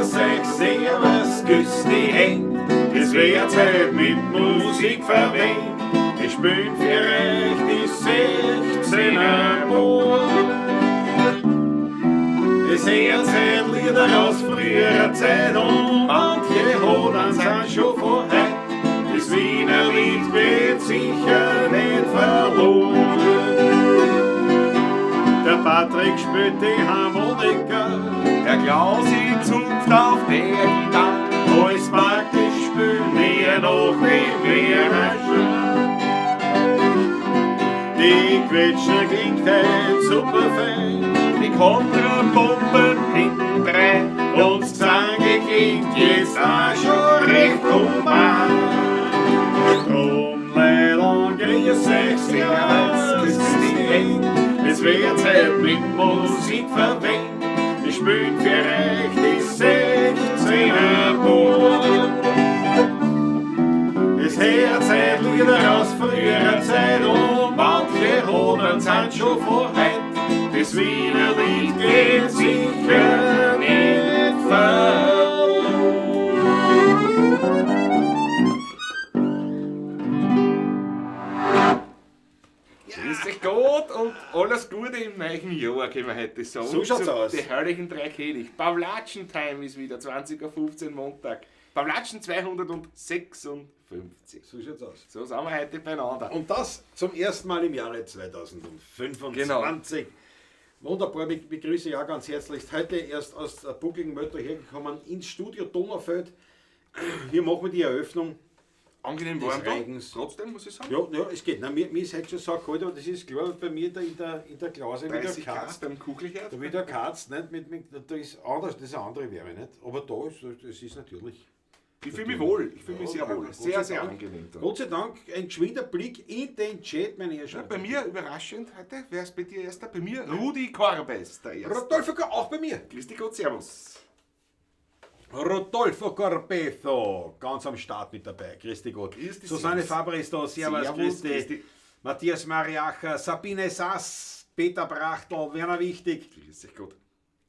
Grüß euch, servus, küss die Händ. Es wird Zeit mit Musik verwendet. Ich spiel für euch die 16er Bohr. Es hört Zeit Lieder aus früherer Zeit und manche Hodern sind schon von heut. Das Wiener Lied wird sicher nicht verloren. Der Patrick spielt die Harmonika, Der Klausi zupft auf der Gitarre. Alles praktisch spielen wir noch die Wiener. Die Quetscher klingt heut super fein. Die Kontrapumpen hintendrein. Und das Gesange klingt jetzt auch schon recht human. Drum, Leute, grüß euch, servus, küss die Händ. Es wird Zeit mit Musik verwendet. Ich spiel für euch die 16er Bohr. Es hört Zeit Lieder aus früherer Zeit und manche Hodern sind schon von heut. Das Wiener Lied geht sicher nicht verloren. Grüß dich Gott und alles Gute im neuen Jahr, können wir heute sagen. So schaut's Zu aus. Die herrlichen drei König. Pawlatschen-Time ist wieder, 20:15 Uhr Montag. Pawlatschen 256. So schaut's aus. So sind wir heute beieinander. Und das zum ersten Mal im Jahre 2025. Genau. Wunderbar, ich begrüße ja ganz herzlich. Heute erst aus der buckligen Mötter hergekommen ins Studio Donaufeld. Hier machen wir die Eröffnung. Angenehm Des warm da. Regens. Trotzdem, muss ich sagen. Ja, ja, es geht. Nein, mir ist heute schon so kalt, aber das ist klar, bei mir da in der Klause wieder 30 Grad Katz. beim Kugelherd. Da wieder Katz, nicht? Da ist anders, das ist eine andere Wärme, nicht? Aber da ist, das ist natürlich. Ich fühle mich wohl. Ich fühle mich Ja, sehr wohl. Gott sei Sehr, sehr Dank. angenehm da. Gott sei Dank, ein geschwinder Blick in den Chat, meine Ja, Herrschaften. bei mir überraschend heute, wer ist bei dir erster? Bei mir Rudi Korbes, der Erste. Rodolfo, auch bei mir. Grüß dich Gott, servus. Rodolfo Corpezo, ganz am Start mit dabei. Grüß dich Gott. Grüß dich, Susanne servus. Faber ist da. Servus, Servus, grüß dich. grüß dich. Matthias Mariacher, Sabine Sass, Peter Brachtl, Werner Wichtig, Grüß dich Gott.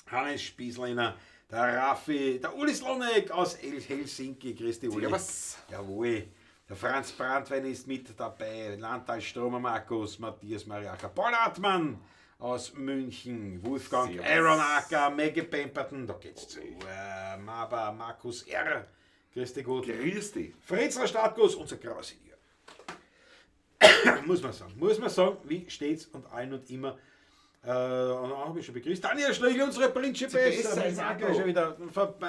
Hannes Spieslehner, der Raffi, der Uli Slonek aus Helsinki. Grüß dich, Uli. Servus. Jawohl. Der Franz Brandwein ist mit dabei, Landtal Stromer Markus, Matthias Mariacher, Paul Hartmann aus München, Wolfgang Servus. Aaron Acker, Maggie Pemberton, da geht's zu. Maba, Markus R. Grüß dich gut. Grüß dich. Fritzler Startguss, unser grauer Senior. Muss man sagen, wie stets und allen und immer. Und auch habe ich schon begrüßt. Daniel Schlegel, unsere Principessa. Besser ist auch da. Schon wieder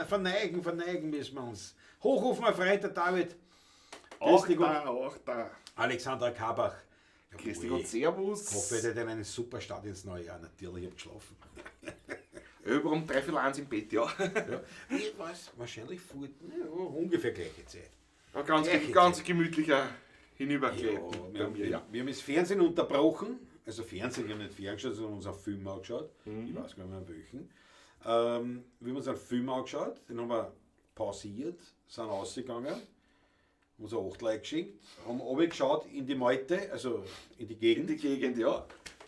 verneigen müssen wir uns. Hochrufen, mein Freund, der David. Auch dich Gott. da, auch da. Alexandra Kabach. Grüß dich Gott, servus. Ich hoffe, ihr hattet einen super Start ins neue Jahr. Natürlich, ich habe geschlafen. Über um 12:45 im Bett, ja. Ja. Ich weiß, wahrscheinlich vor, ja, ungefähr gleiche Zeit. Ja, ganz, Gleiche ganz gemütlicher Hinübergleiten Ja, bei mir, ja. wir haben das Fernsehen unterbrochen. Also Fernsehen, wir haben nicht ferngeschaut, sondern uns einen Film angeschaut. Ich weiß gar nicht mehr welchen. Wir haben uns einen Film angeschaut, den haben wir pausiert, sind rausgegangen, uns ein Achtel geschenkt, haben runtergeschaut in die Meute, also in die Gegend. In die Gegend, ja.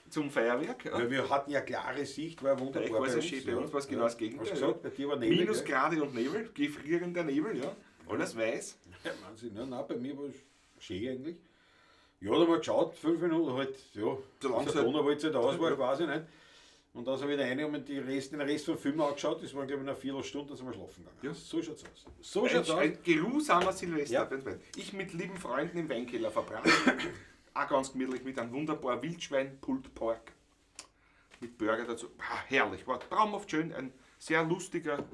Zum Feuerwerk. Ja. Ja, wir hatten ja klare Sicht, war wunderbar. Bei euch war's bei ja uns, schön, bei uns war's genau Ja. das Gegenteil. Hast du gesagt, bei dir war Nebel. gell? Minusgrade und Nebel, gefrierender Nebel, ja. Alles weiß. Ja, Wahnsinn. Ja, nein, bei mir war es schön eigentlich. Ja, da haben wir geschaut, 5 Minuten halt, ja, Solange als es der halt- Donauwalz halt aus war, quasi nicht. Und dann sind wir wieder rein und haben den Rest vom Film angeschaut, das war glaube ich eine Viertelstunde, dann sind wir schlafen gegangen. Ja. So schaut's aus. So schaut's aus. Ein geruhsamer Silvester. Ja. Ich mit lieben Freunden im Weinkeller verbracht. Auch ganz gemütlich mit einem wunderbaren Wildschwein Pulled Pork. Mit Burger dazu. Ah, herrlich, war traumhaft schön. Ein sehr lustiger,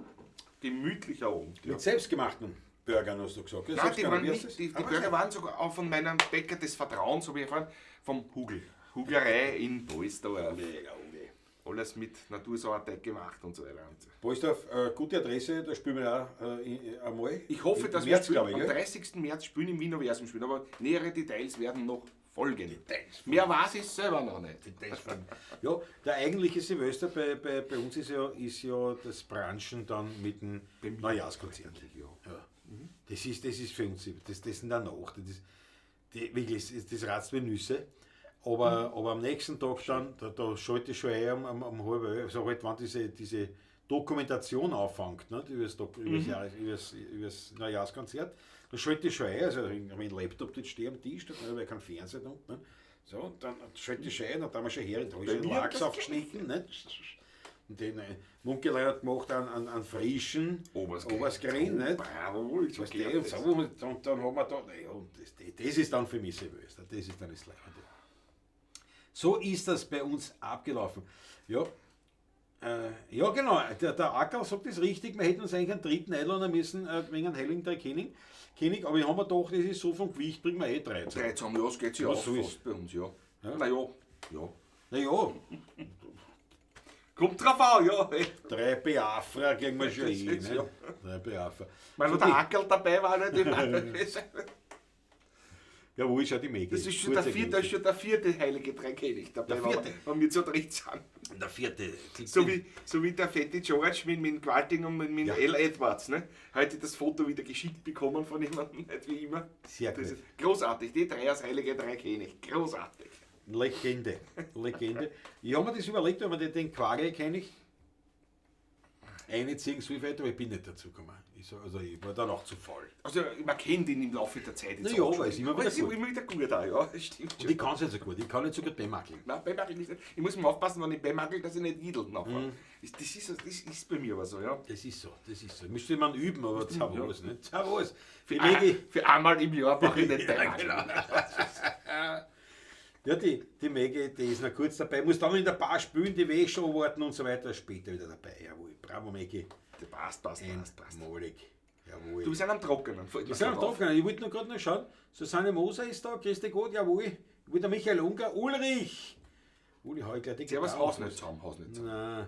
gemütlicher Abend. Ja. Mit selbstgemachten Burgern hast du gesagt. gell? Nein, die, waren Selbstgemacht, wie heißt nicht, das? die Ah, Burger waren sogar auch von meinem Bäcker des Vertrauens, habe ich erfahren, vom Hugel. Huglerei in Poysdorf. Mega, Uwe. Alles mit Natursauerteig gemacht und so weiter. Poysdorf, gute Adresse, da spielen wir auch einmal. Ich hoffe, Im dass März, wir glaube ich, am gell? 30. März spielen im Wienerversum spielen, aber nähere Details werden noch folgen. Details Mehr weiß ich selber noch nicht. Details folgen. Ja, der eigentliche Silvester bei uns ist ja das Branchen dann mit dem Neujahrskonzert. Ja. Ja. Das ist für uns, das in der Nacht, das, die, wirklich, das ratzt wie Nüsse. Aber am nächsten Tag dann, da schalte ich schon ein um 10:30, also halt, wenn diese Dokumentation anfängt, nicht? Über das, Dok übers, Jahres, übers, übers Neujahrskonzert, da schalte ich schon ein, also ich habe meinen Laptop dort stehen am Tisch, da habe ich keinen Fernseher da unten. Ne? So, und dann schalte ich schon ein, und dann haben wir schon her, da habe ich schon Lachs aufgeschnitten. Nicht? Und den Munkelei hat gemacht einen frischen Oberskrin, nicht? Bravo, so Weißt du, und, so, und dann haben wir da, naja, und das ist dann für mich Silvester, das ist dann das Leibende. So ist das bei uns abgelaufen. Ja, ja genau, der Ackerl sagt das richtig, wir hätten uns eigentlich einen dritten einladen müssen, wegen einem Heiligen Drei König, aber ich habe mir gedacht, das ist so vom Gewicht, bringen wir eh 3 zusammen. 3 zusammen, ja, das geht sich Ja, aus so ist fast bei uns, ja. Ja. Naja, ja. Naja. Kommt drauf an, ja. 3 Biafra kriegen wir schon Das eh, ist ne? ja. 3 Biafra. Weil So, wo der Ackerl dabei war, nicht? Ich meine, das Ja, wo ist ja die Megi? ist schon der vierte, das ist schon der vierte Heilige Dreikönig dabei, Der vierte. wenn wir zu dritt sind. Der vierte. So wie der fette George mit Gwalting und mit Ja. L. Edwards. Ne? Heute das Foto wieder geschickt bekommen von jemandem, nicht wie immer. Sehr Das gut. ist großartig, die drei als Heilige Drei König. Großartig. Legende. Legende. Ich habe mir das überlegt, ob man den Quagel kenne ich. Einziehen soll weiter, aber ich bin nicht dazu gekommen. Ich sag, also ich war dann auch zu faul. Also man kennt ihn im Laufe der Zeit. jetzt Na ja, auch schon. aber ist immer Aber wieder es ist gut. immer wieder gut auch, ja. Das stimmt Und schon. ich kann es nicht so gut. Ich kann nicht so gut bemackeln. Nein, bemackeln ist nicht. Ich muss mir aufpassen, wenn ich bemackel, dass ich nicht idel nachher. Das ist bei mir aber so, ja. Das ist so, das ist so. Müsste man üben, aber servus, nicht? Servus. Die Für, Megi, für einmal im Jahr brauche ich nicht Ja, bemackeln. genau. Ja, die Maggie, die ist noch kurz dabei, muss dann in der Bar spülen, die Wäsche warten und so weiter. Später wieder dabei. Jawohl, bravo Maggie. Passt, passt, passt, passt. Einmalig. Jawohl. Du bist am Trockenen. Wir sind am Trockenen. Ich wollte nur gerade noch schauen. Susanne Moser ist da, Christi Gott, jawohl. Ich wollte Michael Unger, Ulrich. Uli, hau ich gleich die Servus, Gitarre Haus auf. nicht zusammen, Haus nicht zusammen. Nein.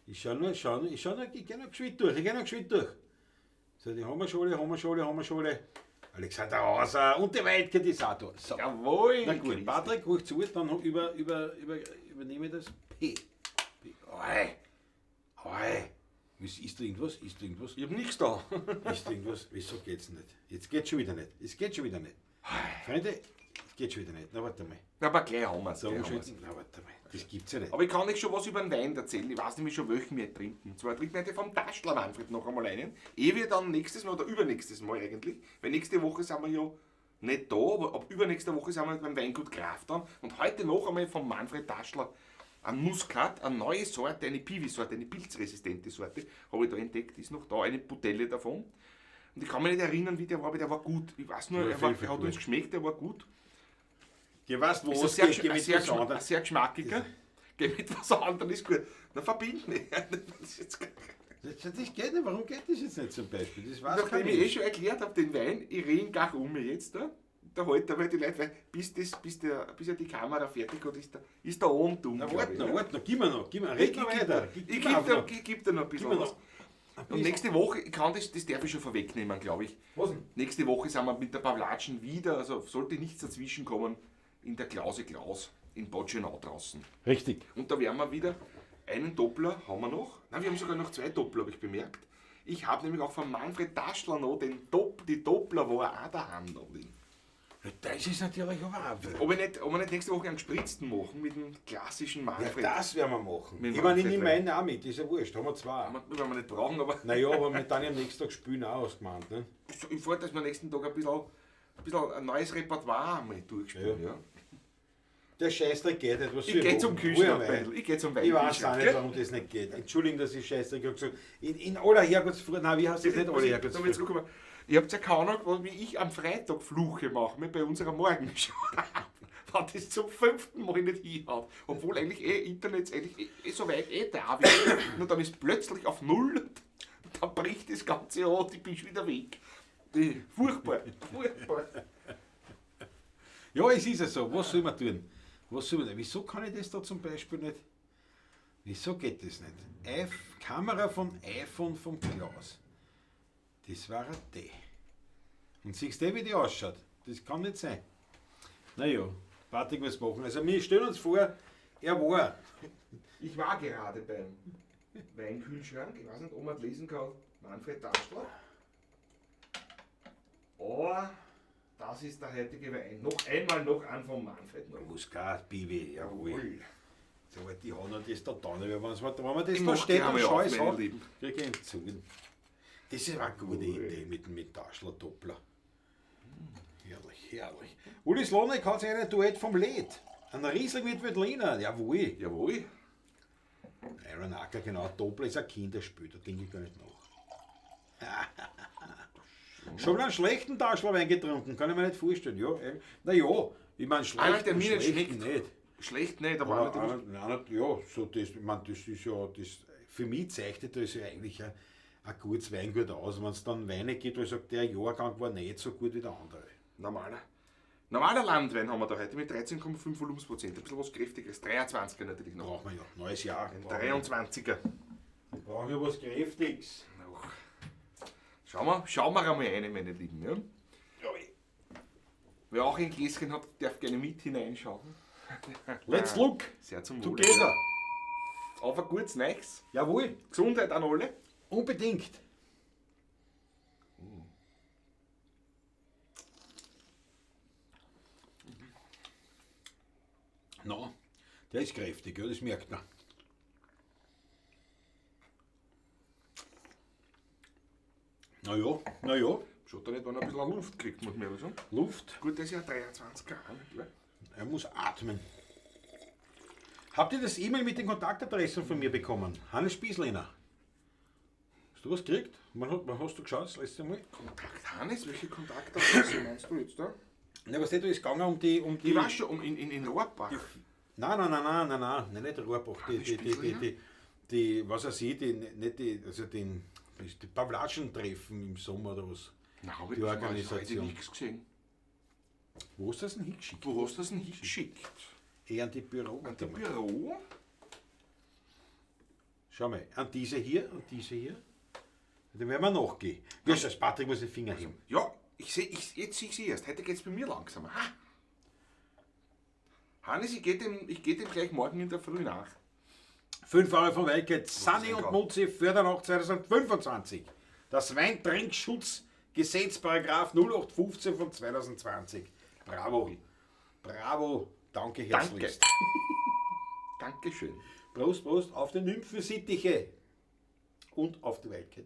Ich schau nur, ich geh noch geschwind durch, So, die haben wir schon alle, Alexander Hauser und die Waldke, die ist auch da. So. Jawohl! Na gut, Christi. Patrick, ruhig zu, dann übernehme ich das P. P. Oi. Oi. Ist da irgendwas? Ist da irgendwas? Ich hab nichts da. Ist da irgendwas? Wieso geht's nicht? Jetzt geht's schon wieder nicht. Es geht schon wieder nicht. Freunde, es geht schon wieder nicht. Na, warte mal. Aber gleich haben wir's. So, Gleich haben wir's. umschalten. Na, warte mal. Das gibt's ja nicht. Aber ich kann euch schon was über den Wein erzählen. Ich weiß nämlich schon, welchen wir trinken. Und zwar trinken wir heute vom Taschler Manfred noch einmal einen. Ehe wir dann nächstes Mal oder übernächstes Mal eigentlich, weil nächste Woche sind wir ja nicht da, aber ab übernächster Woche sind wir beim Weingut Graf dann. Und heute noch einmal vom Manfred Taschler ein Muskat, eine neue Sorte, eine Piwi-Sorte, eine pilzresistente Sorte, habe ich da entdeckt, ist noch da, eine Butelle davon. Und ich kann mich nicht erinnern, wie der war, aber der war gut. Ich weiß nur, Ja, er, war, viel, er hat gut. uns geschmeckt, der war gut. Du weißt, wo Ist ein es sehr, geht, geh ein mit sehr, was anderem. ein sehr geschmackiger. Geh mit was anderem, ist gut. Na, verbind nicht. Das ist jetzt Das geht nicht. Warum geht das jetzt nicht zum Beispiel? Das weiß Nachdem kein ich eh Mensch. schon erklärt habe, den Wein, ich rede gar um mich jetzt da. Da halt aber die Leute, weil bis er die Kamera fertig hat, ist der Abend dumm. Na, glaub warte ich, noch, ne? warte noch. Gib mir noch, gib mir, red noch weiter. Ich Gib mir gebe einfach dir, noch. ich geb dir noch ein Gib bisschen mir was. noch. Ein Und bisschen. nächste Woche, ich kann das darf ich schon vorwegnehmen, glaube ich. Was denn? Nächste Woche sind wir mit der Pavlatschen wieder, also sollte nichts dazwischen kommen, in der Klause Klaus in Botschenau draußen. Richtig. Und da werden wir wieder einen Doppler haben wir noch. Nein, wir haben sogar noch zwei Doppler, habe ich bemerkt. Ich habe nämlich auch von Manfred Taschler noch die Doppler, wo er auch daheim noch liegen. Ja, das ist natürlich aber auch. Ob wir nicht nächste Woche einen gespritzten machen mit dem klassischen Ja, Manfred. das werden wir machen. Mit Ich meine, ich Manfred nehme Wein. meinen auch mit, ist ja wurscht, haben wir zwei. Werden wir nicht brauchen, aber Naja, aber wir dann am nächsten Tag spielen auch ausgemahnt. Ne? ich wollte, dass wir am nächsten Tag ein bisschen ein neues Repertoire mal durchspielen. Ja. Ja. Der Scheißdreck geht nicht, was Ich soll gehe zum machen? Kühlschrank, Wo am Beidl. Ich gehe zum Ich weiß auch Weinkühlschrank. nicht, gell? warum das nicht geht. Entschuldigung, dass ich Scheißdreck habe gesagt. In aller Herrgottsfrüh, nein, wie heißt das nicht alle Da Herrgottsfrüh? will ich zurückkommen. Ich habt ja keine Ahnung, wie ich am Freitag Fluche mache mit bei unserer Morgenshow. Wenn das zum 5. Mal nicht hinhaut. Obwohl eigentlich Internet eigentlich so weit da wäre. Nur dann ist plötzlich auf Null und dann bricht das Ganze an und ich bin schon wieder weg. Furchtbar, furchtbar. Ja, es ist ja so. Was soll man tun? Was soll man tun? Wieso kann ich das da zum Beispiel nicht? Wieso geht das nicht? Kamera von iPhone vom Klaus. Das war ein D. Und siehst du, wie die ausschaut? Das kann nicht sein. Naja, Patrick muss machen. Also wir stellen uns vor, er war. Ich war gerade beim Weinkühlschrank. Ich weiß nicht, ob man lesen kann. Manfred Taschler. Aber das ist der heutige Wein. Noch einmal noch an von Manfred. Muskat, Bibi, jawohl. So, die haben das da da nicht. Wenn man das Ich da mach steht gleich und einmal auf, Scheiß meine hat, Lieben. krieg ich einen Zugen. Das ist eine gute Idee mit Taschler Doppler. Herrlich, herrlich. Uli Slonek hat sich einen Duett vom Led. Ein Riesling mit Veltliner. Jawohl. Jawohl. Iron Acker, genau. Doppler ist ein Kinderspiel, da denke ich gar nicht nach. Schon mal einen schlechten Taschlerwein getrunken, kann ich mir nicht vorstellen. Ja, naja, ich meine, schlecht, Einer, der mir nicht schlecht schmeckt. nicht. Schlecht nicht, aber, Aber einer, der einer, ja, so das, ich meine, das ist ja, das, für mich zeichnet das ja eigentlich ein gutes Weingut aus. Wenn es dann Weine gibt, wo ich sage, der Jahrgang war nicht so gut wie der andere. Normaler Landwein haben wir da heute mit 13,5 Volumensprozent. Ein bisschen was Kräftigeres. 23er natürlich noch. Braucht man ja. Neues Jahr. Ein 23er. Wir brauchen ja was Kräftiges. Noch. Schauen wir einmal rein, meine Lieben. Ja? Wer auch ein Gläschen hat, darf gerne mit hineinschauen. Let's look Sehr zum Wohle. together. Auf ein gutes Neues. Jawohl, Gesundheit an alle. unbedingt. No, der ist kräftig, ja, das merkt man. Naja, naja, Schaut da nicht, wenn er ein bisschen Luft kriegt, muss man ehrlich sagen. Luft. Gut, das ist ja 23 Grad. Ne? Er muss atmen. Habt ihr das E-Mail mit den Kontaktadressen von mir bekommen? Hannes Spießlehner. Hast du was gekriegt? Wann hast du geschaut das letzte Mal? Kontakt, Hannes, welche Kontaktadresse meinst du jetzt da? Na, was du, ist gegangen um die. Um die Ich war schon in Rohrbach. Nein, nicht Rohrbach. Die, was weiß ich, die, nicht die, also den, die Pawlatschen-Treffen im Sommer oder was. Nein, hab ich Die heute Organisation. nichts gesehen. Wo hast du das denn hingeschickt? Wo hast du das denn hingeschickt? Eh an die Büro. An die Büro? Schau mal, an diese hier, an diese hier. Dem werden wir nachgehen. Wie ist das? Patrick muss den Finger heben. Ja, jetzt sehe ich sie erst. Heute geht es bei mir langsamer. Ha. Hannes, ich gehe dem gleich morgen in der Früh nach. 5 Euro von Weike, Sunny ein und Gott. Mutzi Fördernacht 2025. Das Weintrinksschutzgesetz, Paragraph 0815 von 2020. Bravo. Bravo. Danke herzlichst. Danke. Dankeschön. Prost, Prost auf die Nymphensittiche und auf die Weike.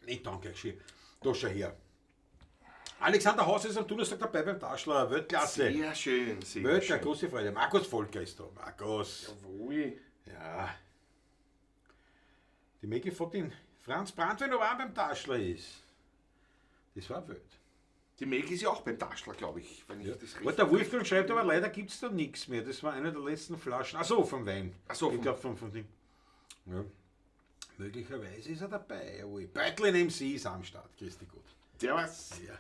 Nee, danke, schön. Da schau her. Alexander Haus ist am Donnerstag dabei beim Taschler. Weltklasse. Sehr schön, sehr Welt, schön. große Freude. Markus Volker ist da. Markus. Jawohl. Ja. Die Maggie fragt den Franz Brandwein, ob er auch beim Taschler ist. Das war wild. Die Maggie ist ja auch beim Taschler, glaube ich, wenn ich das richtig... Und der Wolfgang schreibt aber, leider gibt es da nichts mehr. Das war eine der letzten Flaschen. Ach so, vom Wein. Ach so, ich vom- glaube vom Ding. Ja. Möglicherweise ist er dabei. Jawohl. Beutlin MC ist am Start. Grüß dich Gott. Servus. Ja.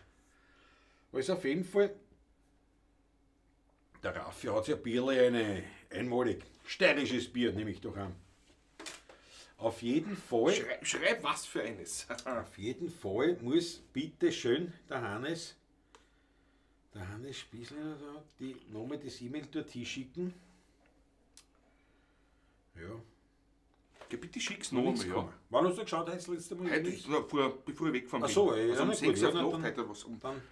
Also auf jeden Fall, der Raffi hat sich ein Bierle eine, einmalig. Steirisches Bier, nehme ich doch an. Auf jeden Fall, Schreib was für eines. auf jeden Fall muss bitte schön der Hannes Spießlehner da, die nochmal das E-Mail dort hinschicken. Ja. Ja, bitte schick's noch einmal, Nichts ja. gekommen. Wann hast du geschaut heute das letzte Mal? Heute, bevor ich weggefahren Ach bin. so, ja, also um na gut, 6 ja, Uhr auf na, Nacht dann- heute was. Um, Dann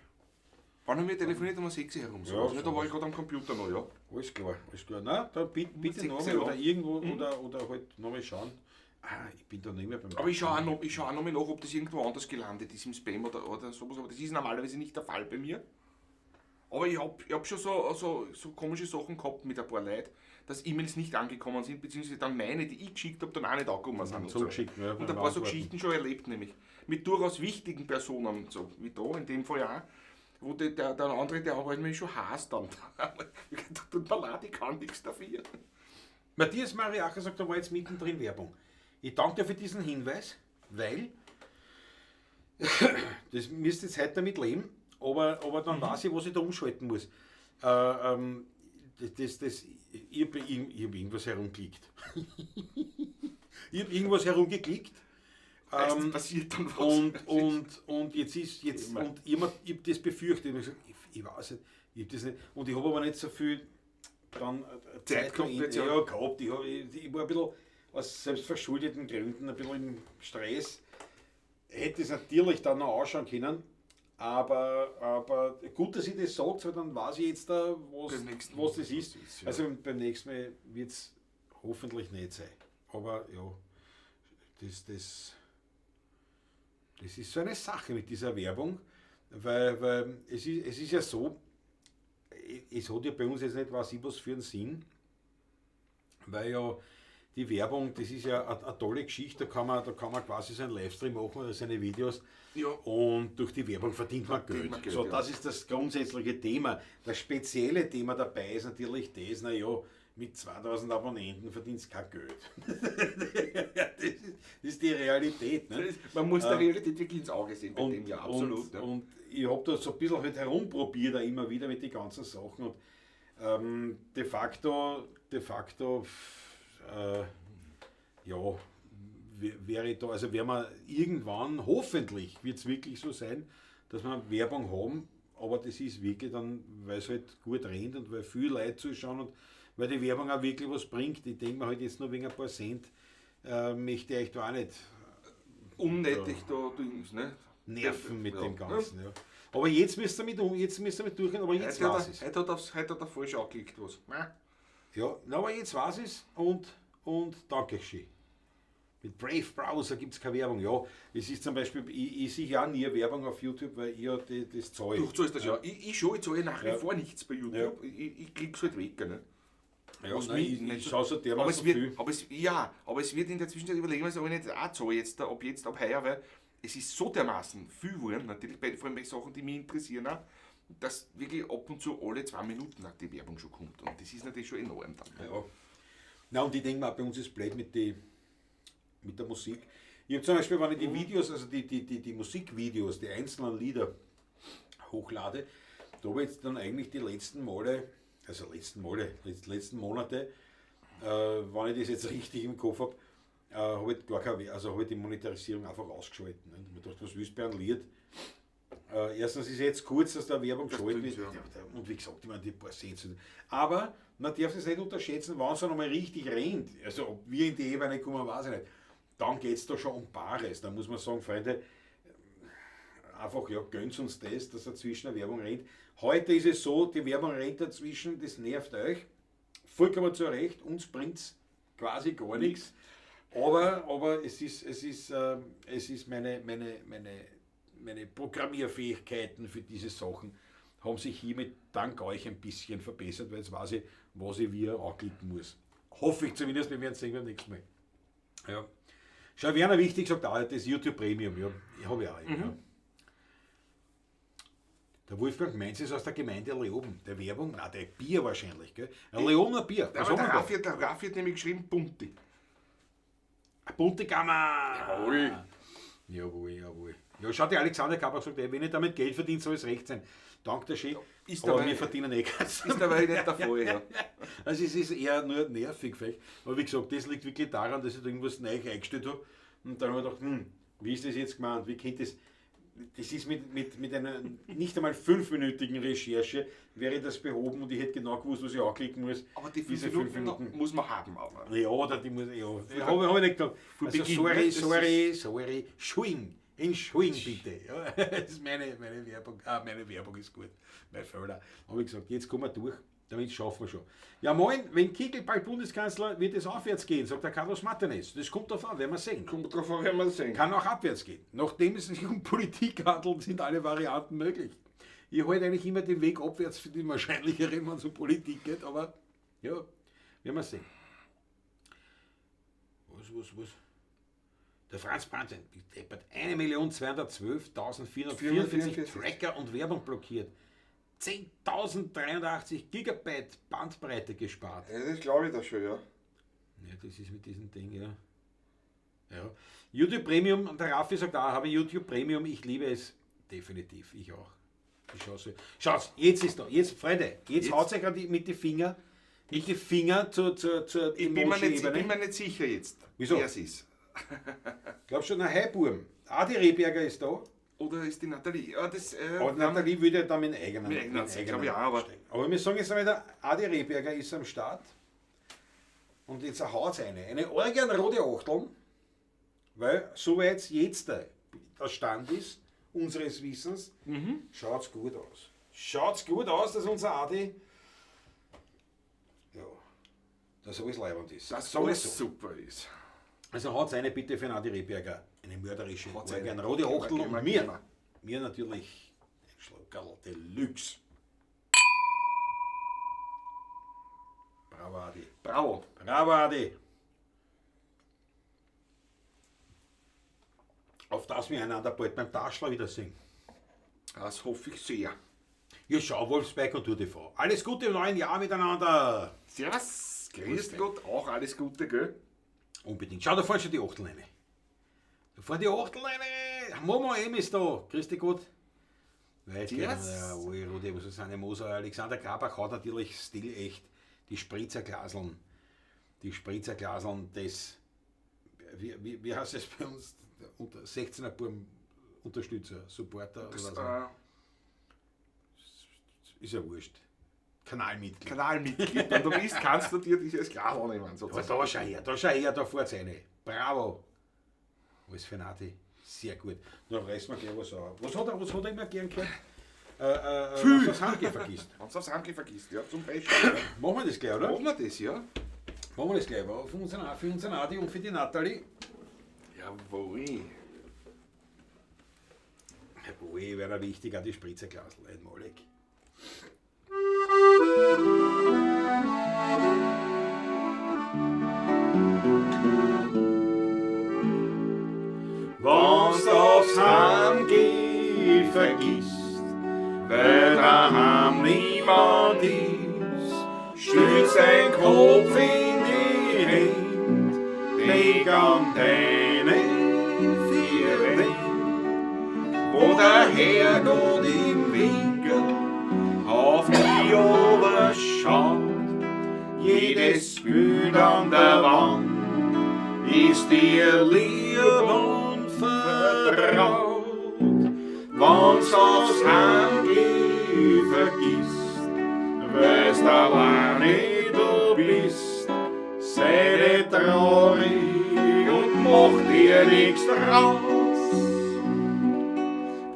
wann haben wir telefoniert? Um 6 Uhr herum. So. Ja, also, da so. war ich gerade am Computer noch, ja. Alles klar, alles klar. Na, dann bitte sechs nochmal Uhr, oder ja. irgendwo oder halt nochmal schauen. Ah, ich bin da nicht mehr beim. Aber ich schaue auch noch, ich schau auch noch mal nach, ob das irgendwo anders gelandet ist, im Spam oder sowas. Aber das ist normalerweise nicht der Fall bei mir. Aber ich hab schon so komische Sachen gehabt mit ein paar Leuten, dass E-Mails nicht angekommen sind, beziehungsweise dann meine, die ich geschickt habe, dann auch nicht angekommen sind. Und, so. Zurückgeschickt, ja, Und beim ein paar so Antworten. Geschichten schon erlebt, nämlich. Mit durchaus wichtigen Personen, so wie da in dem Fall auch, wo der andere, der hat mich schon hasst dann. Tut mir leid, ich kann nichts dafür. Matthias Mariacher sagt, da war jetzt mittendrin Werbung. Ich danke dir für diesen Hinweis, weil das müsst jetzt heute damit leben, aber dann weiß ich, was ich da umschalten muss. Ich hab irgendwas herumgeklickt. Ich habe irgendwas herumgeklickt. Meistens passiert dann was. Und jetzt ist jetzt Immer. und ich hab das befürchtet. Ich hab gesagt, ich weiß nicht, ich hab das nicht. Und ich habe aber nicht so viel dann Zeit gehabt jetzt, ja. ja, gehabt. Ich war ein bisschen aus selbstverschuldeten Gründen ein bisschen im Stress. Hätte es natürlich dann noch anschauen können, Aber gut, dass ich das sage, weil dann weiß ich jetzt da, was, Beim nächsten was Mal, das ist. was ist, ja. Also beim nächsten Mal wird es hoffentlich nicht sein. Aber ja, das ist so eine Sache mit dieser Werbung, weil es ist ja so, es hat ja bei uns jetzt nicht, weiß ich was für einen Sinn, weil ja die Werbung, das ist ja eine tolle Geschichte, da kann man quasi seinen Livestream machen oder seine Videos. Ja. Und durch die Werbung verdient man Geld. So, ja. Das ist das grundsätzliche Thema. Das spezielle Thema dabei ist natürlich das, naja, mit 2000 Abonnenten verdienst du kein Geld. Das ist die Realität. Ne? Man muss der Realität wirklich ins Auge sehen bei dem, ja, absolut. Und ich habe da so ein bisschen halt herumprobiert, auch immer wieder mit den ganzen Sachen. Und de facto, ja, wäre da, also werden wir irgendwann, hoffentlich wird es wirklich so sein, dass wir Werbung haben, aber das ist wirklich dann, weil es halt gut rennt und weil viele Leute zuschauen und weil die Werbung auch wirklich was bringt. Ich denke mir halt jetzt nur wegen ein paar Cent, möchte ich da auch nicht unnötig da Dings, ne? Nerven mit dem Ganzen. Ja. Aber jetzt müsst ihr mit durchgehen, aber jetzt weiß ich's. Heute hat er falsch angeklickt was. Ja, na, aber jetzt weiß ich's und danke schön. Mit Brave Browser gibt es keine Werbung. Ja, es ist zum Beispiel, ich sehe ja auch nie Werbung auf YouTube, weil ich ja das zahle. Du zahlst das ja. Ich zahle nach wie vor nichts bei YouTube. Ja. Ich krieg's halt weg. Ne? Ja, nein, ich schaue so dermaßen viel. Aber es wird in der Zwischenzeit überlegen, ob ich nicht auch zahle, jetzt, ob jetzt, ab heuer, weil es ist so dermaßen viel geworden, natürlich, vor allem bei Sachen, die mich interessieren, auch, dass wirklich ab und zu alle 2 Minuten auch die Werbung schon kommt. Und das ist natürlich schon enorm dann. Ja. Na, und ich denke mal, bei uns ist blöd mit der Musik. Ich habe zum Beispiel, wenn ich die Videos, also die Musikvideos, die einzelnen Lieder hochlade, da habe ich jetzt dann eigentlich die letzten Male, also letzten Monate, wenn ich das jetzt richtig im Kopf habe, habe ich gar keine, also habe ich die Monetarisierung einfach ausgeschaltet. Ne? Ich dachte, was willst du bei einem Lied? Erstens ist jetzt kurz, dass da Werbung geschaltet wird. Ja. Und wie gesagt, ich meine, die paar Cent. Aber man darf es nicht unterschätzen, wenn es nochmal richtig rennt, also ob wir in die Ebene kommen, weiß ich nicht, dann geht es da schon um Bares. Da muss man sagen, Freunde, einfach, ja, gönnt uns das, dass dazwischen eine Werbung rennt. Heute ist es so, die Werbung rennt dazwischen, das nervt euch. Vollkommen zu Recht, uns bringt es quasi gar nichts. Aber es ist meine Programmierfähigkeiten für diese Sachen haben sich hiermit dank euch ein bisschen verbessert, weil jetzt weiß ich, was ich wie anklicken muss. Hoffe ich zumindest, wir werden es sehen beim nächsten Mal. Ja. Schau, Werner Wichtig sagt auch, das YouTube Premium, ja, habe ich auch. Mhm. Ja. Der Wolfgang Mainz ist aus der Gemeinde Leoben. Der Werbung, nein, der Bier wahrscheinlich, gell? Ein Leobener Bier. Was aber der Raffi hat nämlich geschrieben, Bunti. Bunte Gamma! Jawohl! Jawohl, jawohl. Ja, schau, der Alexander Kabak sagt, ey, wenn ich damit Geld verdiene, soll es recht sein. Dank der Schön, aber wir verdienen eh keins. Ist dabei nicht der Fall, ja. Also es ist eher nur nervig vielleicht. Aber wie gesagt, das liegt wirklich daran, dass ich da irgendwas neu eingestellt habe. Und dann habe ich gedacht, wie ist das jetzt gemeint? Wie könnte das... Das ist mit einer nicht einmal 5-minütigen Recherche wäre das behoben und ich hätte genau gewusst, was ich anklicken muss. Aber die 5 Minuten muss man haben. Aber. Ja, oder die muss ja. Habe ich nicht gedacht. Also sorry, Schwing. Entschuldigen bitte. Ja, das ist meine Werbung. Ah, meine Werbung ist gut. Mein Fehler. Habe ich gesagt, jetzt kommen wir durch. Damit schaffen wir schon. Ja moin, wenn Kickl bald Bundeskanzler, wird es aufwärts gehen, sagt der Carlos Martinez. Das kommt darauf an, werden wir sehen. Kommt drauf an, werden wir sehen. Kann auch abwärts gehen. Nachdem es sich um Politik handelt, sind alle Varianten möglich. Ich halte eigentlich immer den Weg abwärts für die wahrscheinlicheren, wenn es um Politik geht, aber ja, werden wir sehen. Was? Der Franz Brandt hat 1.212.444 Tracker und Werbung blockiert. 10.083 Gigabyte Bandbreite gespart. Ja, das glaube ich da schon, ja. Ja, das ist mit diesem Ding, ja. Ja. YouTube Premium, und der Raffi sagt, habe ich YouTube Premium, ich liebe es. Definitiv, ich auch. Ich schaue so. Schaut, jetzt ist da, jetzt, Freunde, jetzt haut euch mit die Finger, zur Ich bin mir nicht sicher jetzt, wieso? Wer es ist. Glaubst du, na, hi Burm, Adi Rehberger ist da. Oder ist die Nathalie? Ja, das, aber Nathalie würde ja dann mit eigenen. Mit eigenen, ich auch, aber wir sagen jetzt einmal, der Adi Rehberger ist am Start. Und jetzt haut es eine. Eine organrote Achteln, weil soweit jetzt der Stand ist, unseres Wissens. Schaut's gut aus. Schaut's gut aus, dass unser Adi, ja, dass alles leibend ist. Dass Sag ich alles so. super ist. Also haut's eine bitte für den Adi Rehberger, eine mörderische Haut's Orgie, eine. eine rote Gehen wir, Achtel gehen wir, und mir, gehen wir. mir natürlich ein Schluckerl Deluxe. Bravo Adi. Bravo. Bravo Adi. Auf das wir einander bald beim Taschler wiedersehen. Das hoffe ich sehr. Ja, schau, Wolfsberg und Tour TV. Alles Gute im neuen Jahr miteinander. Servus. Grüß Gott. Auch alles Gute, gell? Unbedingt. Schau, da fahren schon die Achtel rein. Da fahren die Achtel rein. Momo M ist da. Grüß dich Gott. Weit Servus. Jawohl, Rudi, Susanne Moser, Alexander Grabach hat natürlich stilecht die Spritzerglaseln. Die Spritzerglaseln des, wie heißt es bei uns? Unter 16er Burm Unterstützer, Supporter Das, oder so. Ist ja wurscht. Kanalmitglied. Kanalmitglied. Wenn du bist, kannst du dir dieses Glas nehmen. Aber Sozusagen. da schau her, da schau her, da fährt's rein. Bravo. Alles für Nati. Sehr gut. Dann reißen wir gleich was auf. Was hat er immer gern gehört? Was das Handgeh vergisst. Wenn du aufs Heimgehen vergisst, ja, zum Beispiel. Machen wir das gleich, oder? Machen wir das, ja? Machen wir das gleich. Aber für unseren Adi und für die Natalie. Jawohl. Jawohl, wäre da wichtig, auch die Spritzerglasel einmalig. Wenn's aufs Heimgeh vergisst, weil daheim niemand ist, stützt dein Kopf in die Hände, denk an deine vier Wände, wo der Herrgott im Winkel auf die schaut, jedes Bild an der Wand ist dir lieb und vertraut. Wenn's aufs Heimgeh vergisst, weil's alleine du bist, sei nicht traurig und mach dir nichts draus.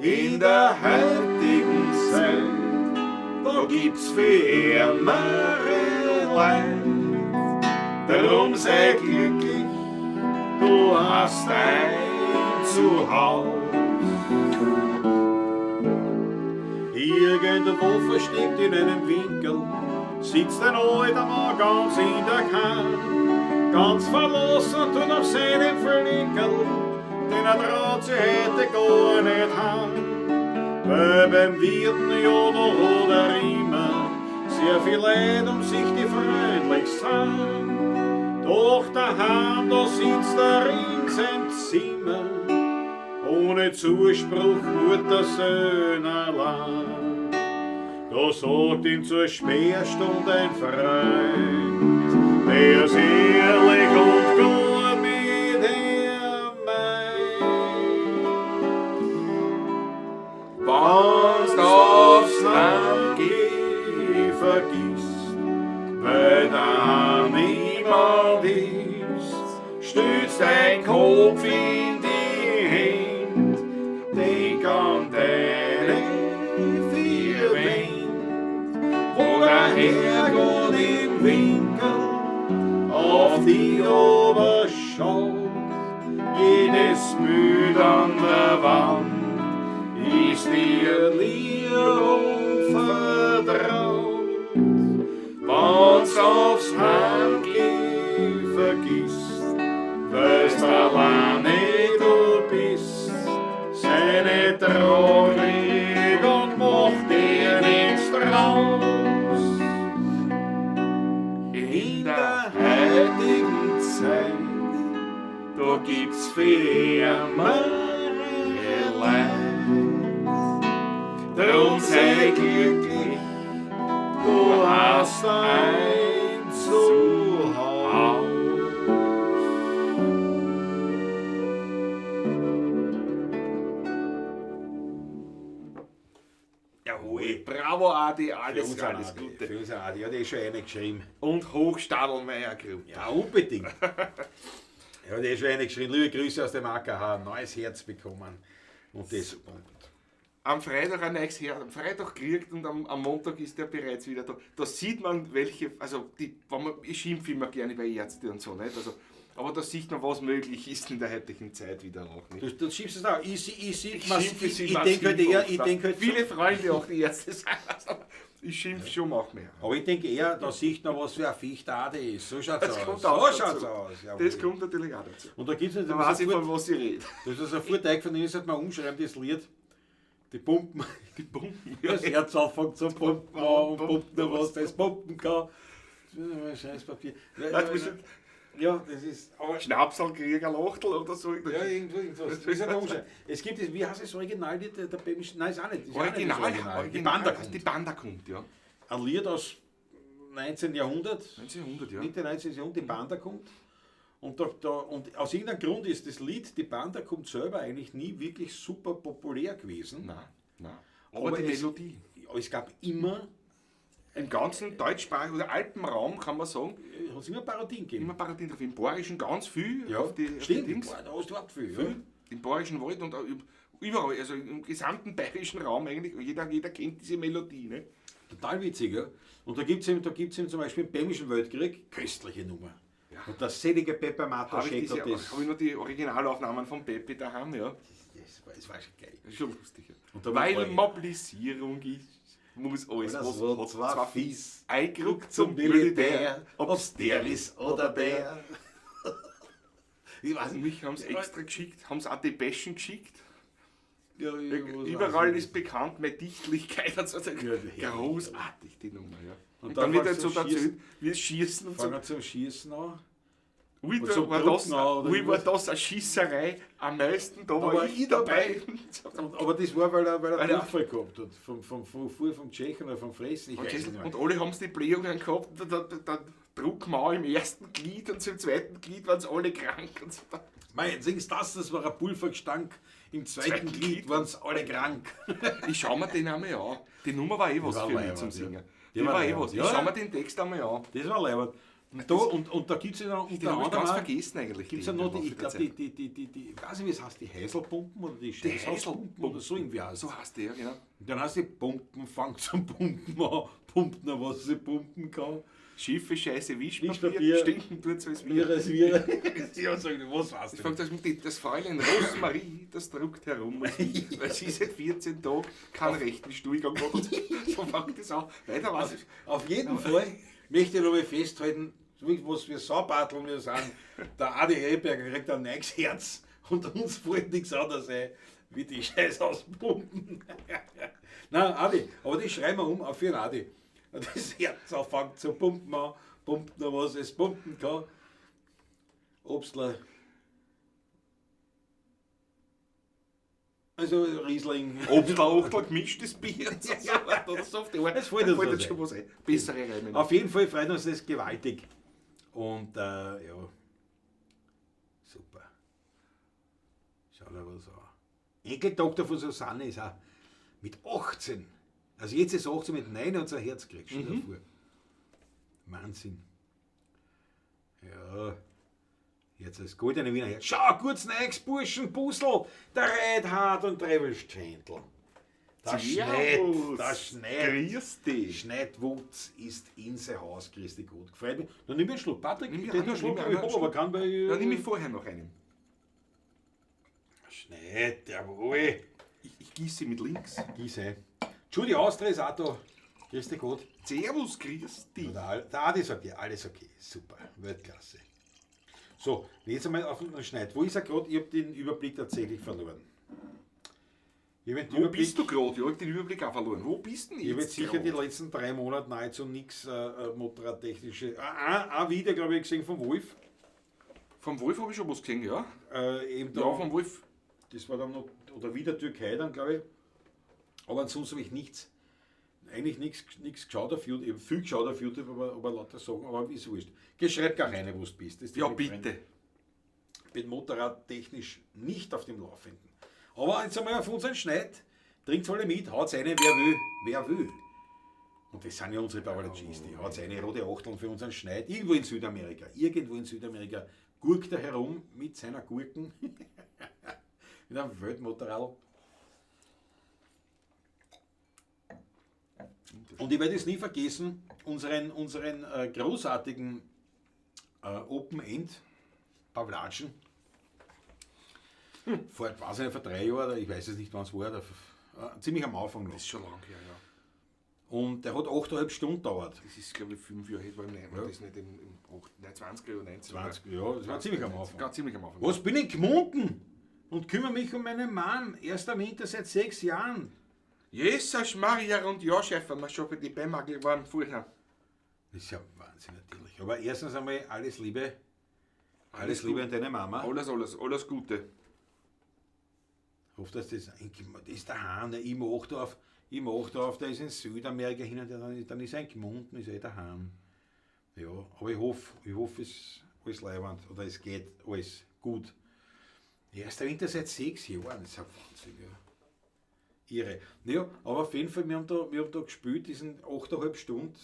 In der heutigen Zeit, da gibt's viel ärmere Leid. Darum sei glücklich, du hast ein Zuhause. Irgendwo versteckt in einem Winkel sitzt ein alter Mann ganz in der Kahn, ganz verlassen und auf seinem Fleckerl, denn er traut sich heute gar nicht heim. Weil beim Wirten, ja, da hat er immer sehr viel Leid um sich, die freundlich sind. Doch daheim, da sitzt er in seinem Zimmer, ohne Zuspruch Mutter, Söhne allein. Da sagt ihm zur Sperrstunde ein Freund, der es ehrlich und gut mit ihm meint. Wenn's aufs Heimgeh vergisst, weil da niemand ist, stützt dein Kopf in die Hände, denk an deine vier Wände, wo der Herrgott im Winkel auf die schaut, jedes Bild an der Wand ist dir lieb und vertraut. Wenn's aufs Heimgeh vergisst, weil's alleine du bist, sei nicht traurig und mach dir nichts draus. In der heutigen Zeit, da gibt's viel ärmere Leid. Drum sei glücklich, du hast ein Zuhause. Jawohl. Bravo, Adi, Für alles, unseren alles Adi, Gute. Für unseren Adi hat eh schon eine geschrieben. Und Hochstadelmeier Group. Ja, unbedingt. Er hat eh schon eine geschrieben. Liebe Grüße aus dem AKH. Neues Herz bekommen. Und das pumpt. Am Freitag ein neues Herz, am Freitag gekriegt und am Montag ist der bereits wieder da. Da sieht man, welche, also die, wenn man, ich schimpfe immer gerne bei Ärzten und so, nicht? Also, aber da sieht man, was möglich ist in der heutigen Zeit wieder auch. Nicht? Du schimpfst es auch. Ich schimpfe sie ich denke halt eher, ich oft. denk halt Viele Freunde auch, die Ärzte sagen, also, ich schimpfe schon auch mehr. Aber ich denke eher, da sieht man, was für ein Viech der Adi ist. So schaut's Das aus. kommt So auch schaut's dazu. aus. Jawohl. Das kommt natürlich auch dazu. Und da gibt es Da weiß ich, von was ich rede. Das ist ein Vorteil von dem, sollte man umschreiben, das Lied. Die Pumpen. Die Pumpen. Das Herz anfängt zu pumpen und pumpt nur was das pumpen kann. Scheiß Papier. Ja, das ist. Aber Schnapsal krieg ein Lachtel oder so. ja, irgendwas. Das ist halt umschreiben. Es gibt das, wie heißt das Original? Der Bämischen, nein, ist auch nicht. Ist auch nicht das Original, Original. Die Original, Banda Die kommt. Banda kommt, ja. Ein Lied aus 19. Jahrhundert. 1900, ja. Mitte 19. Jahrhundert, die Banda kommt. Und, und aus irgendeinem Grund ist das Lied, die Banda kommt selber eigentlich nie wirklich super populär gewesen. Nein, nein. Aber, Aber die es- Melodie. Ja, es gab immer, Im ganzen deutschsprachigen oder Alpenraum kann man sagen, hat es immer Parodien gegeben. immer Parodien drauf. Im Bayerischen ganz viel. Ja, auf die, stimmt. Auf die Dings. Boah, da hast du überhaupt viel. Ja. Viel. Im Bayerischen Wald und auch überall, also im gesamten bayerischen Raum eigentlich. Jeder kennt diese Melodie. Ne? Total witzig, ja. Und da gibt es eben, da gibt's eben zum Beispiel im Böhmischen Weltkrieg köstliche Nummer. Ja. Und der selige Pepe Habe Mataschek ich, hat diese, das, hab ich noch die Originalaufnahmen von Pepe daheim, ja. das war schon geil. Das ist schon lustig. Ja. Und da war Weil ich- Mobilisierung ist, muss alles, Das was war hat, zwar zwar fies, Eindruck zum Militär, ob's der ist oder der. Ich weiß Und nicht. mich haben sie extra geschickt, haben sie auch Depeschen geschickt. Ja, Überall ist bekannt meine Dichtlichkeit. Also, Ja, großartig, die Nummer. Ja. Und Und, dann dann wird halt fangst so du schießen. erzählt, wir schießen und so. Fangen zum Schießen an. Ui, und da zum war das, Drucken an, oder ui, war irgendwas. das eine Schießerei am meisten, da, war war ich dabei. Und, aber das war, weil er Weil er- Durchfall gehabt hat. Vom Tschechen oder vom Fressen. Ich Und, weiß nicht mehr. und alle haben die Blähungen gehabt, der Druckmauer im ersten Glied und im zweiten Glied waren sie alle krank. Und so. Mei, singst das war ein Pulvergestank. Im zweiten Zweiten Glied Glied. waren sie alle krank. Ich schau mir den einmal an. Die Nummer war eh was war für mich leibend, zum ja. Singen. Die Die war war eh leibend, was. Ich ja, schau ja. mir den Text einmal an. Das war leibend. Und da, und da gibt es ja dann Den unter habe ich anderem ganz auch- vergessen eigentlich. gibt's die ja noch im die, Laufe ich der glaube, Zeit. die, weiß ich, wie es heißt, die Heiselpumpen oder die Scheißhauspumpen oder so irgendwie heißt. So heißt die, ja, genau. Und dann heißt die Pumpen, fängt zum Pumpen an, pumpt noch, was sie pumpen kann. Schiffe, Scheiße, Wischpapier, Wischpapier. stinken tut's als wir. Vires, Vires. Ja, sag ich, was war's Ich denn? frag das, mit das Fräulein Rosmarie, das druckt herum, weil sie seit 14 Tagen keinen rechten Stuhlgang hat. Und so fängt das an. Weiter weiß ich. Auf jeden Fall möchte ich noch mal festhalten, so wie was wir Saubarteln wir sind, der Adi Rehberger kriegt ein neues Herz und uns fällt nichts anderes ein, wie die Scheiß auspumpen. Nein, Adi, aber das schreiben wir um, auch für den Adi. Das Herz anfängt zu pumpen an, pumpt noch was es pumpen kann. Obstler. Also Riesling. Obstler, Ochtel, gemischtes Bier und so weiter. Oder so auf die Art. Es fällt Da uns fällt was uns schon was ein. Bessere Reime. Auf jeden Fall freut uns das gewaltig. Und ja, super. Schau dir was an. Enkeltochter von Susanne ist auch mit 18. Also jetzt ist 18 mit 9 und so ein Herz gekriegt. Stell dir vor. Wahnsinn. Ja. Jetzt das goldene Wiener Herz. Schau, kurz Neigs, Burschen, Busel, der Reithard und Trevelschändl. Das schneit, das schneit. Grüß dich. Schneidwutz ist in sein Haus, Christi gut. Gefreut mich. Dann nimm ich einen Schluck. Patrick, Nimm ich ich hätte einen, noch einen Schluck, nimm aber ich einen hab aber keinen, weil. Dann nehme ich vorher noch einen. Schneid, jawohl. Ich gieße mit links. Gieß ein. Judy Austria ist auch da. Christi gut. Servus, grüß dich. Der Adi sagt ja, alles okay. Super. Weltklasse. So, jetzt einmal auf den Schneid. Wo ist er gerade? Ich habe den Überblick tatsächlich verloren. Ich hab den Wo Überblick, bist du gerade? Ich habe den Überblick auch verloren. Wo bist du denn Ich habe jetzt jetzt sicher die grad? letzten 3 Monate nahezu nichts motorradtechnische. Ein Video, glaube ich, gesehen vom Wolf. Vom Wolf habe ich schon was gesehen, ja. Eben da, Ja, vom Wolf. Das war dann noch, oder wieder Türkei dann, glaube ich. Aber ansonsten habe ich nichts, eigentlich nichts geschaut auf YouTube. Ich habe viel geschaut auf YouTube, aber lauter Sachen, aber ist wurscht. Geschreib gar rein, wo du bist. Das ist Ja, die bitte. Bin motorradtechnisch nicht auf dem Laufenden. Aber jetzt einmal auf unseren Schneid. Trinkt alle mit, haut's rein, wer will, wer will. Und das sind ja unsere Bavalagis, die haut's rein, rote Achteln für unseren Schneid. Irgendwo in Südamerika, irgendwo in Südamerika gurkt er herum mit seiner Gurken, mit einem Weltmotorrad. Und ich werde es nie vergessen, unseren großartigen Open End Pavlatschen. Vor, weiß ich nicht, vor 3 Jahren, ich weiß es nicht, wann es war, ziemlich am Anfang noch. Das ist schon lang her, ja. Und der hat 8,5 Stunden gedauert. Das ist, glaube ich, 5 Jahre her, war nein, war das nicht im 20er oder 19? 20, ja, das war ziemlich am Anfang. Ganz ziemlich am Anfang. Was bin ich gemunden? Und kümmere mich um meinen Mann. Erster Winter seit 6 Jahren. Jesus, Maria und Josef, wenn wir schon bei den Beimagel waren vorher. Das ist ja Wahnsinn natürlich. Aber erstens einmal alles Liebe. Alles Liebe an deine Mama. Alles Gute. Ich hoffe, dass das ist daheim, der im Achdorf, der ist in Südamerika hin und dann ist er in Gmunden, ist er daheim. Ja, aber ich hoffe, es ist alles leiwand oder es geht alles gut. Erster Winter seit 6 Jahren, das ist ja Wahnsinn, ja. Irre. Naja, aber auf jeden Fall, wir haben da gespielt, diesen 8,5 Stunden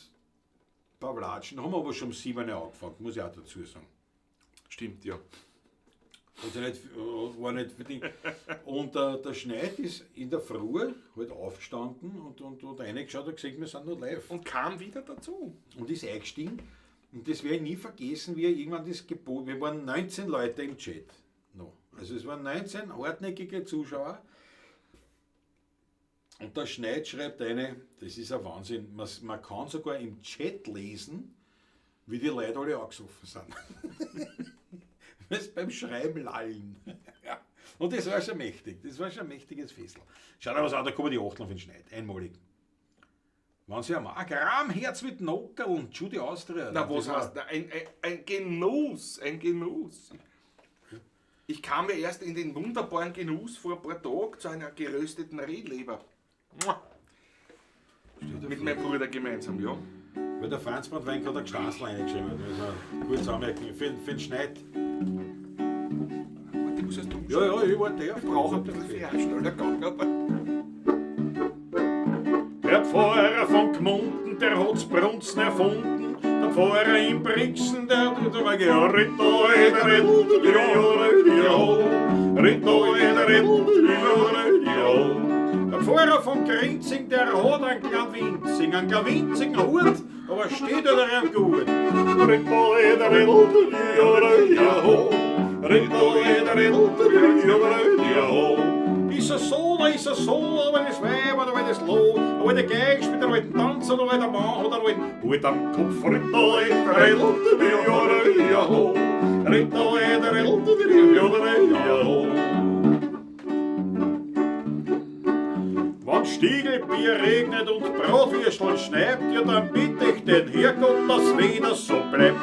Pavlatschen, haben wir aber schon um 7 Uhr angefangen, muss ich auch dazu sagen. Stimmt, ja. Also nicht, war nicht für die. Und der Schneid ist in der Früh halt aufgestanden und reingeschaut und gesagt, wir sind noch live. Und kam wieder dazu. Und ist eingestiegen. Und das werde ich nie vergessen, wie er irgendwann das Gebot. Wir waren 19 Leute im Chat. No. Also es waren 19 hartnäckige Zuschauer. Und der Schneid schreibt eine, das ist ein Wahnsinn, man kann sogar im Chat lesen, wie die Leute alle angesoffen sind. Das beim Schreiben lallen. Ja. Und das war schon mächtig. Das war schon ein mächtiges Fessel. Schau dir was an, da kommen die Achteln auf den Schneid. Einmalig. Wenn sie einmal ein Gramm Herz mit Nockerl, Judy Austria. Na, was heißt? Ein Genuss, ein Genuss. Ich kam ja erst in den wunderbaren Genuss vor ein paar Tagen zu einer gerösteten Rehleber. Mit meinem Bruder gemeinsam, ja. Weil der Franz Brandwein gerade ein Gstansl reingeschrieben hat. Also, kurz anmerken, für den Schneid. Warte, ich muss erst umschauen. Ja, ich warte. Ich brauche ein bisschen für schneller gegangen. Aber der Pfarrer von Gmunden, der hat's Brunzen erfunden. Der Pfarrer in Brixen, der hat immer Der Pfarrer von Grinzing, der hat einen kleinen winzigen Hut, aber steht er da gut. Ist er so, da ist er so, aber das Weib oder wenn das Loh, aber der Geig spielt einen alten Tanz oder der Mann hat einen alten Hut am Kopf. Wenn Stiegelbier regnet und Bratwürstel schneit, ja dann bitte ich den Herrgott, dass wieder so bleibt.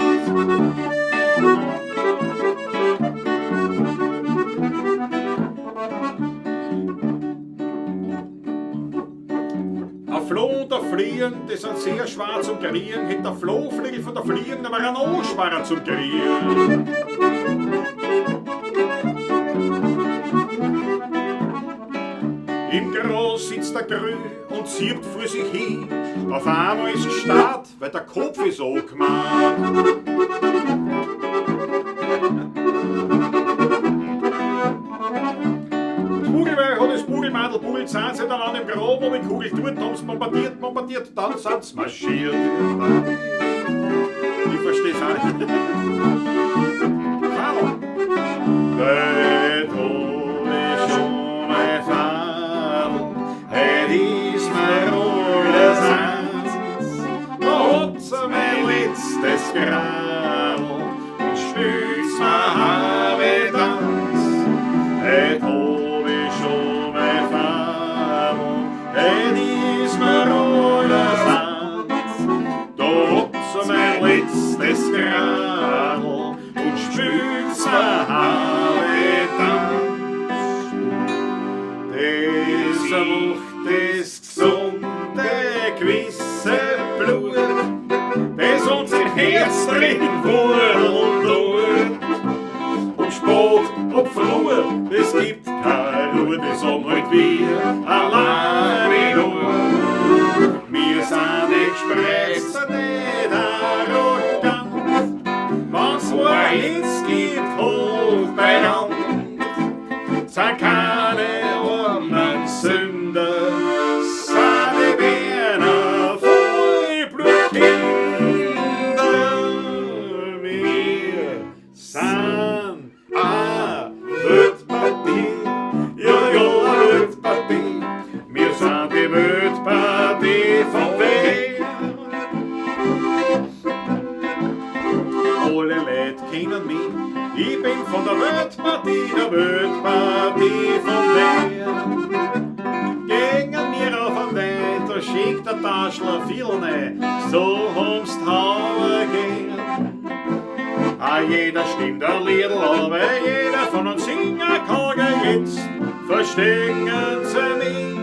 Ein Floh und ein Fliegen, die sind sehr schwer zum Kriegen. Hätte der Flohfliegel von der Fliegen, da war er noch schwerer zum Kriegen. Im Gras sitzt der Grü und zieht vor sich hin. Auf einmal ist gestarrt, weil der Kopf ist angemacht. Das Bugelweih hat das Bugelmadel, Bugelzahn sind dann an dem Graben, aber die Kugel tut, haben's bombardiert, dann sind's marschiert. Ich versteh's auch nicht. Fadel. Letztes Gradl und spült's mir habe Tanz. Heut hab ich schon mein Fadel, heut ist mir alles eins. Da hat's mein letztes Gradl und spült's mir habe Tanz. Das macht das gesunde, gewisse Blut, das uns im Herz drin und tut. Ob spät, ob früh, es gibt keine Ruhe, das haben halt wir alleine nur. Wir sind nicht gespreizt, nicht arrogant, wenn's wo ein Hitz gibt, hoch beieinander, sind keine armen Sünder, sind die Wiener. Leute kennen mich. Ich bin von der Weltpartie von der. Gängen mir auf den Wein, da schickt der Taschler viel rein, so haben's Hauer gern. Ah, jeder stimmt ein Liedl, aber jeder von uns singen kann jetzt, verstehen sie mich.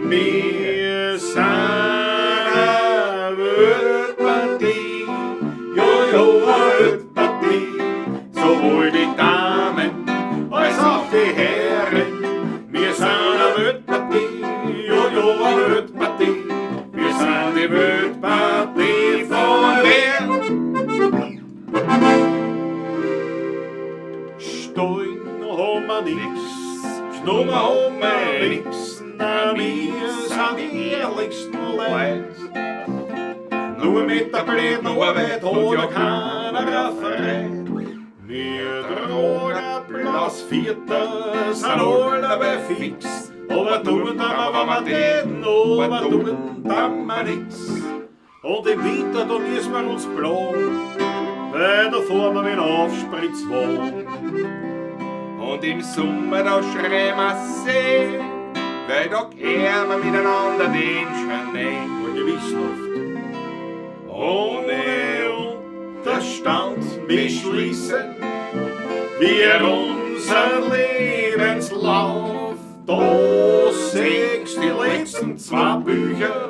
Wir sind eine Weltpartie, jo, jo, eine Weltpartie, sowohl die Damen als auch die Herren. Wir sind eine Weltpartie, jo, jo, eine Weltpartie, wir sind die Weltpartie von der. Stein haben wir nix, genommen haben wir nix, na, wir sind die ehrlichsten Leute. Nur mit der blöden Arbeit hat ja keiner Freude. Wir tragen bloß Vierter, sind alle fix, aber tun da wir, wenn wir täten, aber tun da wir nix. Und im Winter, da müssen wir uns plagen, weil da fahren wir mit dem Aufspritzwagen. Und im Sommer, da schreien wir See, weil da kehren wir miteinander den Schnee. Und gewissenhaft. Ohne Unterstand beschließen wir unseren Lebenslauf. Da siehst die letzten zwei Bücher,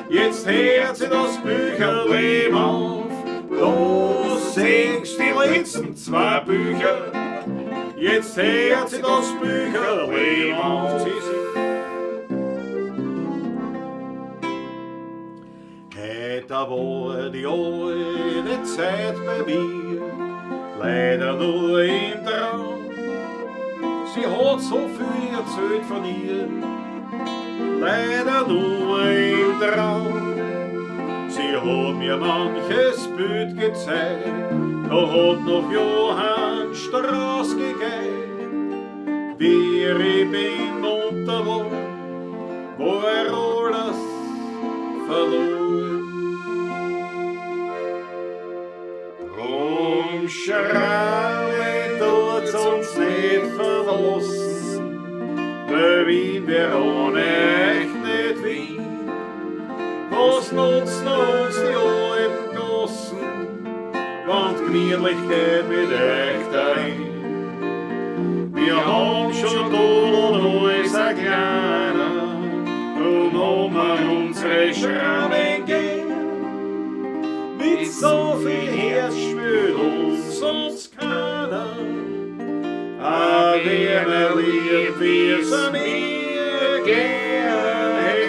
jetzt hört sich das Bücherleben auf. Da siehst die letzten zwei Bücher, jetzt hört sich das Bücherleben auf. Heute war die alte Zeit bei mir, leider nur im Traum. Sie hat so viel erzählt von ihr, leider nur im Traum. Sie hat mir manches Bild gezeigt, da hat noch Johann Strauss gegeben. Wie ich bin munter war, wo er alles verloren. Drum Schralle tut's uns nicht verlassen, weil Wien wär ohne euch nicht Wien. Was nutzen uns die alten Gossen, wenn die Gemütlichkeit mit euch dahin? Wir haben schon Tod und alles ein kleiner, drum haben wir unsere Schrammen gern. Mit so viel Herz spürt uns sonst keiner, a wer lieb wie's mir gern hätt.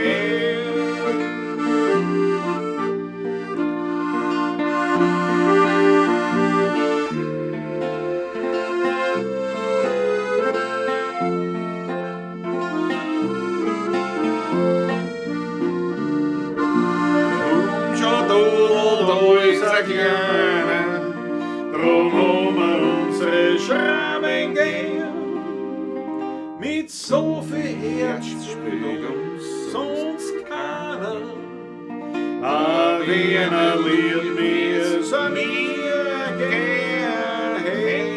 Drum schon da ist ein kleiner, drum haben wir unsere Schrammen gern. Mit so viel Herz spürt uns sonst keiner, a wer lieb mir's a mir gern hätt.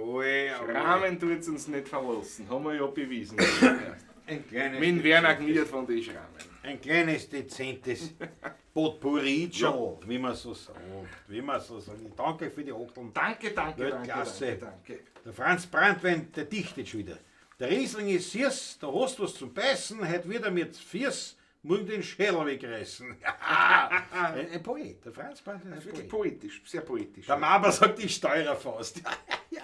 Jawohl, jawohl. Schramen tut's uns nicht verlassen, haben wir ja bewiesen. Ein kleines, Min Werner gniert von den Schramen. ein kleines, dezentes Potpourri, wie man so sagt. Wie man so sagt. Danke für die Achteln. Danke, danke, danke, Weltklasse. danke, danke. Der Franz Brandwein, der dichtet schon wieder. Der Riesling ist süß, da hast du was zum Beißen, heute wieder mit Fiers, morgen den Schädel wegreißen. Ein Poet, der Franz Brandwein ist ein Wirklich Poet. poetisch, sehr poetisch. Der Maber sagt, ich steuere fast. Ja.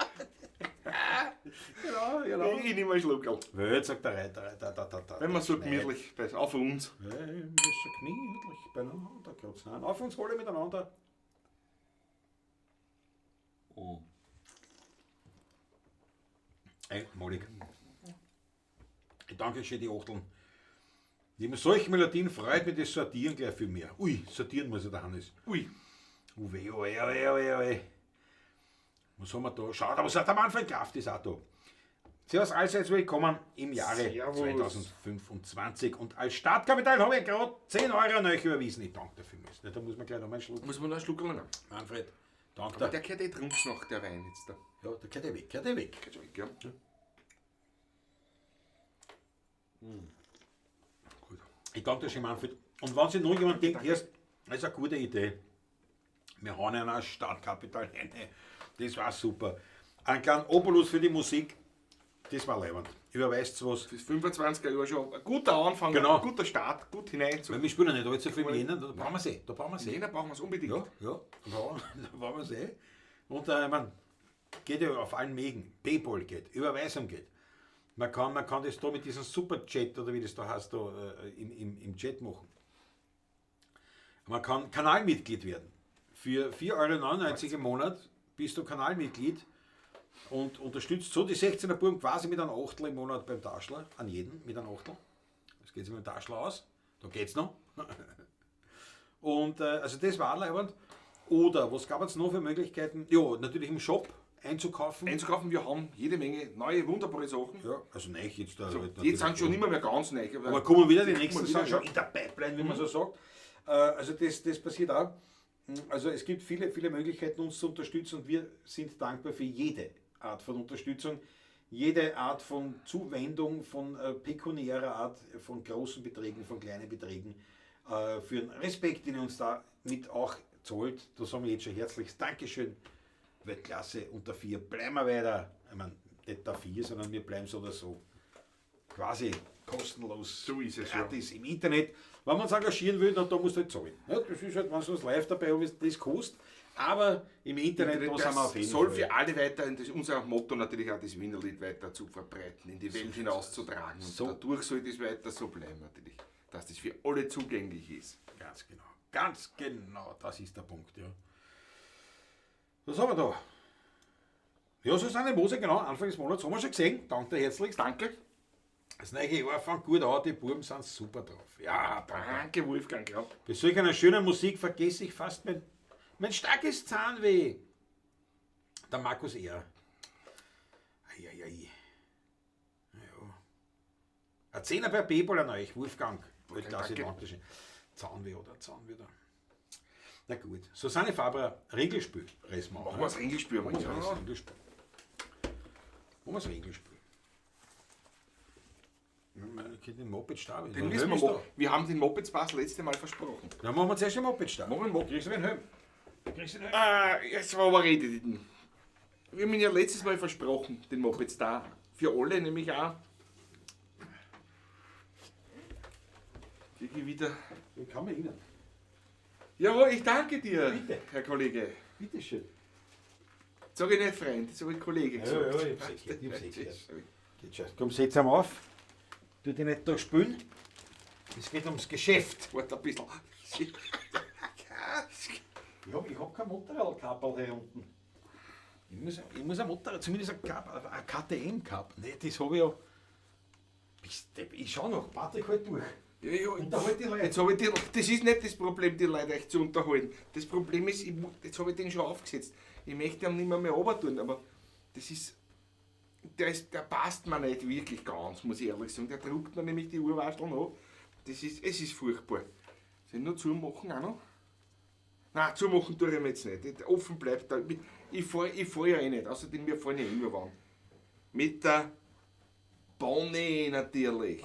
Genau, genau. Ich nehme einen Schluckerl. Welt, sagt der Reiter, da, da, da, da. Wenn man so Schneit. gemütlich, bei- auf uns. Ja, das ist so gemütlich beieinander, kurz. Nein, auf uns alle miteinander. Oh. Einmalig. Ich danke schön, die Achteln. Neben solchen Melodien freut mich das Sortieren gleich viel mehr. Ui, sortieren muss ja der Hannes. Ui, Oh weh, oh weh, oh weh, oh weh, oh weh. Was haben wir da? Schaut, aber sagt der Manfred Kraft ist auch da. Servus, allseits willkommen im Jahre Servus. 2025. Und als Startkapital habe ich gerade 10 Euro an euch überwiesen. Ich danke dafür. Da muss man gleich noch mal einen Schluck. muss man noch einen Schluckerl nehmen. Manfred, danke Aber dir. der gehört eh drunten noch, der Wein jetzt da. Ja, der gehört eh weg, gehört eh weg. Gehört schon weg, ja. Gut. Ich danke dir schon, Manfred. Und wenn sich noch jemand denkt, erst, das ist eine gute Idee. Wir hauen einer ein Startkapital rein. Das war super. Einen kleinen Obolus für die Musik, das war leibend. Überweist was. Fürs 25er Jahr schon ein guter Anfang, Genau. ein guter Start, gut hinein. Zu Weil wir spielen ja nicht allzu viel mit Jänner, da brauchen wir sie. Da brauchen wir sie. Jänner brauchen wir es unbedingt. Ja, ja, da brauchen wir sie. Und ich mein, geht ja auf allen Wegen. PayPal geht, Überweisung geht. Man kann das da mit diesem Superchat oder wie das da heißt, da, im Chat machen. Man kann Kanalmitglied werden. Für 4,99 € im Monat bist du Kanalmitglied und unterstützt so die 16er Buben quasi mit einem Achtel im Monat beim Taschler, an jeden mit einem Achtel. Das geht sich mit dem Taschler aus, da geht's noch. Und also das war leibend. Oder was gab es noch für Möglichkeiten? Ja, natürlich im Shop einzukaufen. Einzukaufen, wir haben jede Menge neue, wunderbare Sachen. Ja, also neu jetzt da. So, halt jetzt sind natürlich. schon immer mehr ganz neu. Aber kommen wieder, die nächsten Kommen wieder, sind schon ja. in der Pipeline, wie man so sagt. Also das passiert auch. Also es gibt viele, viele Möglichkeiten, uns zu unterstützen und wir sind dankbar für jede Art von Unterstützung, jede Art von Zuwendung, von pekuniärer Art, von großen Beträgen, von kleinen Beträgen, für den Respekt, den ihr uns da mit auch zahlt. Da sagen wir jetzt schon herzliches Dankeschön. Weltklasse unter 4 bleiben wir weiter. Ich meine, nicht der 4, sondern wir bleiben so oder so. Quasi kostenlos, So ist es, ja. gratis im Internet. Wenn man uns engagieren will, dann da musst du halt zahlen. Ja, das ist halt, wenn du was live dabei hast, das kostet. Aber im Internet, da sind wir auf jeden soll Fall. für alle weiter, das ist unser Motto natürlich auch, das Wienerlied weiter zu verbreiten, in die Welt hinauszutragen. Und So. dadurch soll das weiter so bleiben natürlich, dass das für alle zugänglich ist. Ganz genau. Ganz genau, das ist der Punkt, ja. Was haben wir da? Ja, Susanne Moser, genau, Anfang des Monats haben wir schon gesehen. Danke dir herzlichst. Danke. Das neue Jahr fängt gut an, die Buben sind super drauf. Ja, danke. Danke, Wolfgang. Ja. Bei solch einer schönen Musik vergesse ich fast mein starkes Zahnweh. Der Markus R. Eieiei. Ja. Ein Zehner per PayPal an euch, Wolfgang. Weltklasse, danke. danke schön. Zahnweh oder Zahnweh da. Na gut. Susanne Faber, Regelspiel. Reißen wir Machen wir das Ringelspür. Machen wir das Ja. Regelspiel. Machen wir das Regelspiel. Ja, man könnte den Moped starten. Den müssen wir machen. Wir haben den Moped-Spaß letzte Mal versprochen. Dann machen wir zuerst den Moped starten. Machen wir den Moped. Kriegst du den Helm? Kriegst du den Helm? Ah, jetzt war aber redet. Wir haben ihn ja letztes Mal versprochen, den Moped Star. Für alle nämlich auch. Krieg ich wieder. Ich kann mich erinnern. Jawohl, ich danke dir, Bitte. Herr Kollege. Bitte schön. Sag ich nicht Freund, das habe ich Kollege Ja, gesagt. ja, ich hab's gehört, ich hab's gehört. Geht schon. Komm, setz ihn auf. Tu dich nicht da spülen. Es geht ums Geschäft. Warte ein bisschen. Ich hab kein Motorradkapperl hier unten. Ich muss ein Motorrad, zumindest ein KTM-Cup. Nee, das habe ich ja. Bist Depp. Ich schau noch, Patrick halt durch. Ja, ja, Unterhalt die Leute. Jetzt hab ich die, das ist nicht das Problem, die Leute euch zu unterhalten. Das Problem ist, jetzt habe ich den schon aufgesetzt. Ich möchte ihn nicht mehr runter tun, aber das ist der passt mir nicht wirklich ganz, muss ich ehrlich sagen. Der druckt mir nämlich die Urwaschel noch. Es ist furchtbar. Soll ich nur zumachen auch noch? Nein, zumachen tue ich mir jetzt nicht. Offen bleibt da. Ich fahr, ich fahr ja eh nicht, außerdem wir fahren ja immer wann. Mit der Bonnie natürlich.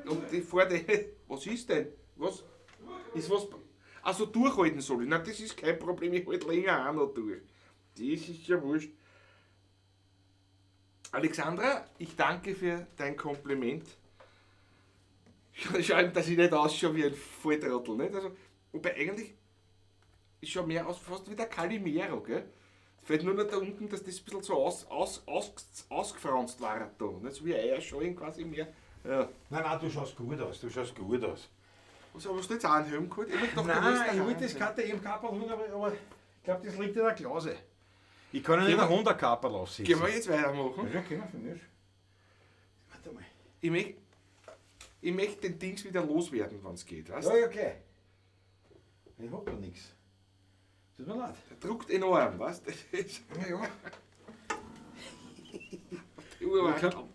Und ich fahr die, was ist denn? Was? Ist was? Also durchhalten soll ich. Nein, das ist kein Problem, ich halte länger auch noch durch. Das ist ja wurscht. Alexandra, ich danke für dein Kompliment. Schau, dass ich nicht ausschaue wie ein Volltrottel. Nicht? Also, wobei eigentlich, ich schaue mehr aus fast wie der Calimero, gell? Es fällt nur noch da unten, dass das ein bisschen so ausgefranst war da. Nicht? So wie Eierschalen quasi mehr. Ja. Nein, nein, du schaust gut aus, du schaust gut aus. Was, aber hast du jetzt auch einen Helm geholt? Ich gedacht, du Nein, willst ich einen wollte das Helm. KTM Kapperl holen, aber ich glaube, das liegt in der Klause. Ich kann ja nicht ein 100 Kapperl aufsetzen. Können wir jetzt weitermachen? Ja, können wir, finde ich. Warte mal. Ich möcht den Dings wieder loswerden, wenn's geht, weißt? Ja, ja, okay. Ich hab da nichts. Tut mir leid. Der druckt enorm, weißt du? Das ist Ja, ja. die Uhr Ich glaub-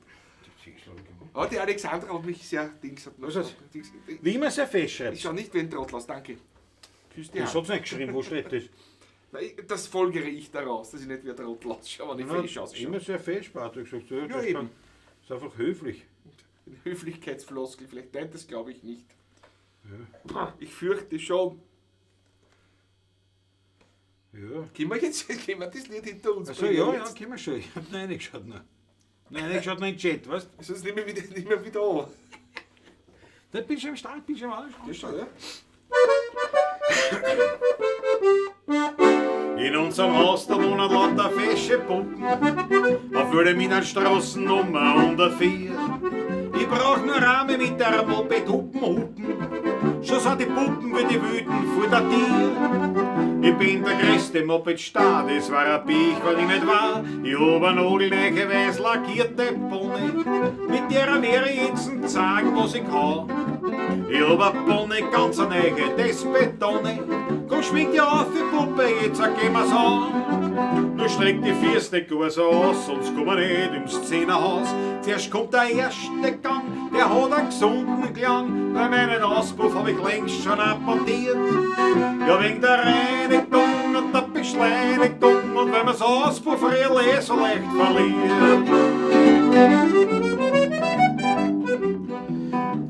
Ah, die Alexandra hat mich sehr Dings. Hat Was ist Dings, Wie man sehr festschreibt. ich schau nicht wie ein Trottel aus, danke. Küss die Das Hand. hat's nicht geschrieben, wo steht das? Nein, das folgere ich daraus, dass ich nicht wie ein Trottel ausschaue, wenn ich fesch ausschaue. Immer sehr fest, Patrick sagt. Ja, das Ja, eben. ist einfach höflich. Eine Höflichkeitsfloskel vielleicht. Nein, das glaube ich nicht. Ja. Ich fürchte schon. Ja. Können wir jetzt können wir das Lied hinter uns Also bringen ja, ja, jetzt? können wir schon. Ich hab noch reingeschaut noch. Nein, reingeschaut noch in den Chat, weißt du? Sonst nehmen wir wieder, nehmen wir wieder an. Da bist du am Start, bist du am Start. Das schon, ja? In unserem Haus, da wohnen lauter fesche Puppen. Auf Wilhelminer Straßen Nummer 104. Ich brauch nur Rahme mit der Moped hupen, hupen. Schon sind die Puppen wie die Wüten vor der Tier. Ich bin der größte Moped-Star, das war ein Biech, wenn ich nicht war. Ich hab eine nagelneue weiß lackierte Pony. Mit der werde ich jetzt zeigen, was ich kann. Ich hab eine Pony, ganz eine neue, das Betone. Komm, schwing dich auf, die Puppe, jetzt gehen wir's an. Nur streck die Füße nicht gar so aus, sonst kommen wir nicht im Szenehaus. Zuerst kommt der erste Gang, der hat einen gesunden Klang. Bei meinem Auspuff hab ich längst schon apportiert. Ja, wegen der Reinigung und der Beschleunigung und wenn man's Auspuffrel eh so leicht verliert.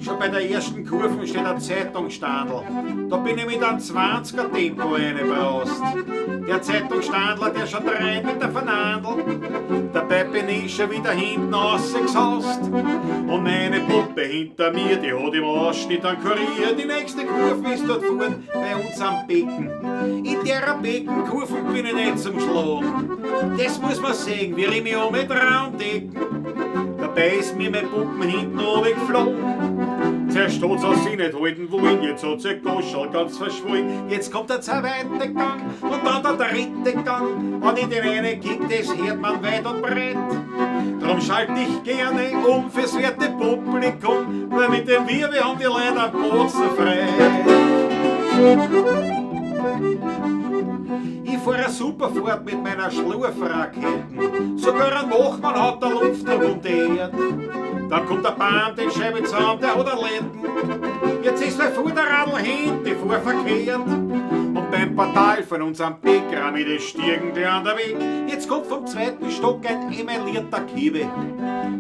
Schon bei der ersten Kurve steht ein Zeitungsstandel. Da bin ich mit einem 20er Tempo reingebraust. Der Zeitungsstandler, der schaut rein mit der Fernandel. Dabei bin ich schon wieder hinten rausgesaust. Und meine Puppe hinter mir, die hat im Ausschnitt einen Kurier. Die nächste Kurve ist dort vorn bei uns am Becken. In der Beckenkurve bin ich nicht zum Schlagen. Das muss man sehen, wie ich mich um mit Raumdecken. Dabei ist mir mein Puppen hinten runtergeflogen. Zuerst hat's aus sie nicht halten wollen, jetzt hat sie Goschel ganz verschwollen. Jetzt kommt der zweite Gang und dann der dritte Gang. Wenn ich den einen kick, das hört man weit und breit. Drum schalt ich gerne um fürs werte Publikum, weil mit dem wir haben die Leute am Bozen frei. Ich fahr eine super Fahrt mit meiner Schlurfraketen. Sogar ein Wachmann hat der Luftdruck und Erd. Dann kommt der Bahn, den Scheibe zusammen, der hat einen Letten. Jetzt ist mein Vorderradl hin, die fuhr verkehrt. Und beim Portal von unserem Bäcker mit den Stiegen, der an der Weg. Jetzt kommt vom zweiten Stock ein emaillierter Kiebe.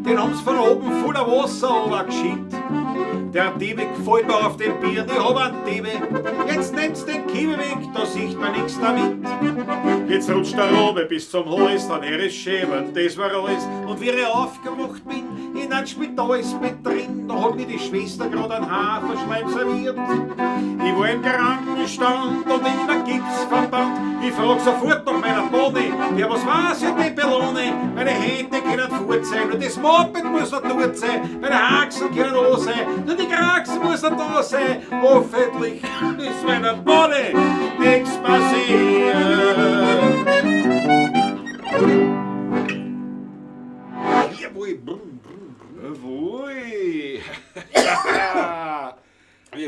Den haben's von oben voller Wasser runtergeschickt. Der Diebe gefällt mir auf den Bier, ich hab einen Diebe. Jetzt nehmt's den Kiebe weg, da sieht man nix damit. Jetzt rutscht der Robe bis zum Hals, dann her ist schämen, das war alles. Und wie ich aufgewacht bin, in ein Spitalsbett drin, da hat mir die Schwester grad einen Haferschleim serviert. Ich war im Krankenstand und in der Gipsverband. Ich frag sofort nach meiner Pony, ja was war's ja die Belone? Meine Hände können fort sein, nur das Moped muss noch dort sein, meine Haxen können an sein, nur die Kraxen muss noch da sein. Hoffentlich ist meiner Pony nichts passiert. Jawohl, brumm, brumm, brumm. Jawohl!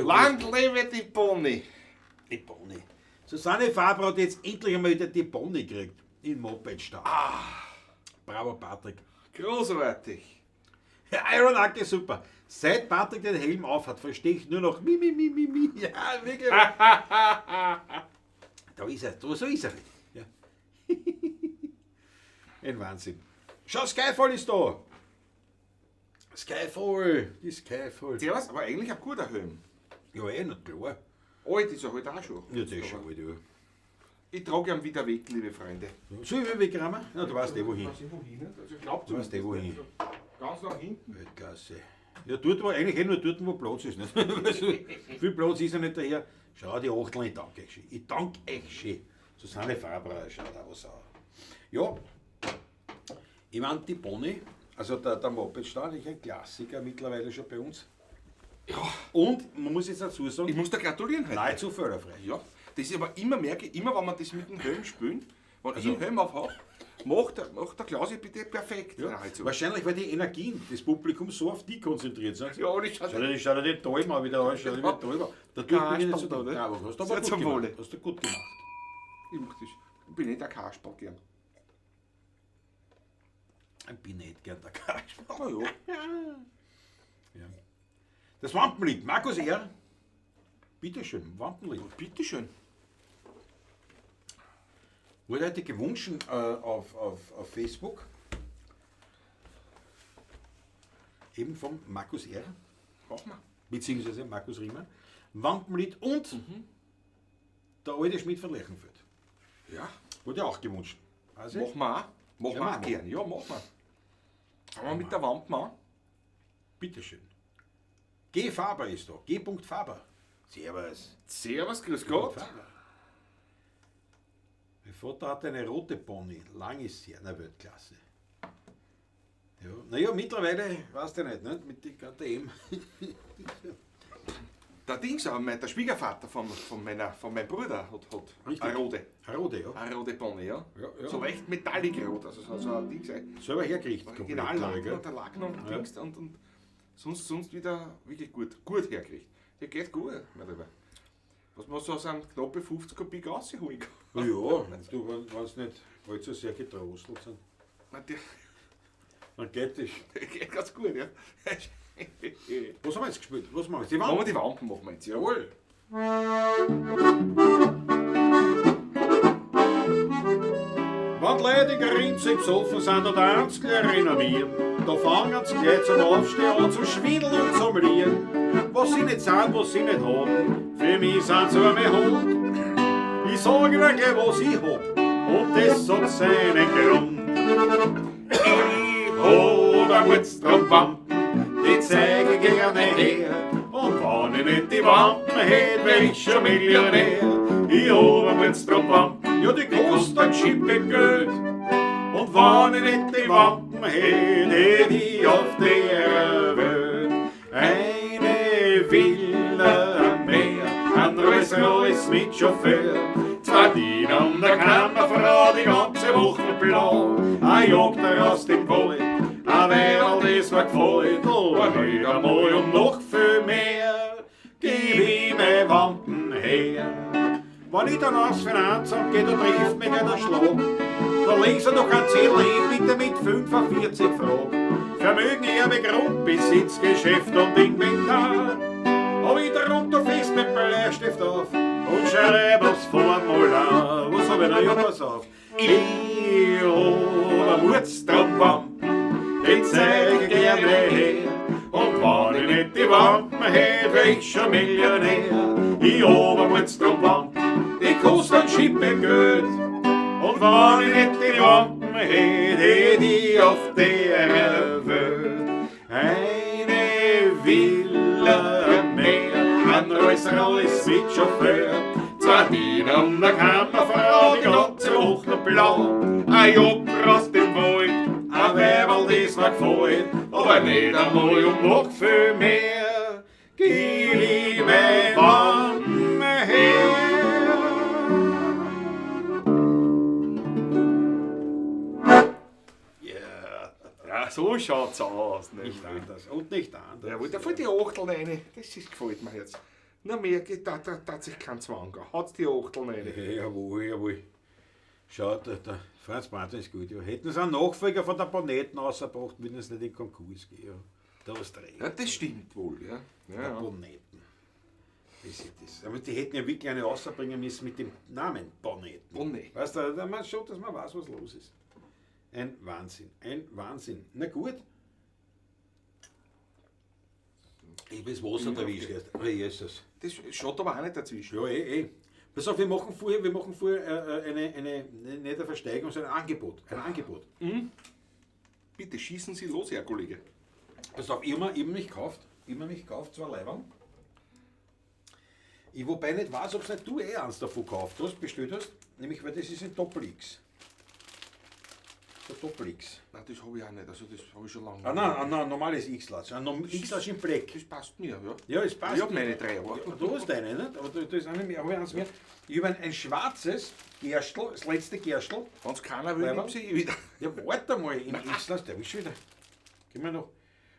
Lang lebe die Pony! Die Pony. Susanne Faber hat jetzt endlich einmal wieder die Pony gekriegt. In Mopedstall. Ah. Bravo, Patrick. Großartig! Ja, Iron Acke, super. Seit Patrick den Helm auf hat, verstehe ich nur noch mi, mi, mi, mi, mi. Ja, wirklich. Da ist er, so ist er. Ja. Ein Wahnsinn. Schau, Skyfall ist da. Skyfall, die Skyfall. Servus, aber eigentlich ein guter Helm. Ja, eh, na klar. Alt ist er halt auch schon. Ja, das ist schon alt, ja. Ich trage ihn wieder weg, liebe Freunde. Soll ich wegräumen? Na, du weißt eh wohin. Weiß ich wohin, nicht? Also ich glaub Du weißt eh wohin. Ganz nach hinten. Weltklasse. Ja, dort war eigentlich eh nur dort, wo Platz ist. Nicht? Also, viel Platz ist ja nicht daher. Schau, die Achteln, ich danke euch schön. Ich danke euch schön. Susanne Faber schaut auch was an. Ja, ich meine, die Pony, also der Moped Star, ist ein Klassiker mittlerweile schon bei uns. Ja. Und man muss jetzt dazu sagen, Ich muss da gratulieren heute. nahezu förderfrei. Ja, das ist aber immer merke, immer wenn wir das mit dem Helm spielen, wenn Also- ich einen Helm auf habe, macht der Klausi bitte perfekt. Ja. Nahezu. Wahrscheinlich, weil die Energien des Publikums so auf die konzentriert sind. Ja, und ich Schau dir den Talm an, wieder an, schau dir den Talm an. Dadurch bin ich nicht so Kasperl da, ne? Ja, aber hast du aber Sehr gut zum gemacht. Wohle. Hast du gut gemacht. Ich mach das. Ich bin nicht der Kasperl gern. Ich bin nicht gern der Kasperl. Aber ja. Ja. Das Wampenlied, Markus R. Bitteschön, Wampenlied. Bitteschön. Wurde heute gewünscht auf Facebook. Eben vom Markus R. Machen wir. Beziehungsweise Markus Riemer. Wampenlied und der alte Schmied von Lerchenfeld. Ja. Wurde auch gewünscht. Also, Machen wir auch. Machen Ja, wir auch machen wir. gern. Ja, machen wir. Fangen wir mit der Wampen an. bitteschön. G. Faber ist da. G. Faber. Servus. Servus, grüß Gott. Faber. Mein Vater hatte eine rote Pony. Lang ist sie, na Weltklasse. Ja. Naja, mittlerweile, weißt du nicht, ne? Mit den KTM. Der Dings, aber der Schwiegervater von meinem Bruder hat Richtig. eine rote. Eine rote, ja. Eine rote Pony, ja. Ja, ja. So leicht metallic rot, also so ein Ding. Selber hergerichtet. komplett, Original glaub ich, Lack, gell? der Lack noch und Ja. Dings und sonst wieder wirklich gut hergekriegt. Der geht gut, mein Lieber. Was man so aus einem knappe 50 Kubik rausholen kann. Ja, du, wenn sie nicht allzu sehr gedrosselt sind, Na, der, dann geht das. der geht ganz gut, ja. Was haben wir jetzt gespielt? Was machen wir jetzt? Die Machen wir Wand? die Wampen, machen wir jetzt, jawohl. Wenn die Leute grinzig besoffen sind oder eins gleich renommieren, da fangen sie gleich zum Aufstehen an, zum Schwindeln und zum Lieren. Was sie nicht sind, was sie nicht haben, für mich sind sie einmal Hund. Ich sag ihnen gleich, was ich hab, und das hat seinen Grund. Ich hab ein Wurzelwampen, die zeige ich gerne her. Und wenn ich nicht die Wampen hätt, wär ich schon Millionär. Ich hab ein Wurzelwampen, ja, die kostet ein Schippe Geld. Und wenn ich nicht die Wampen hätt, hätt ich auf der Welt eine Villa am Meer, ein Rolls Royce mit Chauffeur. Zwei Diener und eine Kammerfrau, die ganze Woche blau. Ein Jagd aus dem Wald, ein Weiberl, das mir gefällt. Aber nicht einmal und noch viel mehr, gib ich meine Wampen her. Wenn ich dann aufs Finanzamt gehe, da trifft mich der Schlag. Da legen sie doch ein Zettel hin, bitte mit 45 Fragen. Vermögen, Erbe, Grundbesitz, Geschäft und Inventar. Hab ich darunter fest mit Bleistift auf und schreib aufs Formular. Was hab ich da? Ja, pass auf. Ich hab einen Wurzelwampen, den zeig ich gerne her. Und wenn ich nicht die Wampen hätt, wär ich schon Millionär. Ich hab einen Wurzelwampen, die kostet ein Schippe Geld. Und wenn ich nicht die Wampen hätt, hätt ich auf der Welt eine Villa am Meer, ein Rolls Royce mit Chauffeur, zwei Diener und eine Kammerfrau, die ganze Woche blau, ein Jocker aus dem Wald, ein Weiberl, das mir gefällt, aber nicht einmal und noch viel mehr, gib ich mein Wampen her. Yeah. Ja, so schaut's aus. Ne? Nicht anders und nicht anders. Ja, wollte voll die Achteln rein. Das gefällt mir jetzt. Na, mehr geht, da hat sich kein Zwang. Haut's die Achteln rein. Ja, jawohl, jawohl. Schau, der Franz Martin ist gut. Ja. Hätten sie einen Nachfolger von der Planeten rausgebracht, würden sie nicht in den Konkurs gehen. Ja. Da hast du recht. Ja, das stimmt wohl, ja. Ja, Der ja. Planeten. Das ist das. Aber die hätten ja wirklich eine rausbringen müssen mit dem Namen Planeten. Bonnet. Weißt du, da man schon, dass man weiß, was los ist. Ein Wahnsinn, ein Wahnsinn. Na gut. Ich bin das Wasser Mhm, erwischt okay. erst. Oh, Jesus. Das schaut aber auch nicht dazwischen. Ja, eh. Pass auf, wir machen vorher eine, nicht eine Versteigerung, sondern ein Angebot. Ein Angebot. Bitte schießen Sie los, Herr Kollege. Pass auf, ich habe mich gekauft, zwei Leibern. Ich wobei nicht weiß, ob nicht du eh eins davon gekauft hast, bestellt hast, nämlich weil das ist in Doppel-X. Der Doppel-X. Nein, das habe ich auch nicht. Also das habe ich schon lange. Ah nein, ah, nein, normales X-Large. Ein X-Large in Black. Das passt mir, ja. Ja, es passt. Ich habe meine drei, aber. Ja, du hast eine, nicht? Aber da ist eine mehr, habe ich eins mehr. Ich habe ein schwarzes Gerstl, das letzte Gerstl. Wenn es keiner will, Leiberl? nimm sie eh wieder. Ja, warte mal, in X-Large, der will schon wieder. Gehen wir noch.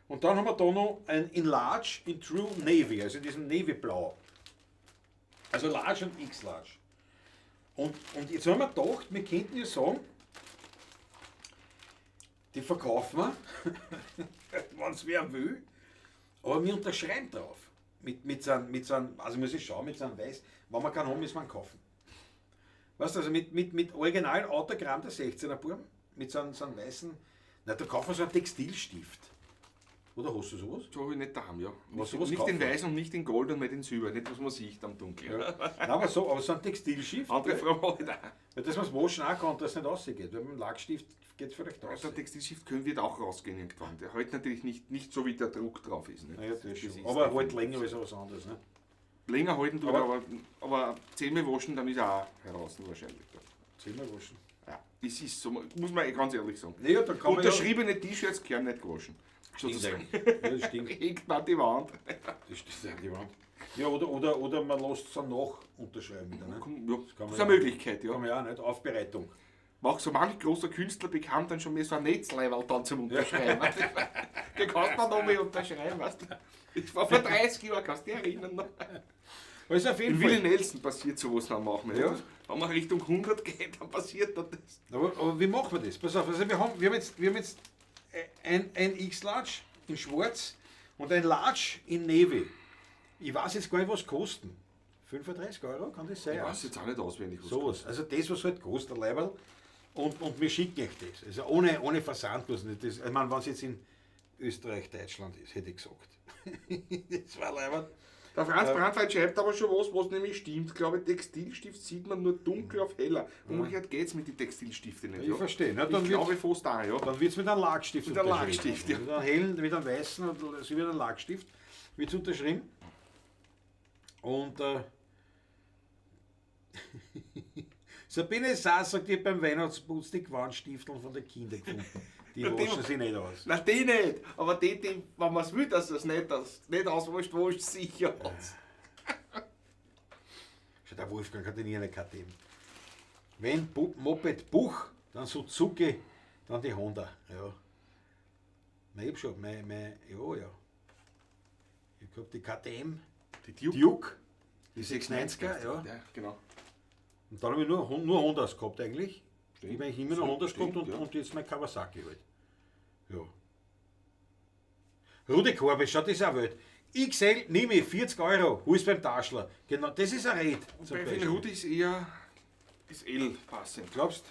Und dann haben wir da noch ein in Large in True Navy, also in diesem Navy-Blau. Also Large und X-Large. Und jetzt haben wir gedacht, wir könnten ja sagen, die verkaufen wir, wenn es wer will, aber wir unterschreiben drauf. Mit so einem, also muss ich schauen, mit so einem Weiß, wenn wir keinen haben, müssen wir einen kaufen. Weißt du, also mit original Autogramm der 16er Buben, mit so einem weißen, na, da kaufen wir so einen Textilstift. Oder hast du sowas? So habe ich nicht daheim, ja. Was Nicht, sowas nicht in kaufen? weiß und nicht in Gold und nicht in Silber. Nicht, was man sieht am Dunkeln. Ja. Nein, aber so ein Textilstift. Andere gell? Frage habe ich da. Weil das, was waschen auch kann, dass es nicht rausgeht. Weil mit dem Lackstift geht es vielleicht raus. Der Textilstift können wir auch rausgehen irgendwann. Der hält natürlich nicht so, wie der Druck drauf ist. Nicht? Naja, das Das schon. ist Aber halt definitiv länger als was anderes. Ne? Länger halten tut er, Aber- aber zehnmal waschen, dann ist er auch heraus wahrscheinlich. Zehnmal waschen. Ja, das ist so, muss man ganz ehrlich sagen. Naja, dann kann man ja... Unterschriebene T-Shirts gehören nicht gewaschen. Stimmt Sozusagen. eigentlich. Ja, das stimmt. Hängt man an die Wand. Das stimmt an die Wand. Ja, oder man lässt es dann nach unterschreiben wieder. Ne? Komm, ja, kann das man ist ja- eine Möglichkeit, ja. Kann man ja auch nicht. Aufbereitung. Auch so manch großer Künstler bekam dann schon mehr so ein Netzleiberl dann zum Unterschreiben. Den kannst du noch mal unterschreiben, weißt du. Das war vor 30 Jahren, kannst du dich erinnern. Noch. Also auf jeden In Fall. Willie Nelson passiert sowas dann manchmal. Ja. Wenn man Richtung 100 geht, dann passiert dann das. Aber wie machen wir das? Pass auf, also wir haben jetzt ein X-Large in Schwarz und ein Large in Navy. Ich weiß jetzt gar nicht, was kosten. 35 Euro, kann das sein? Ich weiß jetzt auch nicht auswendig, was Sowas. Also das, was halt kostet, der Leiberl. Und wir schicken euch das. Also ohne Versandkosten. Das, ich meine, wenn es jetzt in Österreich, Deutschland ist, hätte ich gesagt. Das war Leiberl. Der Franz Brandweit schreibt aber schon was nämlich stimmt. Glaube ich, Textilstift sieht man nur dunkel auf heller. Umgekehrt geht es mit den Textilstiften nicht. Ich verstehe. Na, dann ich glaube fast auch, ja. Dann wird es mit einem Lackstift Mit einem unterschrieben. Lackstift, ja. Mit einem hellen, mit einem weißen, und so wie einem Lackstift wird es unterschrieben. Und Sabine Sass sagt, ich habe beim Weihnachtsputz die Gewandstiefeln von den Kindern gefunden. Die Na, die waschen sie nicht aus. Nein, die nicht. Aber die, wenn man es will, dass es nicht auswascht, wascht es sicher aus. Schau, der Wolfgang hat nie eine KTM. Wenn Moped Buch, dann Suzuki, dann die Honda. Ja. Nein, ich hab schon, ja, ja. Ich hab die KTM, Die Duke. Duke, die 690er, ja. Ja, genau. Und dann habe ich nur Hondas gehabt eigentlich. Stimmt. Ich habe eigentlich immer nur Hondas Stimmt, gehabt ja. und jetzt mein Kawasaki halt. Ja. Rudi Korbe, schau, das ist auch wild. XL nehme ich, 40 Euro, hol's beim Taschler. Genau, das ist ein Red. zum Bei Beispiel. den Rudi ist eher ist L passend. Glaubst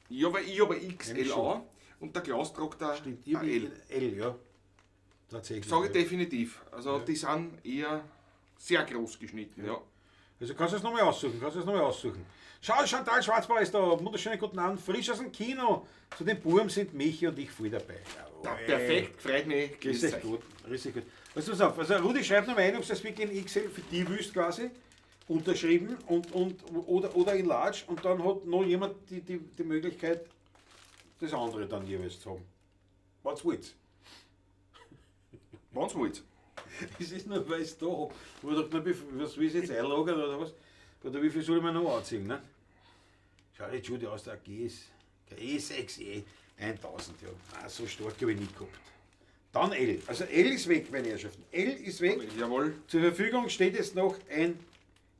Ja, weil ich habe XL Eigentlich schon. auch und der Klaus tragt da Stimmt, ich ein L. L, ja. Tatsächlich. Sage ich ja. definitiv. Also die sind eher sehr groß geschnitten, ja. Also kannst du es nochmal aussuchen, Schau, Chantal Schwarzbauer ist da. Wunderschönen guten Abend. Frisch aus dem Kino. Zu den Buben sind Michi und ich voll dabei. Jawohl. Ja, perfekt, freut mich. Grüß Richtig euch. gut, richtig gut. Also pass auf, also Rudi schreibt nochmal ein, ob es das wirklich in XL für die wüsst quasi, unterschrieben oder in Large und dann hat noch jemand die Möglichkeit, das andere dann jeweils zu haben. Was wollt? Wenn's wollt. Es ist nur, weil ich es da hab. Wo ich dachte, na, was will ich jetzt einlagern oder was? Oder wie viel soll ich mir noch anziehen? Ne? Schau die Judy aus der GS, E6E 1000, ja. Nein, so stark habe ich nicht gehabt. Dann L. Also L ist weg, meine Herrschaften. L ist weg. Jawohl. Zur Verfügung steht jetzt noch ein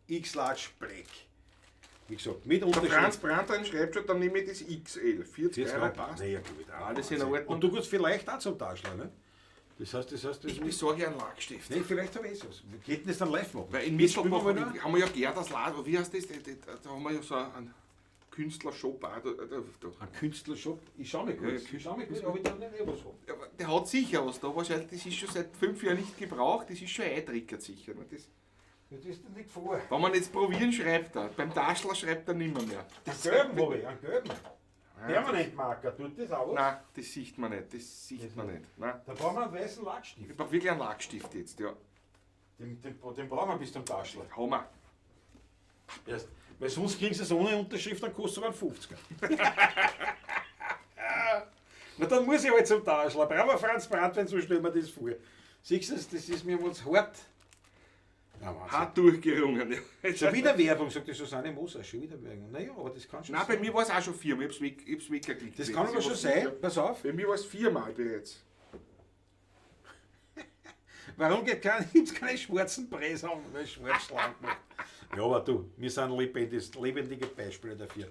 X-Large Black. Wie gesagt, mit Der Unterschrift. Franz Brandwein schreibt schon, dann nehme ich das XL. 40 40 Euro Euro passt. Naja, gut. Alles in Ordnung. Und du kannst vielleicht auch zum Taschler, ne? Das heißt, das Ich besorge einen Lackstift. Nee, vielleicht habe ich es. Wir könnten es dann live machen. Weil in Jetzt spielen Mittelbach wir mal noch. haben wir ja Gerdas Laden, wie heißt das? Da haben wir ja so einen Künstlershop auch. Da. Ein Künstlershop? Ich schau mal kurz. Ja, Ich schau mal kurz, ob ich da nicht eh was hab. Ja, aber der hat sicher was da. Wahrscheinlich, das ist schon seit 5 Jahren nicht gebraucht. Das ist schon eingedrickert sicher. Ne? Das, Ja, das ist nicht vor. wenn man jetzt probieren, schreibt er. Beim Taschler schreibt er nimmer mehr. Einen gelben habe ich, einen gelben. Permanentmarker, tut das auch was? Nein, das sieht man nicht. Das sieht Das man nicht. nicht. Nein. Da brauchen wir einen weißen Lackstift. Ich brauche wirklich einen Lackstift jetzt, ja. Den brauchen wir bis zum Taschler. Haben wir. Erst, weil sonst kriegen sie es ohne Unterschrift, dann kostet es aber einen 50er. Na dann muss ich halt zum Taschler. Bravo Franz Brandwein, so stellen wir das vor. Siehst du, das ist mir was hart. Na, Wahnsinn. Hart durchgerungen. Ja. Schon wieder Werbung, sagt die Susanne Moser. Schon wieder Werbung. Naja, aber das kann schon Nein, bei sein. mir war es auch schon viermal. Ich hab's weggeklickt. Das kann aber schon sein. Pass auf. Bei mir war es viermal bereits. Warum gibt es keine schwarzen Preise an, weil schwarz schlank macht? Ja, aber du, wir sind lebendige Beispiele dafür.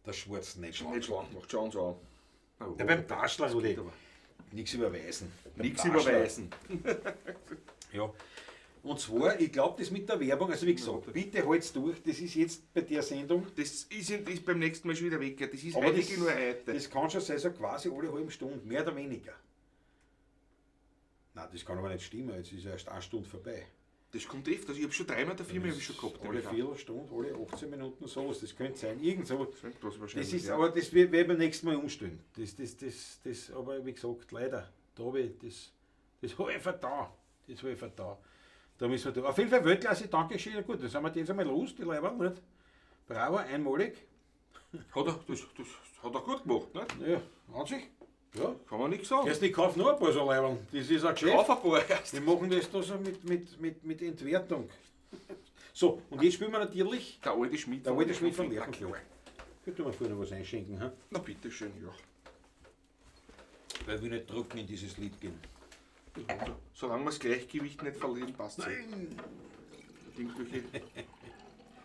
Dass schwarz nicht schlank Nicht schlank macht, schauen Sie an. Na, Ja, beim Taschler, Rudi. aber. Nichts überweisen. Beim Nichts Taschler. überweisen. Ja. Und zwar, ich glaube, das mit der Werbung, also wie gesagt, bitte halt's durch, das ist jetzt bei der Sendung. Das ist beim nächsten Mal schon wieder weg. Das ist Aber eigentlich das, nur heute. das kann schon sein, so quasi alle halbe Stunde, mehr oder weniger. Nein, das kann aber nicht stimmen, jetzt ist erst eine Stunde vorbei. Das kommt öfters. Ich habe schon dreimal der Firma hab ich schon gehabt. Alle nämlich auch. Viertelstunde, alle 18 Minuten sowas, das könnte sein, irgend so. Das wahrscheinlich, Das ist, ja. aber das werde ich beim nächsten Mal umstellen. Das, aber wie gesagt, leider, da habe ich, das habe ich vertan. Das habe ich vertan. Da müssen wir da. Auf jeden Fall Weltklasse, Dankeschön. Ja, gut, dann sind wir jetzt einmal los, die Leiberl, nicht? Bravo, einmalig. Hat er, das hat er gut gemacht, nicht? Ja, an sich. Ja. Kann man nichts sagen. Erst ich kaufe noch ein paar so Leiberl. Das ist ein Geschäft. Kauf ein paar erst. Die machen das da so mit Entwertung. So, und jetzt spielen wir natürlich Der alte Schmied. der alte Schmied von Lerchenfeld. Könnte man vorher noch was einschenken, hm? Na bitteschön, ja. Weil wir nicht trocken in dieses Lied gehen. Solange wir das Gleichgewicht nicht verlieren, passt es. Nein! Irgendwelche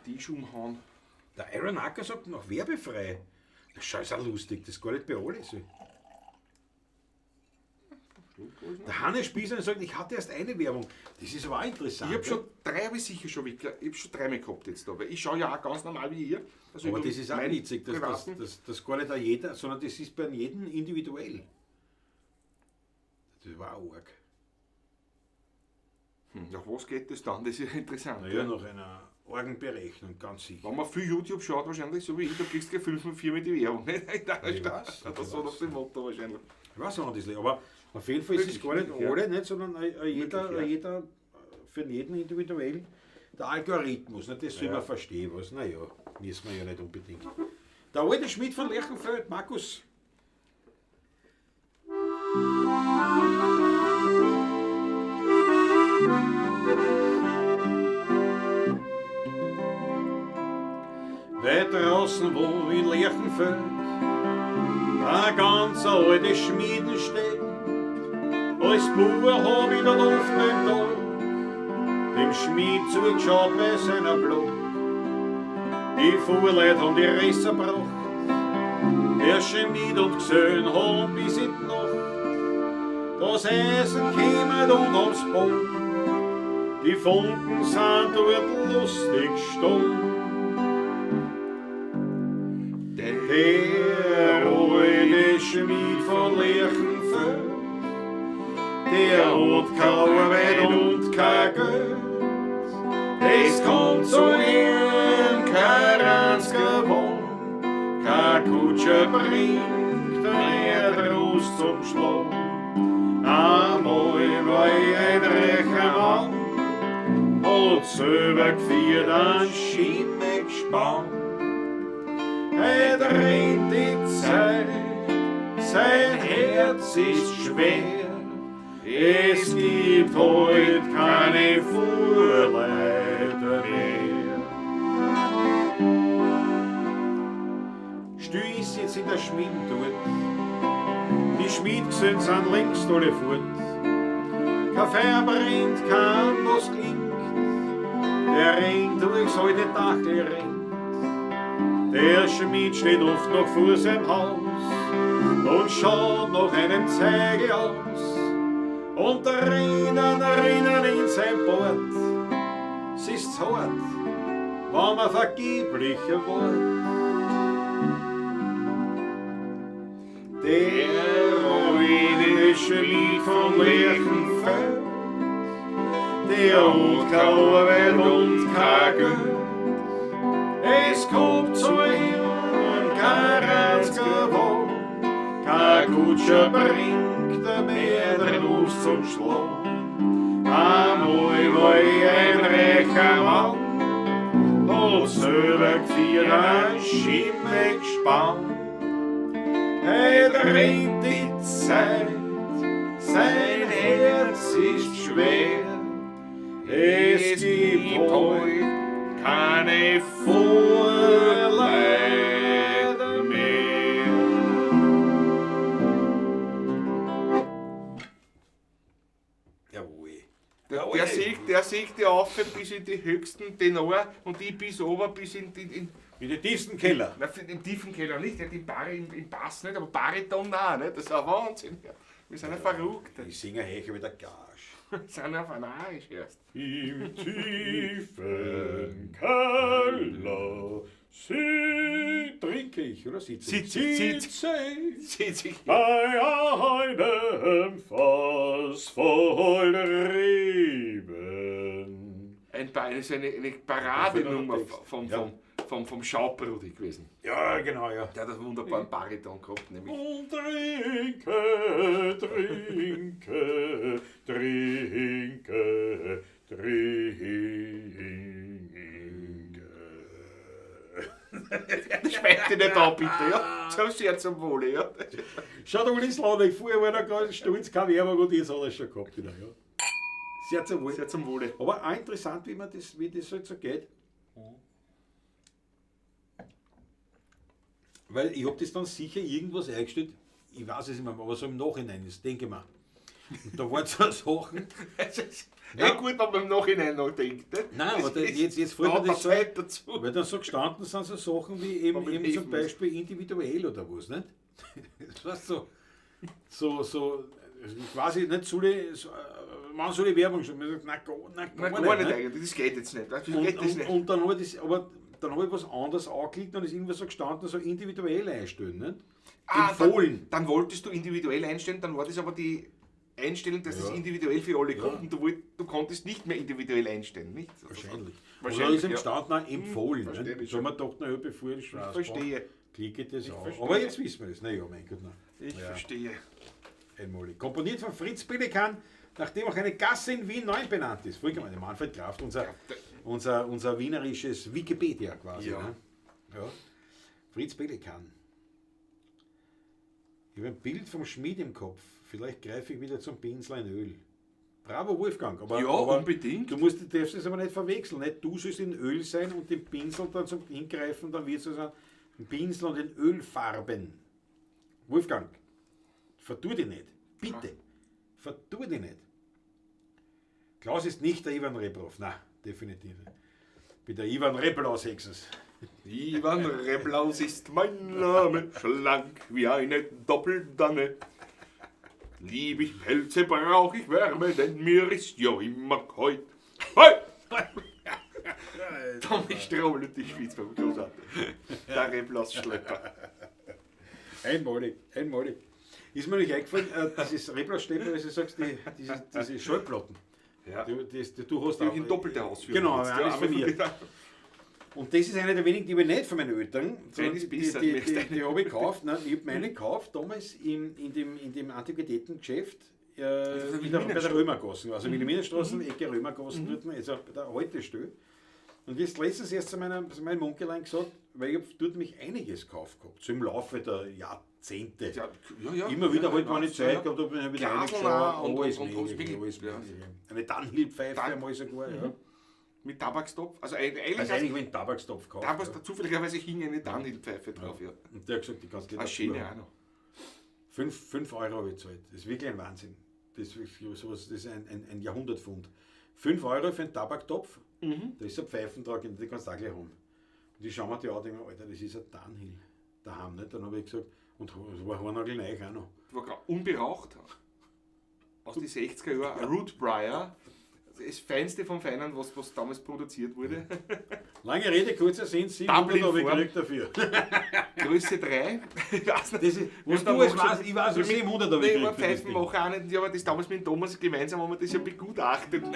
Tisch umhauen. Der Iron Acker sagt noch werbefrei. Das ist auch lustig, das ist gar nicht bei allen so. Der Hannes Spießer sagt, ich hatte erst eine Werbung. Das ist aber auch interessant. Ich habe schon drei, habe ich sicher schon weg, ich habe schon dreimal gehabt jetzt da, weil ich schaue ja auch ganz normal wie ihr. Also aber über das ist auch meinen witzig, dass privaten- das gar nicht auch jeder, sondern das ist bei jedem individuell. Das war auch arg. Nach was geht das dann? Das ist ja interessant. Naja, ja. nach einer argen Berechnung, ganz sicher. Wenn man viel YouTube schaut, wahrscheinlich, so wie ich, da kriegst du gleich 5 und 4 mit die Werbung. Nicht? Ich weiß, Das ich so nach weiß. dem Motto wahrscheinlich. Ich weiß auch nicht, aber auf jeden Fall ist es Möglich, gar nicht möglich, ja. alle, nicht, sondern jeder, Möglich, ja. jeder, für jeden individuell der Algorithmus, nicht? Das soll Ja. man verstehen, was, naja, müssen wir ja nicht unbedingt. Der alte Schmied von Lerchenfeld, Markus. Weit draußen, wo in Lerchenfeld ein ganz alte Schmieden steht, als Bub hab ich dort oft beim Tag dem Schmied zugeschaut bei seiner Blut. Die Fuhrleute haben die Resser gebracht, der Schmied und Gesellen haben bis in die Nacht das Eisen kämet und ums Boot. Die Funken sind dort lustig stumm. Der alte Schmied von Lerchenfeld, der hat keine Arbeit und kein Geld. Es kommt zu ihm kein einziger Wohn, kein Kutscher bringt er Rost zum Schlag. Einmal war ich ein reicher Mann, hat selber geführt ein Schimmelgespann. Heut rennt die Zeit, sein Herz ist schwer. Es gibt heut keine Fuhrleute mehr. Still ist jetzt in der Schmieden dort. Die Schmiedgesellen sind längst alle fort. Kein Feuer brennt, kein was klingt. Der Regen durchs alte Dachl rennt. Der Schmied steht oft noch vor seinem Haus und schaut nach einem Zeige aus. Und rinnen, rinnen in sein Bord. Es ist hart, Wenn man vergeblich Wort. Der ruine Schmied von Lerchenfeld, der hat keine Arbeit und kein Geld. Es kommt zu ihm kein einziger Wort, kein Kutscher bringt er mehr den Nuss zum Schlag. Einmal war ich ein reicher Mann, hat selber geführt ein Schimmel gespannt. Heut rennt die Zeit, sein Herz ist schwer. Es gibt heut keine Vorleid mehr. Jawohl. Der singt ja auf bis in die höchsten Tenor und ich bis ober bis in den tiefsten Keller. Na, im tiefen Keller nicht, ja, im Bass nicht, aber Bariton auch, nicht? Das ist ein Wahnsinn. Ja. Wir sind ja verrückt. Ich singe heche mit der Gage. Wir sind ja fanarisch erst. Im tiefen Keller trinke ich, oder? Sitze ich? Sitze ich. Sitze ich. Bei einem Fass voll Reben. Das ist eine Paradenummer vom Schaubrudi gewesen. Ja, genau, ja. Der hat das wunderbaren Bariton gehabt, nämlich. Und trinke, trinke, trinke, trinke. Das schmeckt dich nicht an, bitte, ja. So sehr zum Wohle, ja. Schau, der Uli Slawek, vorher war er ganz stolz, keine Werbung und jetzt hat er es schon gehabt wieder, ja. Sehr zum Wohle. Sehr zum Wohle. Aber auch interessant, wie das halt so geht. Weil ich hab das dann sicher irgendwas eingestellt, ich weiß es nicht mehr, aber so im Nachhinein, das denke ich mir. Und da waren so Sachen. Es ist gut, wenn man im Nachhinein noch denkt. Ne? Nein, aber da, jetzt fällt mir das so ein, dazu. Weil dann so gestanden sind so Sachen wie eben zum Beispiel individuell oder was, nicht? Das war so, quasi nicht so, man soll die Werbung schon. Man sagt, nein, gar nicht eigentlich, das geht jetzt nicht. Das geht nicht. Und dann habe ich das, aber dann habe ich was anderes angeklickt und ist irgendwas so gestanden, so individuell einstellen, nicht? Empfohlen. Dann wolltest du individuell einstellen, dann war das aber die Einstellung, dass das individuell für alle Kunden, du konntest nicht mehr individuell einstellen, nicht? Wahrscheinlich. Wahrscheinlich. Oder ist im gestanden empfohlen. Nicht? So man dachte, na, bevor ich verstehe. Klicke das an. Aber jetzt wissen wir das. Na ja, mein Gott. Na. Ich verstehe. Einmalig. Komponiert von Fritz Pelikan, nachdem auch eine Gasse in Wien neu benannt ist. Vollkommen, Manfred Kraft, unser wienerisches Wikipedia quasi. Ja. Ne? Ja. Fritz Pelikan. Ich habe ein Bild vom Schmied im Kopf. Vielleicht greife ich wieder zum Pinsel in Öl. Bravo, Wolfgang. Aber, ja, aber unbedingt. Du darfst es aber nicht verwechseln. Nicht? Du sollst in Öl sein und den Pinsel dann zum Hingreifen, dann wird es ein Pinsel und in Ölfarben. Wolfgang, vertu dich nicht. Bitte. Vertu dich nicht. Klaus ist nicht der Ivan Rebrov. Nein, definitiv nicht. Ich bin der Ivan Reblaus Hexes. Ivan Reblaus ist mein Name, schlank wie eine Doppeldanne. Lieb ich Pelze, brauch ich Wärme, denn mir ist ja immer kalt. Hey! Tommy Strobel und die Schweiz beim Großartig. Der Reblaus-Schlepper. Einmalig, einmalig. Ist mir nicht eingefallen, dieses Reblaus-Schlepper, wie du sagst, diese Schallplatten. Ja. Du hast die auch in doppelter Ausführung. Genau, eine ist von mir. Und das ist eine der wenigen, die ich nicht von meinen Eltern, sondern die habe ich gekauft. Nein, ich habe meine gekauft damals in dem Antiquitätengeschäft bei der Römergassen. Also Wilhelminenstraße, Ecke Römergassen, dort, also bei der Haltestelle. Und jetzt letztens erst zu meinem Onkelein gesagt, weil ich habe dort mich einiges gekauft gehabt, so im Laufe der Jahrzehnte. Ja, ja, immer wieder halt, wenn ich Zeit gehabt habe, habe ich wieder reingeschaut. Alles mögliche. Eine Dunhill-Pfeife einmal sogar. Ja. Mit Tabakstopf? Also eigentlich habe ich einen Tabakstopf gekauft. Damals, ja. Zufälligerweise hing eine Dunhill-Pfeife drauf. Ja. Und der hat gesagt, die kannst du nicht. Schöne auch noch. 5 Euro habe ich gezahlt. Das ist wirklich ein Wahnsinn. Das ist, sowas, das ist ein Jahrhundertfund. 5 Euro für einen Tabaktopf, da ist ein Pfeifentrag, den kannst du auch gleich haben. Und ich schaue mir die an und denke mir, Alter, das ist ein Dunhill daheim. Nicht? Dann habe ich gesagt, und es war haarnagelneu auch noch. Das war unberaucht. Aus den 60er Jahren, Root Briar. das Feinste vom Feinen, was damals produziert wurde. Lange Rede, kurzer Sinn, 700 habe ich gekriegt dafür. Größe 3. Ich weiß nicht. Das ist, was du es weißt, ich weiß, was 700 habe ich gekriegt. gekriegt. Ich war Pfeifenmacher auch nicht, aber das damals mit Thomas gemeinsam haben wir das ja begutachtet. Und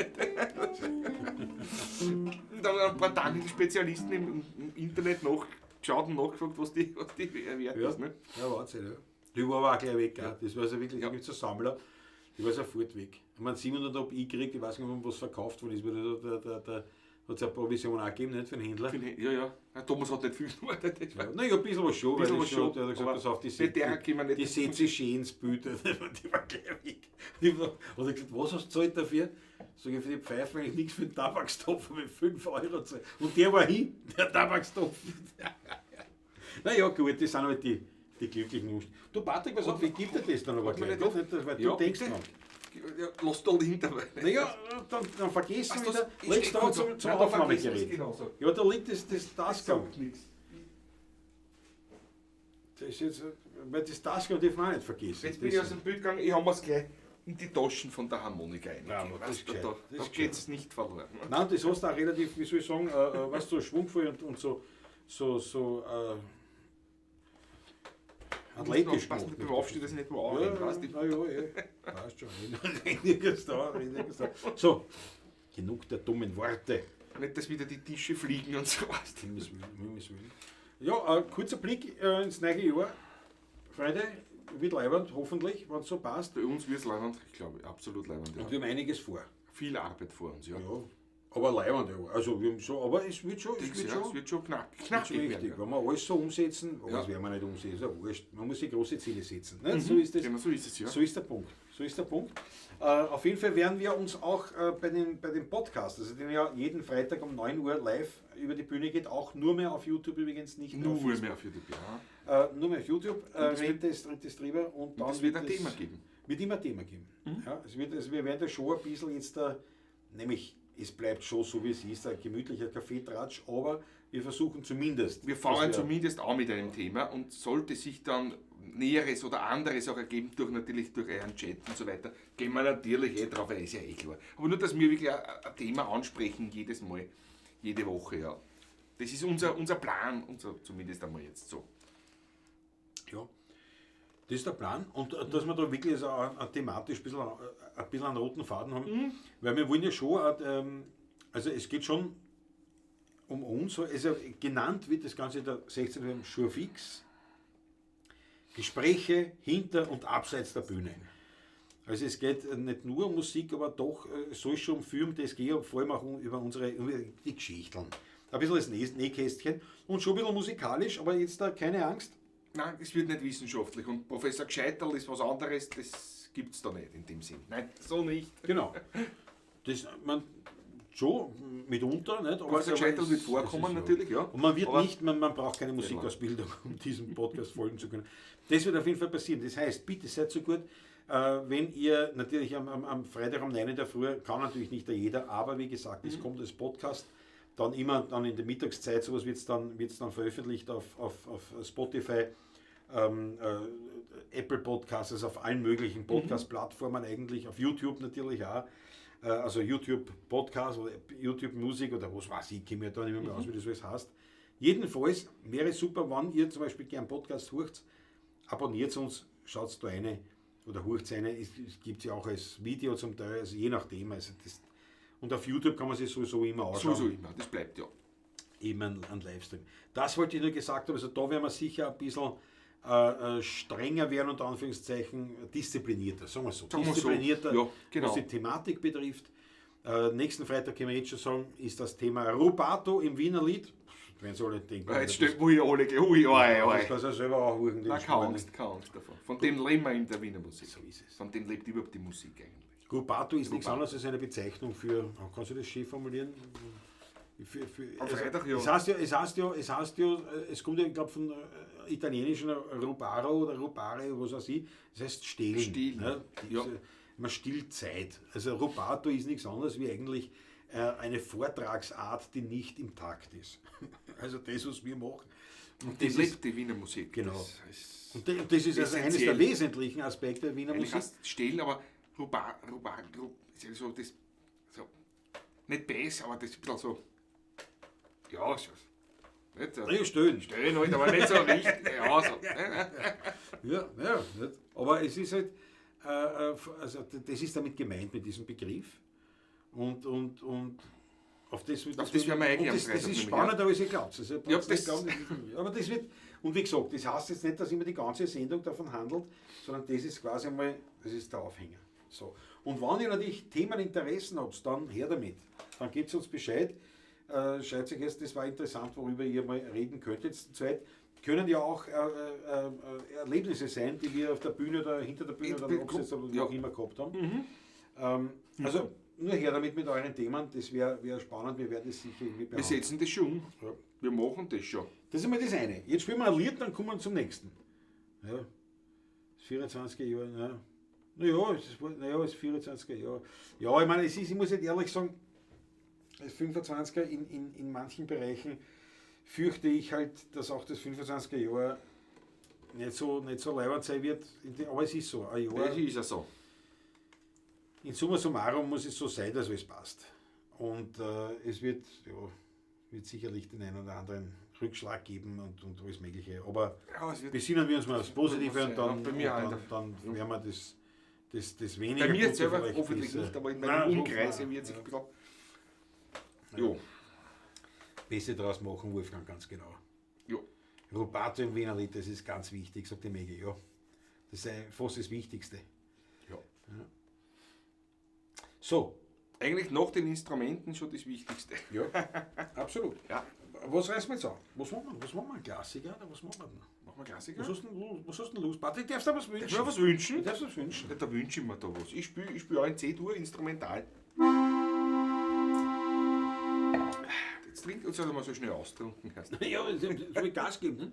dann haben ein paar Dunhill-Spezialisten im Internet nachgeschaut und nachgefragt, was die wert ist. Ne? Ja, Wahnsinn, ja. Die war aber auch gleich weg. Ja. Das war so wirklich, da gibt es einen Sammler, die war sofort weg. Ich meine, 700 habe ich gekriegt, ich weiß nicht, was verkauft worden ist, weil da hat es eine Provision auch gegeben, nicht für den Händler. Ja, ja. Thomas hat nicht viel gemacht. Ja, na ja, ein bisschen was schon, weil ich schon, der hat gesagt, pass auf, die setze ich schön ins Bild. Die war gleich weg. Und er gesagt, was hast du gezahlt dafür? Sag ich, für die Pfeife eigentlich nichts für den Tabakstopf, habe ich 5 Euro gezahlt. Und der war hin, der Tabakstopf. Naja, gut, das sind halt die glücklichen Umstände. Du Patrick, pass auf, wie gibt dir das dann aber gleich? Doch, nicht, weil du denkst dran. Ja, lass da liegen dabei. Naja, dann vergessen wir wieder. Legst du da zum Aufnahmegerät. Ja, da liegt das Tascam. Das ist jetzt, weil das Tascam darf man auch nicht vergessen. Jetzt bin ich aus dem Bild gegangen, ich habe mir's gleich in die Taschen von der Harmonika reingegeben. Da geht es nicht verloren. Nein, das hast du auch relativ, wie soll ich sagen, weißt du, so schwungvoll und so athletisch gemacht. Pass nicht aufstehen, dass ich nicht wo anrenne, weißt du? Ja, ja, passt schon. Nirgends da. So, genug der dummen Worte. Nicht, dass wieder die Tische fliegen und so, weißt du. Ja, kurzer Blick ins neue Jahr. Freunde, wird leiwand, hoffentlich, wenn es so passt. Bei uns wird es leiwand, ich glaube, absolut leiwand. Ja. Und wir haben einiges vor. Viel Arbeit vor uns, ja. Ja. Aber leiwand, ja. Also wir haben so, aber es wird schon, es wird schon knackig richtig. Wenn wir alles so umsetzen, aber das werden wir nicht umsetzen, ist ja wurscht. Man muss sich große Ziele setzen. Ne? So ist das. Genau, so ist es, ja. So ist der Punkt. So ist der Punkt. Auf jeden Fall werden wir uns auch bei den Podcasts, also den ja jeden Freitag um 9 Uhr live über die Bühne geht, auch nur mehr auf YouTube übrigens, nicht mehr nur auf Facebook. Mehr auf YouTube, ja. Nur mehr auf YouTube, rennt das drüber und dann es wird ein Thema geben. Wird immer ein Thema geben. Mhm. Ja, wir werden da schon ein bisschen jetzt da, nämlich es bleibt schon so, wie es ist, ein gemütlicher Kaffeetratsch, aber wir versuchen zumindest. Wir fangen zumindest an mit einem Thema und sollte sich dann Näheres oder anderes auch ergeben, durch euren Chat und so weiter, gehen wir natürlich drauf, ist ja eh klar. Aber nur, dass wir wirklich ein Thema ansprechen, jedes Mal, jede Woche, ja. Das ist unser Plan, zumindest einmal jetzt so. Ja, das ist der Plan und dass wir da wirklich so ein thematisch ein bisschen einen roten Faden haben, weil wir wollen ja schon, also es geht schon um uns, also genannt wird das Ganze der 16. Jour fix, Gespräche hinter und abseits der Bühne. Also es geht nicht nur um Musik, aber doch soll es schon um Film, das geht, vor allem auch über die Geschichten. Ein bisschen das Nähkästchen und schon ein bisschen musikalisch, aber jetzt da keine Angst. Nein, es wird nicht wissenschaftlich und Professor Gescheiterl ist was anderes, das gibt es da nicht in dem Sinn. Nein, so nicht. Genau. Das, man, schon mitunter, nicht? Aber Professor Gescheiterl wird vorkommen natürlich, ja. Und man wird aber nicht, man braucht keine Musikausbildung, um diesem Podcast folgen zu können. Das wird auf jeden Fall passieren. Das heißt, bitte seid so gut, wenn ihr natürlich am Freitag um 9 in der Früh, kann natürlich nicht jeder, aber wie gesagt, es kommt als Podcast. Dann immer dann in der Mittagszeit, sowas wird es dann veröffentlicht auf Spotify, Apple Podcasts, also auf allen möglichen Podcast-Plattformen eigentlich, auf YouTube natürlich auch. Also YouTube Podcast oder YouTube Music oder was weiß ich, kenne mich da nicht mehr aus, wie das alles heißt. Jedenfalls wäre es super, wenn ihr zum Beispiel gern Podcast hört, abonniert uns, schaut da rein oder hört rein. Es gibt ja auch als Video zum Teil, also je nachdem. Also das, und auf YouTube kann man sich sowieso immer anschauen. Sowieso immer, das bleibt ja. Eben ein Livestream. Das wollte ich nur gesagt haben, also da werden wir sicher ein bisschen strenger werden, unter Anführungszeichen, disziplinierter, sagen wir so. Disziplinierter, so. Ja, genau. Was die Thematik betrifft. Nächsten Freitag können wir jetzt schon sagen, ist das Thema Rubato im Wiener Lied. Wenn sie alle denken. Jetzt steht wo ich alle, ui, ui, ui. Das kannst du ja selber auch huchen. Nein, keine Angst davor. Von dem leben wir in der Wiener Musik. So ist es. Von dem lebt überhaupt die Musik eigentlich. Rubato ist nichts anderes als eine Bezeichnung für, kannst du das schön formulieren? Am Freitag, ja. Es heißt ja, es kommt ja, ich glaube, von italienischen Rubaro oder Rubare, was weiß ich, das heißt stehlen. Stehlen, ne? Ja. Man stiehlt Zeit. Also Rubato ist nichts anderes wie eigentlich eine Vortragsart, die nicht im Takt ist. Also das, was wir machen. Und das lebt die Wiener Musik. Genau. Das ist und das ist also eines der wesentlichen Aspekte der Wiener Eigentlich Musik. Heißt stehlen, aber Rubar, so das, so Nicht besser, aber das ist ein bisschen so. Ja, so. Nicht so. Ja, stehen. Stehen halt, aber nicht so richtig. Ja, so. Ja, ja, nicht? Aber es ist halt, also das ist damit gemeint mit diesem Begriff. Und auf das, Auf das werden wir eingehen und am das Freitag ist nämlich, spannender, als ihr glaubt. Also, Ja, braucht's nicht das- glauben, aber das wird, und wie gesagt, das heißt jetzt nicht, dass immer die ganze Sendung davon handelt, sondern das ist quasi einmal, das ist der Aufhänger. So. Und wenn ihr natürlich Themeninteressen habt, dann her damit. Dann gebt uns Bescheid. Schreibt euch jetzt, das war interessant, worüber ihr mal reden könntet. Zu zweit können ja auch Erlebnisse sein, die wir auf der Bühne oder hinter der Bühne Ich oder bin- abseits oder wo ja. auch immer gehabt haben. Also nur her damit mit euren Themen, das wäre wär spannend, wir werden es sicher irgendwie Wir behandeln. setzen das schon um. Ja. Wir machen das schon. Das ist einmal das eine. Jetzt spielen wir ein Lied, dann kommen wir zum nächsten. Ja. Das 24er Jahr, ja. Naja, es ist, naja, es ist 24er Jahr. Ja, ich meine, es ist, ich muss jetzt ehrlich sagen, das 25er in manchen Bereichen fürchte ich halt, dass auch das 25er Jahr nicht so leibend sein wird. Aber es ist so. Ein Jahr, Das ist ja so. in summa summarum muss es so sein, dass alles passt. Und es wird, ja, wird sicherlich den einen oder anderen Rückschlag geben und alles Mögliche. Aber Ja, es wird besinnen wir uns mal aufs Positive und dann, Ja, bei mir und auch. dann werden wir das weniger Bei mir Gute selber vielleicht hoffentlich besser- nicht, aber in Nein, meinem hoffen Umkreis wir, wird sich ja. ein bisschen. Jo, Besser draus machen, Wolfgang, ganz genau. jo. Rubato im Wiener Lied, das ist ganz wichtig, sagt die Megi. Ja, das ist fast das Wichtigste. Ja. So. Eigentlich nach den Instrumenten schon das Wichtigste. Ja, absolut. Ja. Was reißen wir jetzt an? Was machen wir? Was machen wir? Ein Klassiker oder was machen wir denn? Machen wir Klassiker? Was hast denn, was hast denn los? Patrick, darfst du was wünschen? Darf ich mir was wünschen? Du darfst was wünschen. Ja, da wünsche ich mir da was. Ich spiele ich spiel auch in C-Dur instrumental. Jetzt trinkt uns halt mal so schnell austrunken. Erst. Ja, soll ich Gas geben, ne?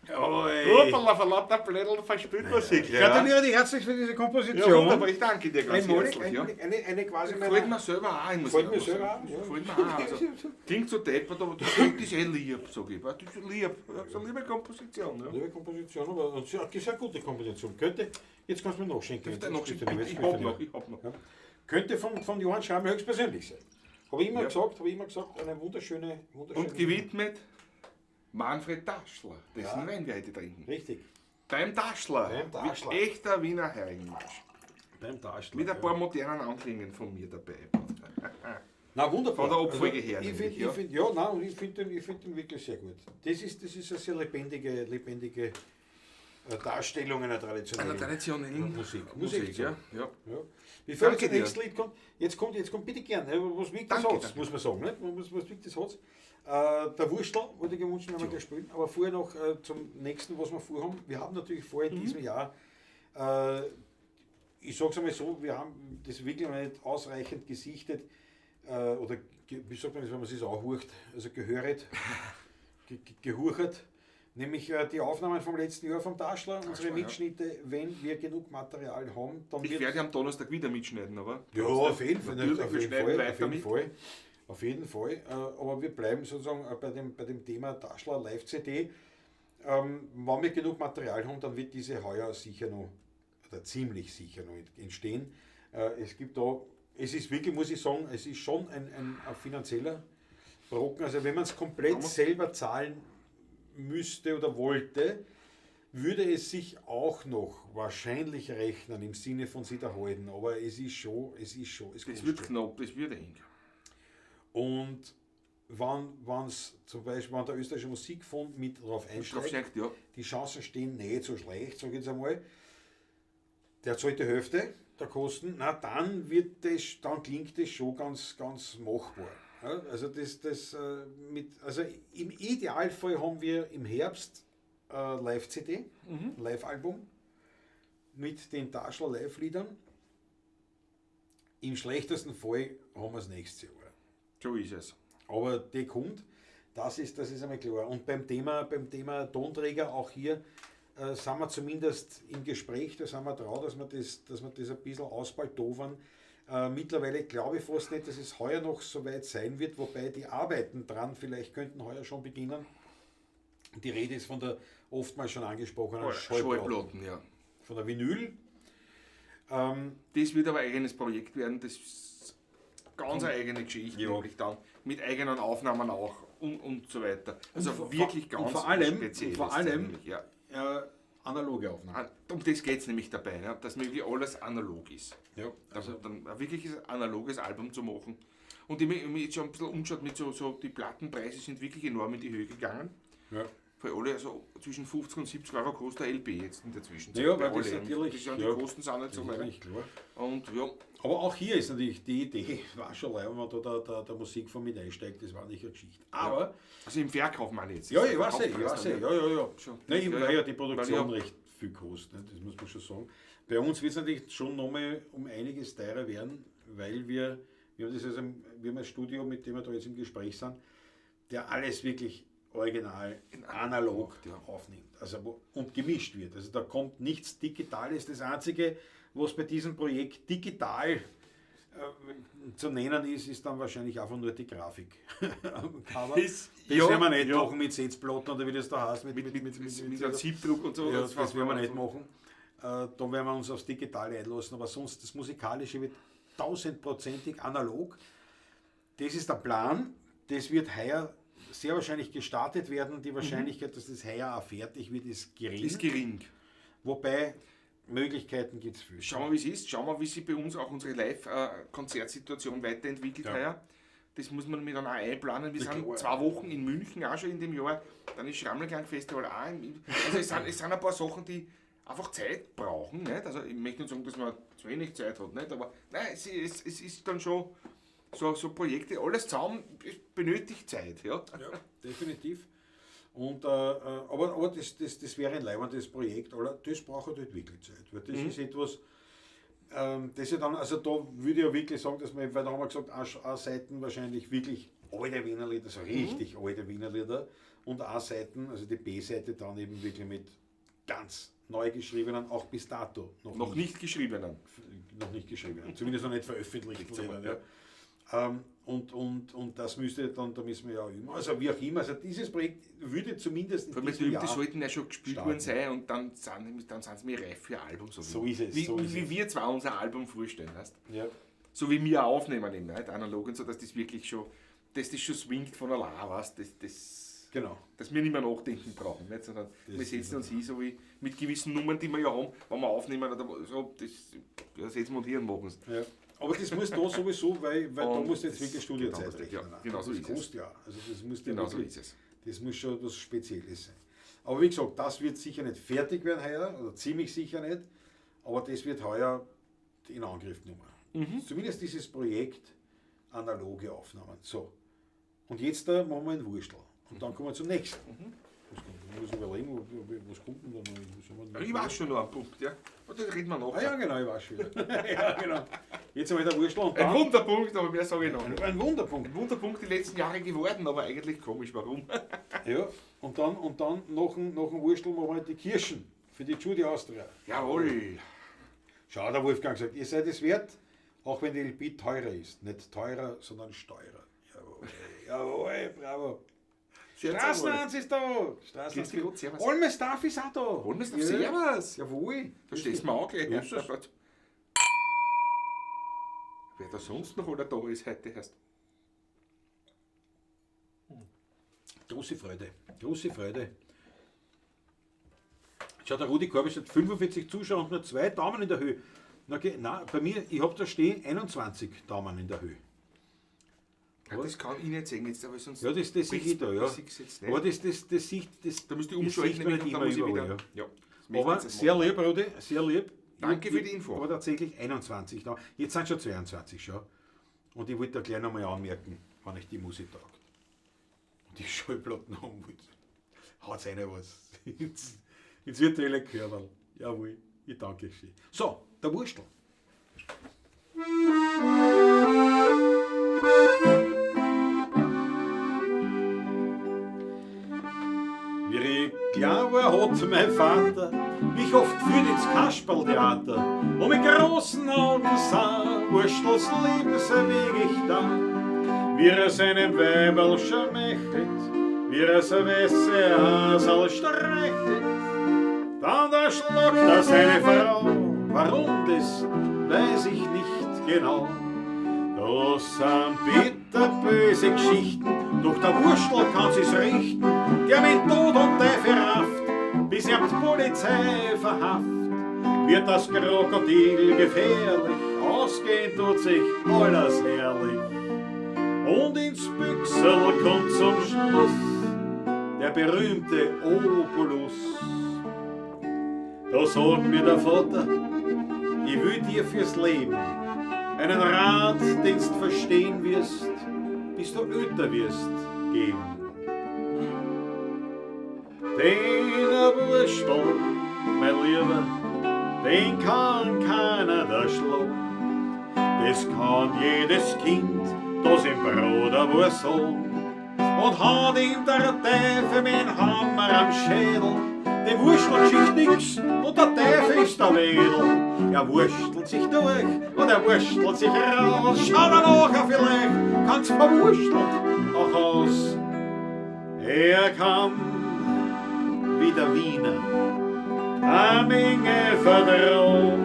Hoppala, vor lauter Blättel verspürt man sich. Ich gratuliere dich herzlich für diese Komposition. Ja, wunderbar, ich danke dir ganz Einmalig, herzlich. Ja. einmalig, eine quasi Gefällt mir selber auch. Ich muss Gefällt mir sagen. selber auch, ja. Gefällt mir auch. Also, klingt so deppert, aber das ist eh lieb, sag ich. Das ist lieb. Das ist eine liebe Komposition. Ja. Liebe Komposition, aber eine sehr, sehr gute Komposition. Könnte, jetzt kannst du mir nachschenken. Darf ich noch Jetzt schenken? spielst Ich du hab nicht. noch, ich hab noch. Ja. Könnte von Johann Schrammel höchstpersönlich sein. Habe ich immer Ja. gesagt, eine wunderschöne, wunderschöne. Und gewidmet Manfred Daschler, dessen Ja. Wein wir heute trinken. Richtig. Beim Daschler. Beim Daschler. Wie echter Wiener Heringmarsch. Beim Daschler. Mit ein ja. paar modernen Anklängen von mir dabei. Na, wunderbar. Von der Abfolge her Ich nämlich, finde, ja. ich find, ja, nein, und ich finde den wirklich sehr gut. Das ist eine sehr lebendige Darstellung einer traditionellen, Einer traditionellen Musik. Musik, ja. Ja. Ja. Bevor Danke jetzt dir. das nächste Lied kommt, jetzt kommt bitte gern, ne, was wiegt das Danke, hat's, danke. muss man sagen, nicht? Was wiegt das hat's? Der Wurstel wollte ich gewünscht, wenn wir gleich spielen, aber vorher noch zum nächsten, was wir vorhaben. Wir haben natürlich vor in diesem Jahr, ich sag's einmal so, wir haben das wirklich noch nicht ausreichend gesichtet, oder wie sagt man das, wenn man es auch hurcht, also gehöret, gehurchert, nämlich die Aufnahmen vom letzten Jahr vom Daschler, unsere ja. Mitschnitte, wenn wir genug Material haben, dann Ich wird werde am Donnerstag wieder mitschneiden, aber. ja, auf jeden Fall. Natürlich, Auf wir jeden schneiden Fall, weiter auf jeden mit. Fall. Auf jeden Fall. Aber wir bleiben sozusagen bei dem Thema Daschler Live-CD. Wenn wir genug Material haben, dann wird diese heuer sicher noch, oder ziemlich sicher noch entstehen. Es gibt da, es ist wirklich, muss ich sagen, es ist schon ein finanzieller Brocken. Also wenn man es komplett selber zahlen müsste oder wollte, würde es sich auch noch wahrscheinlich rechnen im Sinne von sich erhalten, aber es ist schon, es Das kostet wird schon. knapp, das wird eng. Und wenn's zum Beispiel, wenn der Österreichische Musikfonds mit drauf einsteigt, steigt, ja. die Chancen stehen nicht so schlecht, sage ich jetzt einmal. Der zahlt die Hälfte der Kosten, na dann wird das, dann klingt das schon ganz, ganz machbar. Ja, also also im Idealfall haben wir im Herbst Live-CD, Live-Album mit den Daschler Live-Liedern. Im schlechtesten Fall haben wir es nächstes Jahr. So ist es. Aber die kommt, das ist einmal klar. Und beim Thema Tonträger, auch hier sind wir zumindest im Gespräch, da sind wir dran, dass wir das ein bisschen ausbaldowern. Mittlerweile glaube ich fast nicht, dass es heuer noch so weit sein wird, wobei die Arbeiten dran vielleicht könnten heuer schon beginnen. Die Rede ist von der oftmals schon angesprochenen Schallplatte. Schallplatten, ja. Von der Vinyl. Das wird aber ein eigenes Projekt werden, das ist ganz eine eigene Geschichte, Ja. nämlich dann mit eigenen Aufnahmen auch und so weiter. Also Und wirklich ganz und vor allem, speziell. vor allem nämlich, ja. Analoge Aufnahmen. Um das geht es nämlich dabei, ne? Dass wirklich alles analog ist. Ja, Also dann ein wirkliches analoges Album zu machen. Und ich habe mich jetzt schon ein bisschen umgeschaut mit so die Plattenpreise sind wirklich enorm in die Höhe gegangen. Ja. Für alle, also zwischen 50 und 70 Euro kostet der LP jetzt in der Zwischenzeit. Ja, Bei weil das allen. natürlich- Das sind ja. die Kosten sind nicht so Das ist leicht. klar. Und ja, Aber auch hier ist natürlich die Idee, war schon leid, wenn man da der Musik von mit einsteigt, das war nicht eine Geschichte. Aber, also im Verkauf meine ich jetzt. ja, Der ich weiß Verkaufspreis eh, dann, ja, ja, ja. Schon. Nein, eben, Ja, weil ja. ja die Produktion Weil recht viel kostet, ne? Das muss man schon sagen. Bei uns wird es natürlich schon nochmal um einiges teurer werden, weil wir haben das also, wir haben ein Studio, mit dem wir da jetzt im Gespräch sind, der alles wirklich original analog aufnimmt, also und gemischt wird. Also da kommt nichts Digitales. Das Einzige, was bei diesem Projekt digital zu nennen ist, ist dann wahrscheinlich einfach nur die Grafik. Cover. Das- Das ja, werden wir nicht ja. machen mit Setzplatten oder wie das da heißt. Mit einem Siebdruck und so. Ja, das das werden wir nicht machen. Da werden wir uns aufs Digitale einlassen, aber sonst das Musikalische wird 1000-prozentig analog. Das ist der Plan. Das wird heuer sehr wahrscheinlich gestartet werden. Die Wahrscheinlichkeit, dass das heuer auch fertig wird, ist gering. Ist gering. Wobei, Möglichkeiten gibt es viel. Schauen wir, wie es ist. Schauen wir, wie sich bei uns auch unsere Live-Konzertsituation weiterentwickelt Ja. heuer. Das muss man mit dann auch einplanen. Wir Ja, sind klar. 2 Wochen in München auch schon in dem Jahr. Dann ist Schrammelklang-Festival auch. Also es sind ein paar Sachen, die einfach Zeit brauchen. Nicht? Also ich möchte nicht sagen, dass man zu wenig Zeit hat, nicht? Aber nein, es ist dann schon so Projekte, alles zusammen, es benötigt Zeit. Ja? Ja, definitiv. Und, aber das wäre ein leibendes Projekt, aber das braucht halt wirklich Zeit, weil das ist etwas, das ja dann, also da würde ich ja wirklich sagen, dass man, weil da haben wir gesagt, auch Seiten wahrscheinlich wirklich alte Wiener Lieder, so richtig alte Wiener Lieder. Und A-Seiten, also die B-Seite dann eben wirklich mit ganz neu geschriebenen, auch bis dato Noch nicht geschriebenen. noch nicht geschriebenen, zumindest noch nicht veröffentlichten Nicht so, Liedern. ja. Ja. Und das müsste dann, da müssen wir ja üben. Also wie auch immer, also dieses Projekt würde zumindest in Vor allem, diesem die Jahr sollten ja schon gespielt starten. worden sein und dann sind sie mir reif für ein Album. So, So ist es, Wie, so ist wie es. wir zwar unser Album vorstellen, weißt? Ja. So wie wir auch aufnehmen eben, nicht? Analog und so, dass das wirklich schon, dass das schon swingt von allein, weißt? Das, Genau. dass wir nicht mehr nachdenken brauchen, nicht? Sondern Das wir setzen uns hin, so wie mit gewissen Nummern, die wir ja haben, wenn wir aufnehmen oder so, das ja, setzen wir uns hier und machen es. Ja. Aber das muss da sowieso, weil da Und musst du jetzt das- wirklich Studiozeit genau, rechnen. ja, genau so das ist es. kostet ja. Also das muss ja Genau so wirklich, ist es. Das muss schon was Spezielles sein. Aber wie gesagt, das wird sicher nicht fertig werden heuer, oder ziemlich sicher nicht, aber das wird heuer in Angriff genommen. Mhm. Zumindest dieses Projekt analoge Aufnahmen. So. Und jetzt da machen wir ein Wurstel. Und dann kommen wir zum nächsten. Was kommt? Ich muss überlegen, was kommt denn da noch? Was haben wir denn Ich weiß schon noch einen Punkt, ja. Und das reden wir noch. Ah ja, genau, ich weiß schon wieder. Ja, genau. Jetzt haben wir der Wurstel und Ein dann Wunderpunkt, aber mehr sage ich noch. nicht. ein Wunderpunkt. Ein Wunderpunkt die letzten Jahre geworden, aber eigentlich komisch, warum? Ja, und dann noch ein Wurstel machen wir die Kirschen für die Judy Austria. Jawohl. Schau, der Wolfgang sagt, ihr seid es wert, auch wenn die LP teurer ist. Nicht teurer, sondern steurer. Jawohl, jawohl, bravo. Straßenhans ist da. Straßenhans. Grüß Gott, servus. Olmestarf ist auch da. Olmestarf, Ja. servus. Jawohl. Da stehst du mir auch gleich. Ja, ist das. Wer da sonst noch alle da ist heute erst. Große Freude, große Freude. Schau, der Rudi Korbisch hat 45 Zuschauer und nur 2 Daumen in der Höhe. Na, okay, na, bei mir, ich hab da stehen 21 Daumen in der Höhe. Ja, das kann ich nicht sehen jetzt, aber sonst. Ja, das sehe ich da, ja. Das siehst du jetzt nicht. Aber das sieht, das, Da müsst ihr das umschalten, sieht man nämlich, nicht und dann immer muss ich überall, wieder. ja. Ja, das möchte Aber ich jetzt nicht sehr machen. lieb, Rudi, sehr lieb. Danke für die Info. Aber tatsächlich 21 Daumen. Jetzt sind schon 22 schon. Und ich wollte da gleich nochmal anmerken, wenn ich die Musik taugt. Und die Schallplatten haben wollt. Haut's rein was. Ins virtuelle Körperl. Jawohl, ich danke schön. So, der Wurstel. Wie ich klein war, hat mein Vater mich oft führt ins Kasperltheater und mit großen Augen sah Wurstels Lebensweg ich da. Wie er seinem Weiberl schmeichelt, wie er sein weiße Hasel streichelt, dann erschlockt er seine Frau. Warum, das weiß ich nicht genau. Das sind bitterböse Geschichten, doch der Wurstel kann sich's richten, der mit Tod und Teufel rafft, bis er die Polizei verhaft. Wird das Krokodil gefährlich, ausgehen tut sich alles herrlich. Und ins Büchsel kommt zum Schluss der berühmte Opulus. Da sagt mir der Vater, ich will dir fürs Leben einen Rat, den's du verstehen wirst, bis du älter wirst, geben. Den Wurstel, mein Lieber, den kann keiner da schlagen. Das kann jedes Kind, das im Bruder war sagen. Und hat ihm der Teufel mit dem Hammer am Schädel, dem wurschtelt sich nix und der Teufel ist der Wedel. Er wurschtelt sich durch und er wurschtelt sich raus. Schau er nachher vielleicht, kann's verwurschtelt auch aus. Er kam wie der Wiener, eine Menge verdrohen.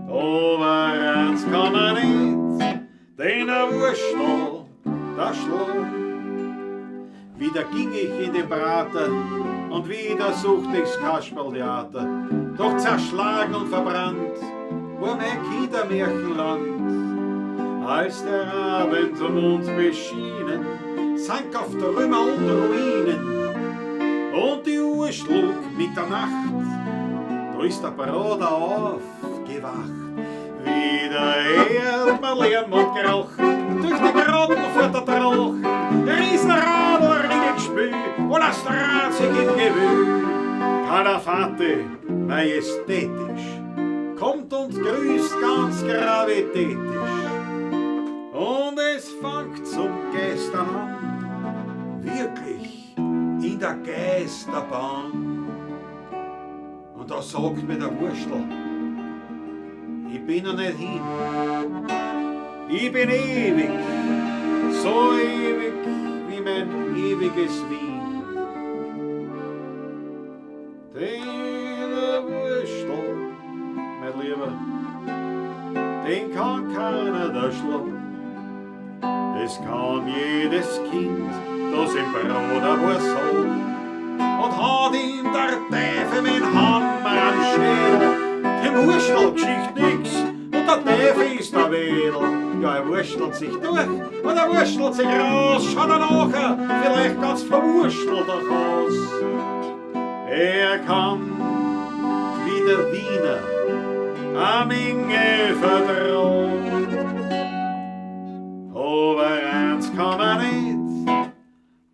Aber eins kann er nicht, den er wurschtelt, da schlug. Wieder ging ich in den Prater und wieder suchte ich's Kasperltheater. Doch zerschlagen und verbrannt war mein Kindermärchenland. Als der Abendmond beschienen, sank auf Trümmer und Ruinen. Und die Uhr schlug Mitternacht, da ist der Bruder aufgewacht. Wieder hört man Lärm und Geruch, durch die Grotten fährt der Troch. Riesenradl, Ringelgespül und das dreht sich im Gewühl. Kalafate, majestätisch, kommt und grüßt ganz gravitätisch. Und es fängt zum Geißeln es dann an, wirklich in der Geisterbahn. Und da sagt mir der Wurstel, ich bin noch nicht hin. Ich bin ewig, so ewig wie mein ewiges Wien. Den Wurstel, mein Lieber, den kann keiner da schlagen. Das kann jedes Kind, das im Brot ein soll. Und hat ihm der Teufel mit Hammer am Schädel, dem Wurstel Geschicht nix, und der Teufel ist der Wedel. Ja, er wurstelt sich durch und er wurstelt sich raus, schaut er nachher, vielleicht ganz verwurstelt auch aus. Er kann wie der Wiener eine Menge vertrauen, aber eins kann man nicht,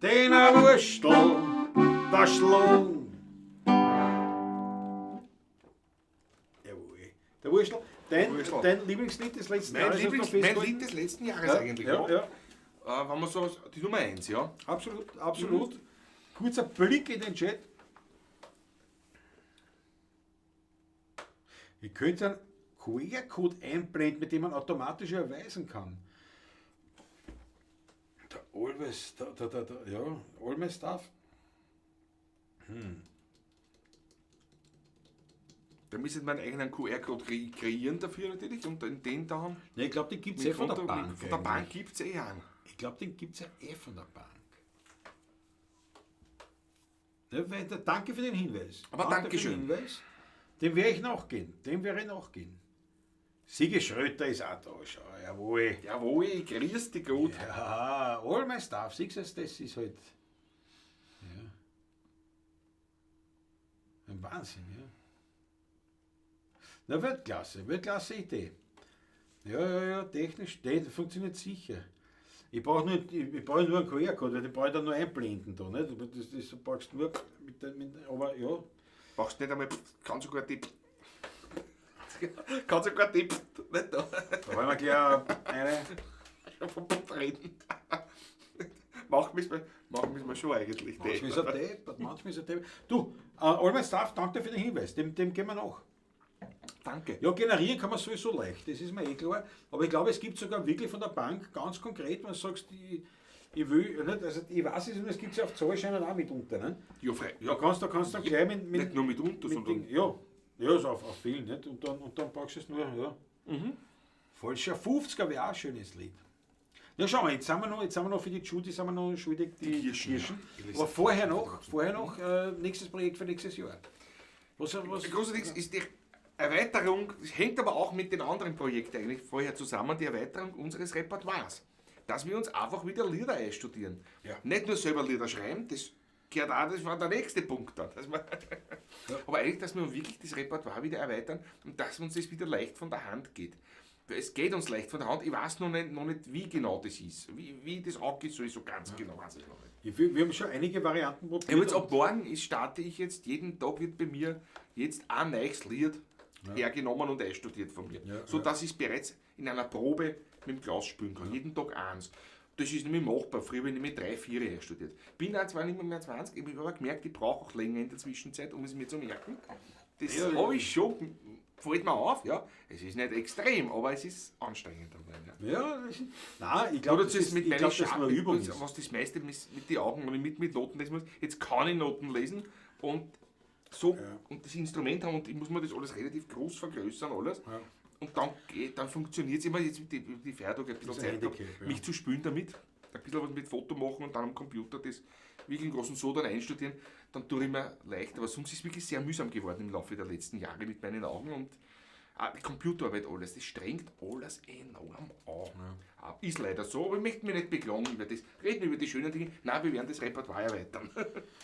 den er Wurstel da schlagen. Jawohl. Der Wurstel, dein Lieblingslied des letzten Jahres? Mein Lied des letzten Jahres ja, eigentlich, ja. Ja. Wenn man so, die Nummer 1, ja. Absolut, absolut. Mhm. Kurzer Blick in den Chat. Ihr könnt einen QR-Code einblenden, mit dem man automatisch erweisen kann. Der Always, ja, All My Stuff. Da müsste man einen eigenen QR-Code kreieren dafür natürlich und den da haben. Ne, ich glaube, den gibt es eh von der Bank. Von der Bank gibt es eh einen. Ich glaube, den gibt es ja eh von der Bank. Ja, danke für den Hinweis. Aber danke schön. Hinweis. Dem werde ich nachgehen. Sigi Schröter ist auch da, schau, jawohl. Jawohl, grüß dich gut. Ja, All My Stuff, siehst du, das ist halt. Ja. Ein Wahnsinn, ja. Na, Weltklasse Idee. Ja, technisch, das funktioniert sicher. Ich brauche nur einen QR-Code, weil den brauche ich dann nur einblenden da, nicht? Das brauchst du nur mit, aber ja. Brauchst nicht einmal, kann sogar die. Kann sogar die. Nicht da. Da wollen wir gleich eine. Reden. Machen müssen wir schon eigentlich. Manchmal ist er deppert, manchmal ist er deppert. Du, All My Stuff, danke für den Hinweis, dem gehen wir nach. Danke. Ja, generieren kann man sowieso leicht, das ist mir eh klar. Aber ich glaube, es gibt sogar wirklich von der Bank ganz konkret, wenn du sagst, ich will, nicht, also ich weiß es, und es gibt es ja auf Zahlscheinen auch mitunter. Ne? Ja, frei. Ja. Da kannst du dann gleich mit nicht nur mitunter, mit sondern. Ding, ja, so auf vielen, nicht? Und dann brauchst du es nur, ja. Mhm. Falscher 50er wäre auch ein schönes Lied. Ja, schau mal, jetzt sind wir noch für die Judy, sind wir noch schuldig, die Kirschen. Aber vorher noch, nächstes Projekt für nächstes Jahr. Was? Großartig ist die Erweiterung, das hängt aber auch mit den anderen Projekten eigentlich vorher zusammen, die Erweiterung unseres Repertoires. Dass wir uns einfach wieder Lieder einstudieren. Ja. Nicht nur selber Lieder schreiben, das gehört auch, das war der nächste Punkt dann. Dass wir ja. Aber eigentlich, dass wir wirklich das Repertoire wieder erweitern und dass uns das wieder leicht von der Hand geht. Es geht uns leicht von der Hand, ich weiß noch nicht wie genau das ist. Wie das auch geht, so ganz genau weiß ich noch nicht. Wir haben schon einige Varianten probiert. Ja, jetzt ab morgen starte ich jetzt, jeden Tag wird bei mir jetzt ein neues Lied hergenommen und einstudiert von mir. Ja, so dass ich es bereits in einer Probe mit dem Klaus spielen kann. Ja. Jeden Tag eins. Das ist nicht mehr machbar. Früher habe ich nämlich 3, 4 einstudiert. Bin auch zwar nicht mehr 20, ich habe aber gemerkt, ich brauche auch länger in der Zwischenzeit, um es mir zu merken. Das habe ich schon, fällt mir auf, ja. Es ist nicht extrem, aber es ist anstrengend dabei. Ja, nein, ich glaube, das ist mit ich glaub, das nur Übung ist. Was das meiste mit den Augen und mit Noten lesen muss. Jetzt kann ich Noten lesen und so und das Instrument haben und ich muss mir das alles relativ groß vergrößern, alles. Ja. Und dann funktioniert es immer, jetzt mit die Feiertage ein bisschen Zeit gehabt, mich zu spielen damit, ein bisschen was mit Foto machen und dann am Computer das wirklich im Großen so dann einstudieren, dann tue ich mir leicht. Aber sonst ist es wirklich sehr mühsam geworden im Laufe der letzten Jahre mit meinen Augen und die Computerarbeit alles, das strengt alles enorm an. Ja. Ist leider so, aber ich möchte mich nicht beklagen über das. Reden wir über die schönen Dinge. Nein, wir werden das Repertoire erweitern.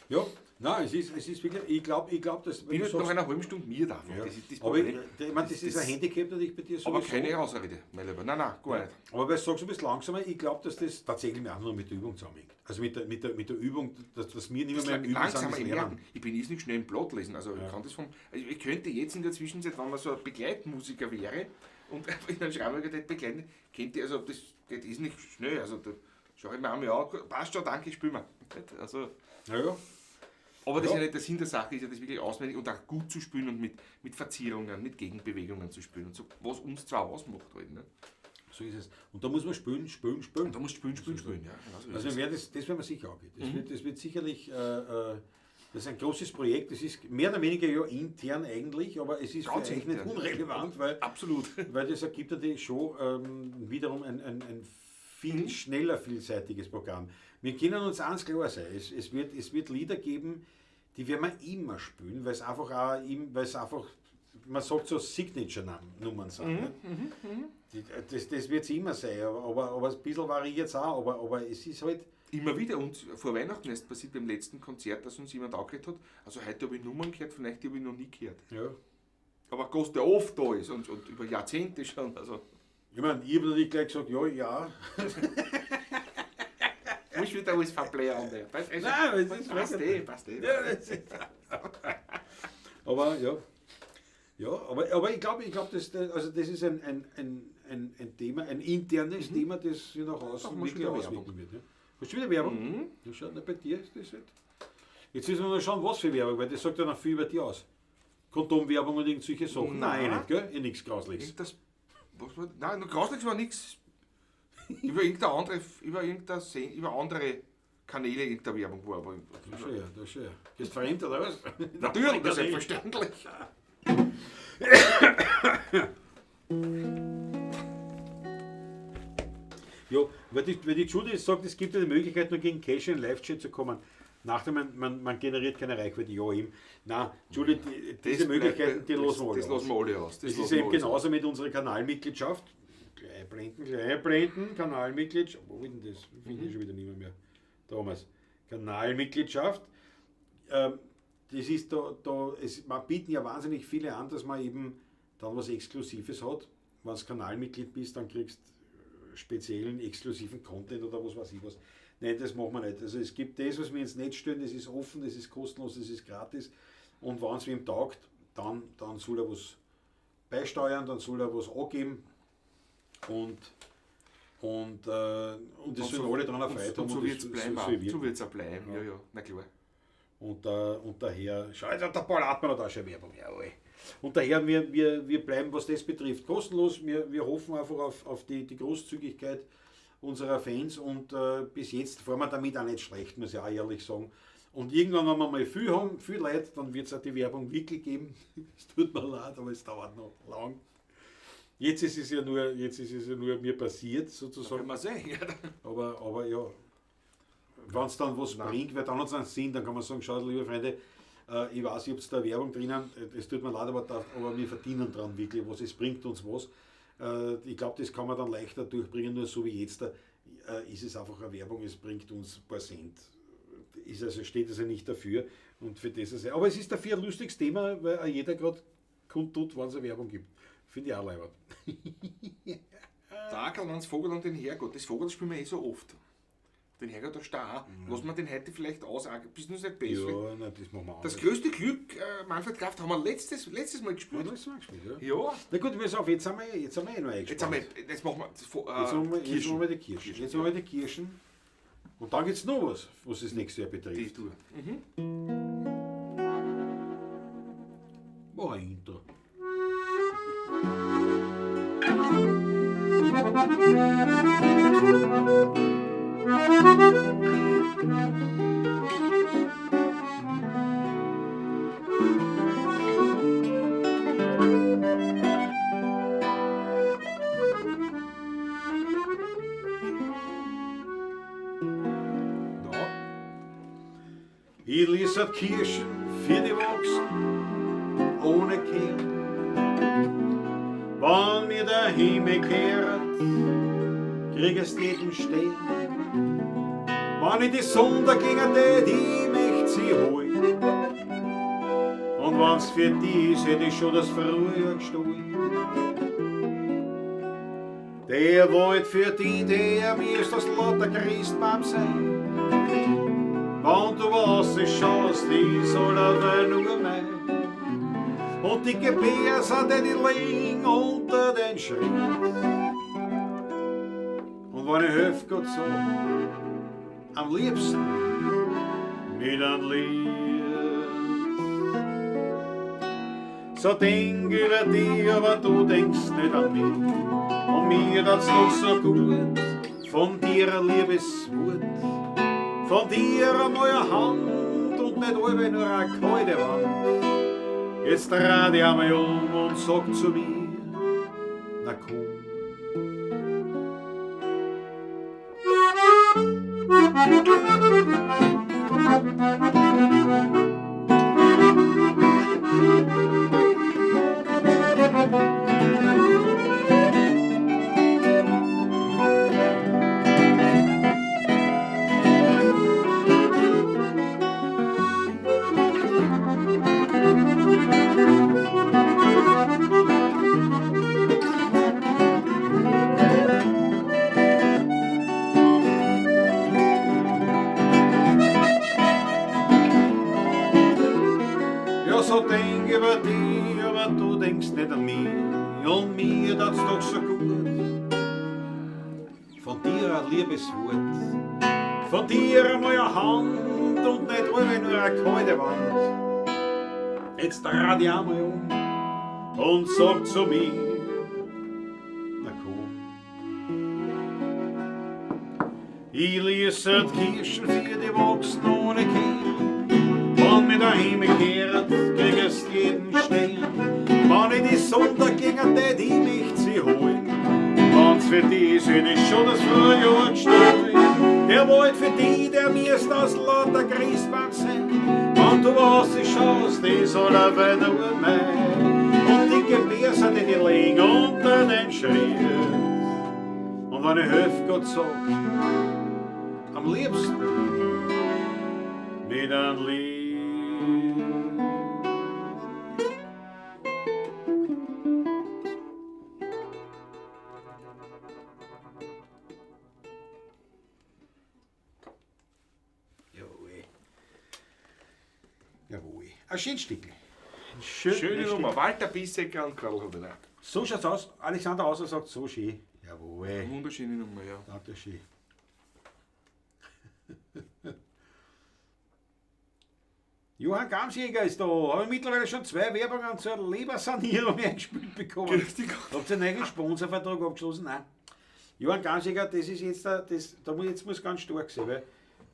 Ja, nein, es ist wirklich, ich glaube, dass... Ich bin halt nach einer halben Stunde mir davon. Ja. Das ist das aber Problem. ich meine, das ist ein Handicap natürlich bei dir sowieso. Aber keine Ausrede, mein Lieber. Nein, nein, gar nicht. Aber weil du sagst, du bist langsamer, ich glaube, dass das tatsächlich auch nur mit der Übung zusammenhängt. Also mit der Übung, dass wir nicht mehr im Üben sind, im Merken. Ich bin nicht schnell im Blatt lesen. Also ich kann das also ich könnte jetzt in der Zwischenzeit, wenn man so ein Begleitmusiker wäre und in einem Schreiber begleiten, könnte, also das geht ist nicht schnell. Also da Schau ich mir einmal an, passt schon, danke, spielen wir. Nicht? Also, Ja, ja. aber das Ja. ist ja nicht der Sinn der Sache, ist ja das wirklich auswendig und auch gut zu spielen und mit Verzierungen, mit Gegenbewegungen zu spielen und so, was uns zwar ausmacht halt. Ne? So ist es. Und da muss man spielen, spielen, spielen. Und da musst du spielen, spielen, spielen. Ja, genau so ist Also es. wir werden das werden wir sicher angehen. Das wird sicherlich, das ist ein großes Projekt, das ist mehr oder weniger ja intern eigentlich, aber es ist Ganz für euch nicht intern. unrelevant, weil, Absolut. weil das ergibt natürlich schon wiederum ein viel schneller vielseitiges Programm. Wir können uns eins klar sein, es wird Lieder geben, die werden wir immer spielen, weil es einfach auch, weil es einfach, man sagt so Signature-Nummern sind. Ne? Das wird's immer sein, aber ein bisschen variiert es auch, aber es ist halt... Immer wieder, und vor Weihnachten ist passiert beim letzten Konzert, dass uns jemand angeredet hat, also heute habe ich Nummern gehört, vielleicht habe ich noch nie gehört. Ja. Aber Gott, der oft da ist und über Jahrzehnte schon. Also. Ich meine, ich habe natürlich gleich gesagt, ja, ja. Muss wieder alles verblähen. Ne? Also, Nein, es ist passt wirklich- eh, passt eh. Ja, das ist aber ja. Ja, aber ich glaube, das, also das ist ein Thema, ein internes Thema, das sich nach außen Machen wir wirklich schon wieder auswirken wird. Ja. Hast du wieder Werbung? Mhm. Ja, schau, na, bei dir ist das halt. Jetzt müssen wir noch schauen, was für Werbung, weil das sagt ja noch viel über dich aus. Kondomwerbung und irgend solche Sachen. Nein, Nein. nicht, gell? Eh nichts Grausliches. Irgendwas, was war, nein, noch Grausliches war nichts. Über irgendeine andere, über irgendeine, über andere Kanäle irgendeine Werbung war. Aber Das ist schon ja, das ist schon ja. Gehst fremd oder was? natürlich, das ist selbstverständlich. Ja, weil die Judy sagt, es gibt ja die Möglichkeit, nur gegen Cash in den Live-Chat zu kommen. Nachdem man generiert keine Reichweite, ja eben. Nein, Judy, diese Möglichkeiten, die lassen wir alle Das lassen wir alle aus. Das ist eben genauso mit unserer Kanalmitgliedschaft. Gleich blenden, Kanalmitgliedschaft. Wo ist denn das? Finde ich schon wieder nicht mehr. Damals. Kanalmitgliedschaft. Das ist man bieten ja wahnsinnig viele an, dass man eben dann was Exklusives hat. Wenn du Kanalmitglied bist, dann kriegst du speziellen, exklusiven Content oder was weiß ich was. Nein, das machen wir nicht. Also es gibt das, was wir ins Netz stellen, das ist offen, das ist kostenlos, das ist gratis. Und wenn es wem taugt, dann soll er was beisteuern, dann soll er was angeben. Und das sollen alle dran erfreut haben. Und so wird es bleiben. So wird es auch bleiben, ja, ja, na klar. Und daher, schau, der Paul Hartmann hat auch schon Werbung, jawohl. Und daher, wir bleiben, was das betrifft, kostenlos. Wir hoffen einfach auf die Großzügigkeit unserer Fans und bis jetzt fahren wir damit auch nicht schlecht, muss ich auch ehrlich sagen. Und irgendwann, wenn wir mal viel haben, viel Leute, dann wird es auch die Werbung wirklich geben. Es tut mir leid, aber es dauert noch lang. Jetzt ist es ja nur, mir passiert, sozusagen. Kann man sehen, ja. Aber ja, wenn es dann was bringt, weil dann hat es einen Sinn, dann kann man sagen, schaut, liebe Freunde, ich weiß, ich habe da Werbung drinnen, es tut mir leid, aber wir verdienen dran wirklich was, es bringt uns was. Ich glaube, das kann man dann leichter durchbringen, nur so wie jetzt, ist es einfach eine Werbung, es bringt uns ein paar Cent. Ist also, steht also nicht dafür. Und für das ist, aber es ist dafür ein lustiges Thema, weil auch jeder gerade kundtut, wann es eine Werbung gibt. Finde ich auch leibend. Der Ackermanns Vogel und den Herrgott. Das Vogel spielen wir eh so oft. Den Herrgott, der Star. Lassen wir den heute vielleicht aus, bist du nicht besser. Ja, nein, das machen wir Das größte Glück, Manfred Kraft, haben wir letztes Mal gespielt. Ja, letztes Mal gespielt, ja. Ja. Na gut, pass auf, jetzt haben wir eh noch eingespannt. Jetzt machen wir Jetzt machen wir die Kirschen. Jetzt machen wir die Kirschen. Und dann gibt es noch was, was das nächste Jahr betrifft. Die Tour. Mhm. Mach ein Intro. Ja. Ich lies Kirschen für die Wachsen ohne Kehr. Wann mir der Himmel kehrt, krieg es jeden Stern. Wann ich die Sonne dagegen tät, ich möcht sie holen. Und wenn's für die ist, hätt ich schon das Frühjahr gestohlen. Der Wald für die, der mir ist das lauter Christbaum sein. Wenn du was schaust, die soll aber nur mein. Und die Gebär sind die liegen unter den Schritt. Und wenn ich helf Gott sag, am liebsten mit einem Lied. So denk ich an dich, aber du denkst nicht an mich. Und mir tat's doch so gut, von dir ein liebes Wort. Von dir einmal eine Hand und nicht alle nur eine kalte Wand. Jetzt dreh dich einmal um und sag zu mir, na komm. Ja, so denk über dich, aber du denkst nicht an mich. Und mir tat's doch so gut. Von dir ein liebes Wort, von dir einmal eine Hand und nicht alle nur eine kalte Wand. Jetzt dreh dich einmal um und sag zu mir, na komm. Ich lies die Kirschen für die wachsen ohne Kehl. Wenn mir daheim kehrt, kriegst jeden Stern. Wenn ich die Sonntag gegen die, die mich sie holen. Wenn's für die ist, hätt ich schon das Frühjahr gestellt. Der Wald für die, der mir's aus lauter Christbaum sein. Wenn du was schaust, die soll er nur mein. Und die Gebärse, die die liegen unter den Schritt. Und wenn ich helf Gott sag, am liebsten mit einem Lied. Jawohl. Jawohl. Ein schönes Stückl. Ein schön, Schöne Nummer. Walter Bissecker und Karl Hodener. So schaut's aus. Alexander Hauser sagt, so schön. Jawohl. Wunderschöne Nummer, ja. Danke schön. Johann Gamsjäger ist da. Habe ich mittlerweile schon 2 Werbungen zur Lebersanierung eingespielt bekommen. Habt ihr einen eigenen Sponsorvertrag abgeschlossen? Nein. Johann Gamsjäger, das ist jetzt, jetzt muss ganz stark sein, weil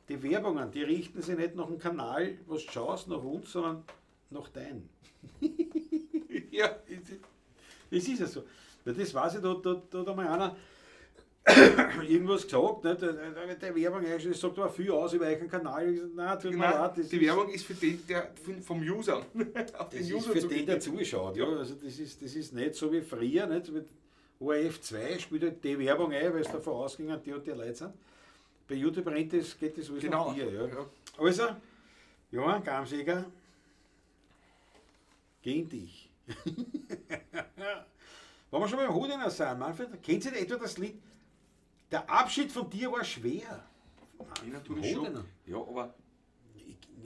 die Werbungen, die richten sich nicht nach dem Kanal, was du schaust, nach uns, sondern nach dein. Ja, das ist ja so. Weil das weiß ich, da hat einmal einer irgendwas gesagt, ne? Der Werbung eingestellt, das sagt aber viel aus über euren Kanal. Ich gesagt, nein, tut mir leid, das die ist Werbung ist für den, der vom User. Auf den Das ist User für den, der zuschaut. Ja. Also das ist nicht so wie früher, nicht? Mit ORF 2 spielt halt die Werbung ein, weil es davon ausging, die und die Leute sind. Bei YouTube rennt das, geht das alles genau nach dir. Ja. Ja. Also, Johann Gamsjäger, geh in dich. Wenn wir schon beim Hodener sind, Manfred, kennt ihr etwa das Lied? Der Abschied von dir war schwer. Ich natürlich schon. Ja, aber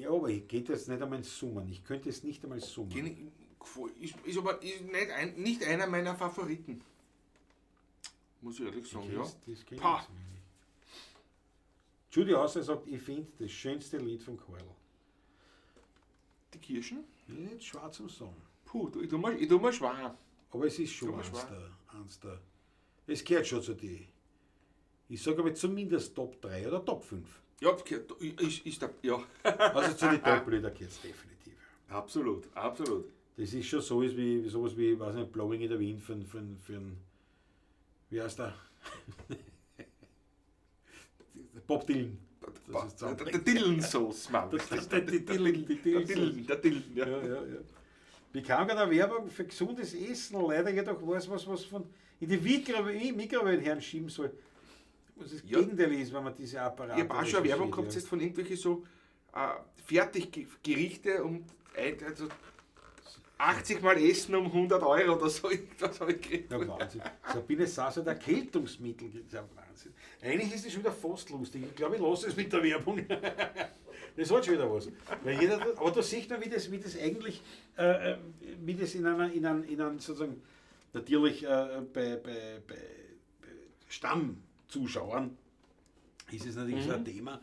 aber ich könnte jetzt nicht einmal summen. Ich könnte es nicht einmal summen. Ist aber ist nicht einer meiner Favoriten. Muss ich ehrlich sagen, ja. Das kenn ich nicht. Judy Hauser sagt, ich finde das schönste Lied von Karl. Die Kirschen? Nicht schwer zum Sagen. Puh, ich tu mir schwer. Aber es ist schon eins der. Es gehört schon zu dir. Ich sage aber zumindest Top 3 oder Top 5. Ja, ist der, ja. Also zu den Top-Lieder gehört es definitiv. Absolut, absolut. Das ist schon so wie sowas wie, weiß nicht, Blowing in the Wind für wie heißt der? Bob Dylan. Das ist der Dylan-Sauce, Mann. Der Dylan, der Dylan, ja. Ja, ja, ja. Bekam gerade eine Werbung für gesundes Essen, leider jedoch weiß was von in die Mikrowellen herschieben soll. Was das Gegenteil ist, wenn man diese Apparate. Ich habe auch schon eine Werbung gehabt, jetzt von irgendwelchen so Fertiggerichte und also 80 Mal Essen um 100 Euro oder so. Das habe ich gekriegt. Ja, Wahnsinn. Sabine Sass hat Erkältungsmittel. Das ist ja Wahnsinn. Eigentlich ist es schon wieder fast lustig. Ich glaube, ich lasse es mit der Werbung. Das hat schon wieder was. Weil jeder, aber da sieht man, wie das eigentlich, wie das in einer sozusagen, natürlich bei Stamm. Zuschauern ist es natürlich so ein Thema.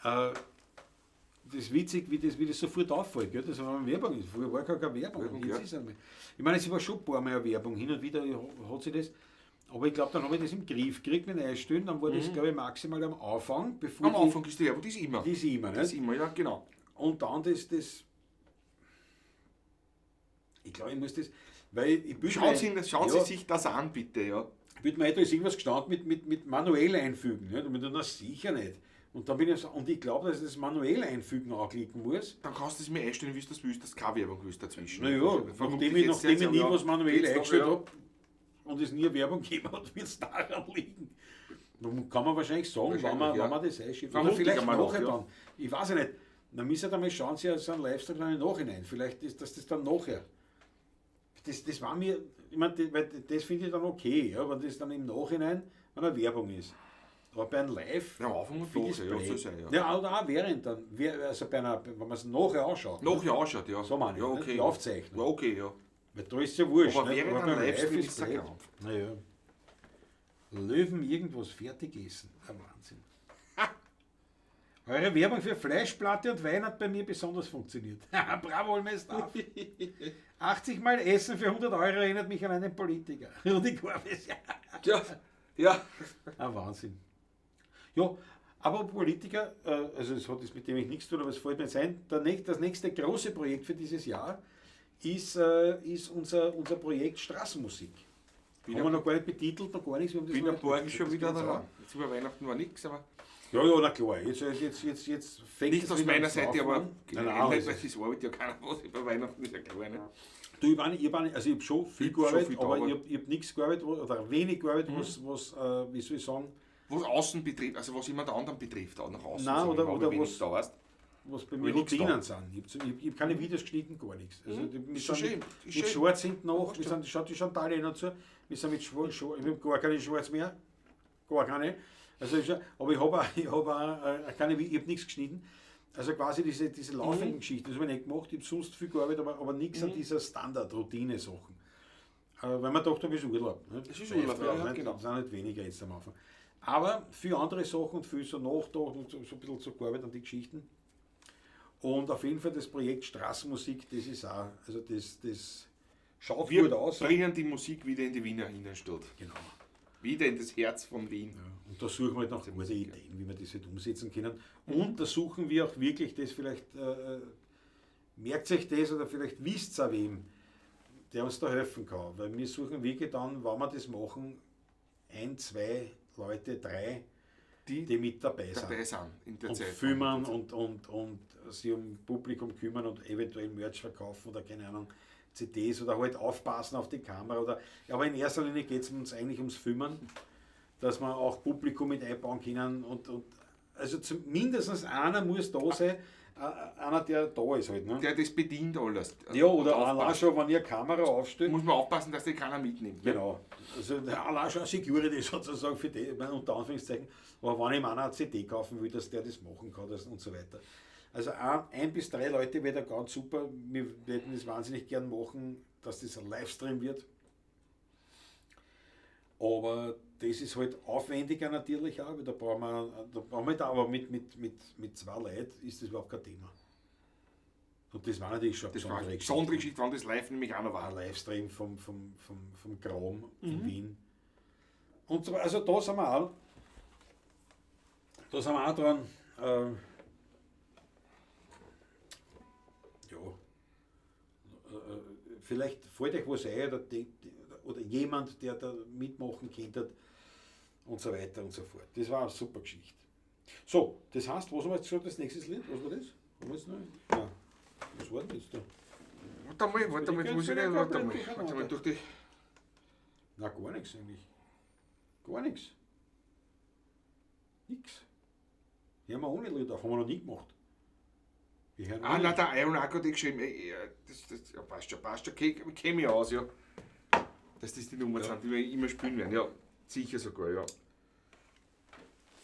Das ist witzig, wie das sofort auffällt, gell? Das war Werbung ist. Früher war gar keine Werbung. Werbung, Jetzt ja. ist es einmal. Ich meine, es war schon ein paar Mal eine Werbung, hin und wieder hat sie das. Aber ich glaube, dann habe ich das im Griff gekriegt mit Einstellen. Dann war das, glaube ich, maximal am Anfang. Bevor Am Anfang ist die Werbung, die ist immer. Die ist immer, Das ist nicht? immer, ja, genau. Und dann das. Ich glaube, ich muss das. Weil ich bilde Schauen mir Sie, ein- schauen ja, Sie sich das an, bitte, ja. Ich bilde mir ein, da ist irgendwas gestanden mit manuell einfügen. Nicht? Und ich dachte, na sicher nicht. Und dann bin ich so, und ich glaube, dass ich das manuell einfügen anklicken muss. Dann kannst du es mir einstellen, wie du das willst, dass du keine Werbung willst dazwischen. Naja, Vermutlich nachdem ich, jetzt nachdem ich nie ja, was manuell geht's noch, eingestellt ja. habe und es nie eine Werbung gegeben hat, wird es daran liegen. Dann kann man wahrscheinlich sagen, wenn man, Wahrscheinlich, ja. wenn man das einschiebt. Oder Vermutlich vielleicht einmal noch, nachher ja. dann. Ich weiß ja nicht. Dann müssen wir da mal schauen, sie so einen Livestream dann im Nachhinein. Vielleicht ist dass das dann nachher. Das war mir, ich meine, das, weil das finde ich dann okay, ja, wenn das dann im Nachhinein, wenn eine Werbung ist. Aber bei einem Live. Ja, am Anfang und finde ich's nachher, ja, blöd. soll sein, ja. Ja, oder auch während dann, also bei einer, wenn man es nachher anschaut. ne? Nachher anschaut, ja. So meine ich, ja, ne? okay. Die Aufzeichnung. Ja, okay, ja. Weil da ist ja wurscht. Aber nicht? während beim einem Livestream Live ist es ein blöd. Krampf. Naja. Löwen irgendwas fertig essen. Ein Wahnsinn. Eure Werbung für Fleischplatte und Wein hat bei mir besonders funktioniert. Bravo, Olmestaff. 80 Mal Essen für 100 Euro erinnert mich an einen Politiker. Rudi Korbes. Ja, ja. Ein Wahnsinn. Ja, aber Politiker, also es hat jetzt mit dem ich nichts zu tun, aber es fällt mir jetzt ein, das nächste große Projekt für dieses Jahr ist unser Projekt Straßenmusik. Wiener- haben wir noch gar nicht betitelt, noch gar nichts. Wir haben das Wiener noch nicht Burg ist betitelt, schon das wieder geht jetzt da. auch. Jetzt über Weihnachten war nichts, aber Ja, ja, na klar. Jetzt fängt nicht es aus wieder meiner ans Seite, Laufen aber an. Nein, nein, nein, also, weil es arbeitet ja keiner was über Weihnachten, ist ja klar. Ne? du, ich war nicht, ich war nicht, also ich habe schon viel Ich hab schon gearbeitet, viel aber gearbeitet. ich hab nichts gearbeitet oder wenig gearbeitet, was, wie soll ich sagen, Was außen betrifft, also was jemand anderen betrifft, auch nach außen. Nein, sag ich oder- mal, oder aber wenig was- da, weißt. was bei mir Hab ich nichts Routinen sind. Ich hab keine Videos geschnitten, gar nichts. Also, wir Ist schon sind schön, mit, ist mit schön. Schwarz hinten nach, wir sind, schaut die Chantal eh noch zu, wir sind mit Schwarz, ich hab gar keine Schwarz mehr, gar keine. Also, aber ich habe auch, ich hab auch keine, ich hab nichts geschnitten. Also quasi diese laufenden Geschichten, das habe ich nicht gemacht, ich habe sonst viel gearbeitet, aber nichts an dieser Standard-Routine-Sachen. Weil man dachte, du bist Urlaub. Ne? Es ist Urlaub, Drauf, ja, nicht? genau. Das sind nicht weniger jetzt am Anfang. Aber viele andere Sachen und viel so Nachdenken und so ein bisschen so gearbeitet an die Geschichten. Und auf jeden Fall das Projekt Straßenmusik, das ist auch, also das schaut Wir gut aus. bringen die Musik wieder in die Wiener Innenstadt. Genau. Wieder in das Herz von Wien. Ja. Und da suchen wir halt noch gute Ideen, wie wir das halt umsetzen können. Und da suchen wir auch wirklich das vielleicht, merkt sich das oder vielleicht wisst ihr auch wem, der uns da helfen kann. Weil wir suchen wirklich dann, wenn wir das machen, 1, 2 Leute, 3, Die die mit dabei sind. dabei sind in der Und Zeit. filmen und sich um Publikum kümmern und eventuell Merch verkaufen oder keine Ahnung, CDs oder halt aufpassen auf die Kamera. Oder, aber in erster Linie geht es uns eigentlich ums Filmen, dass wir auch Publikum mit einbauen können und also mindestens einer muss da sein, einer, der da ist halt. Ne? Der das bedient alles. Ja, oder Und allein aufpasst. schon, wenn ihr Kamera aufstellt. Muss man aufpassen, dass die keiner mitnimmt. Ne? Genau. Also allein schon Security sozusagen für die, ich meine, unter Anführungszeichen. Aber wenn ihm einer eine CD kaufen will, dass der das machen kann das und so weiter. Also 1 bis 3 Leute wäre da ganz super. Wir würden das wahnsinnig gern machen, dass das ein Livestream wird. Aber das ist halt aufwendiger natürlich auch, weil da brauchen wir halt auch, aber mit 2 Leuten ist das überhaupt kein Thema. Und das war natürlich schon eine Das war besondere eine Geschichte. besondere Geschichte, wenn das live nämlich auch noch war. Ein Livestream vom Grom in Wien. Und so, also da sind wir auch, da sind wir auch dran. Ja. Vielleicht fällt euch was ein oder jemand, der da mitmachen könnte und so weiter und so fort. Das war eine super Geschichte. So, das heißt, was haben wir jetzt schon das nächste Lied? Was war das? Haben wir jetzt noch? Nein. Was war denn jetzt da? Warte mal, Ich muss ich bin nicht, warte mal, komplett warte mal, durch die. Na, gar nichts eigentlich. Gar nichts. Nix. Hören wir ohne Lied auf, haben wir noch nie gemacht. Wir hören Ah, ohne nein, der Iron hat geschrieben, das, ja, passt schon, kenn mich aus, ja. Dass das die Nummern sind, die wir immer spielen werden, ja. Sicher sogar, ja.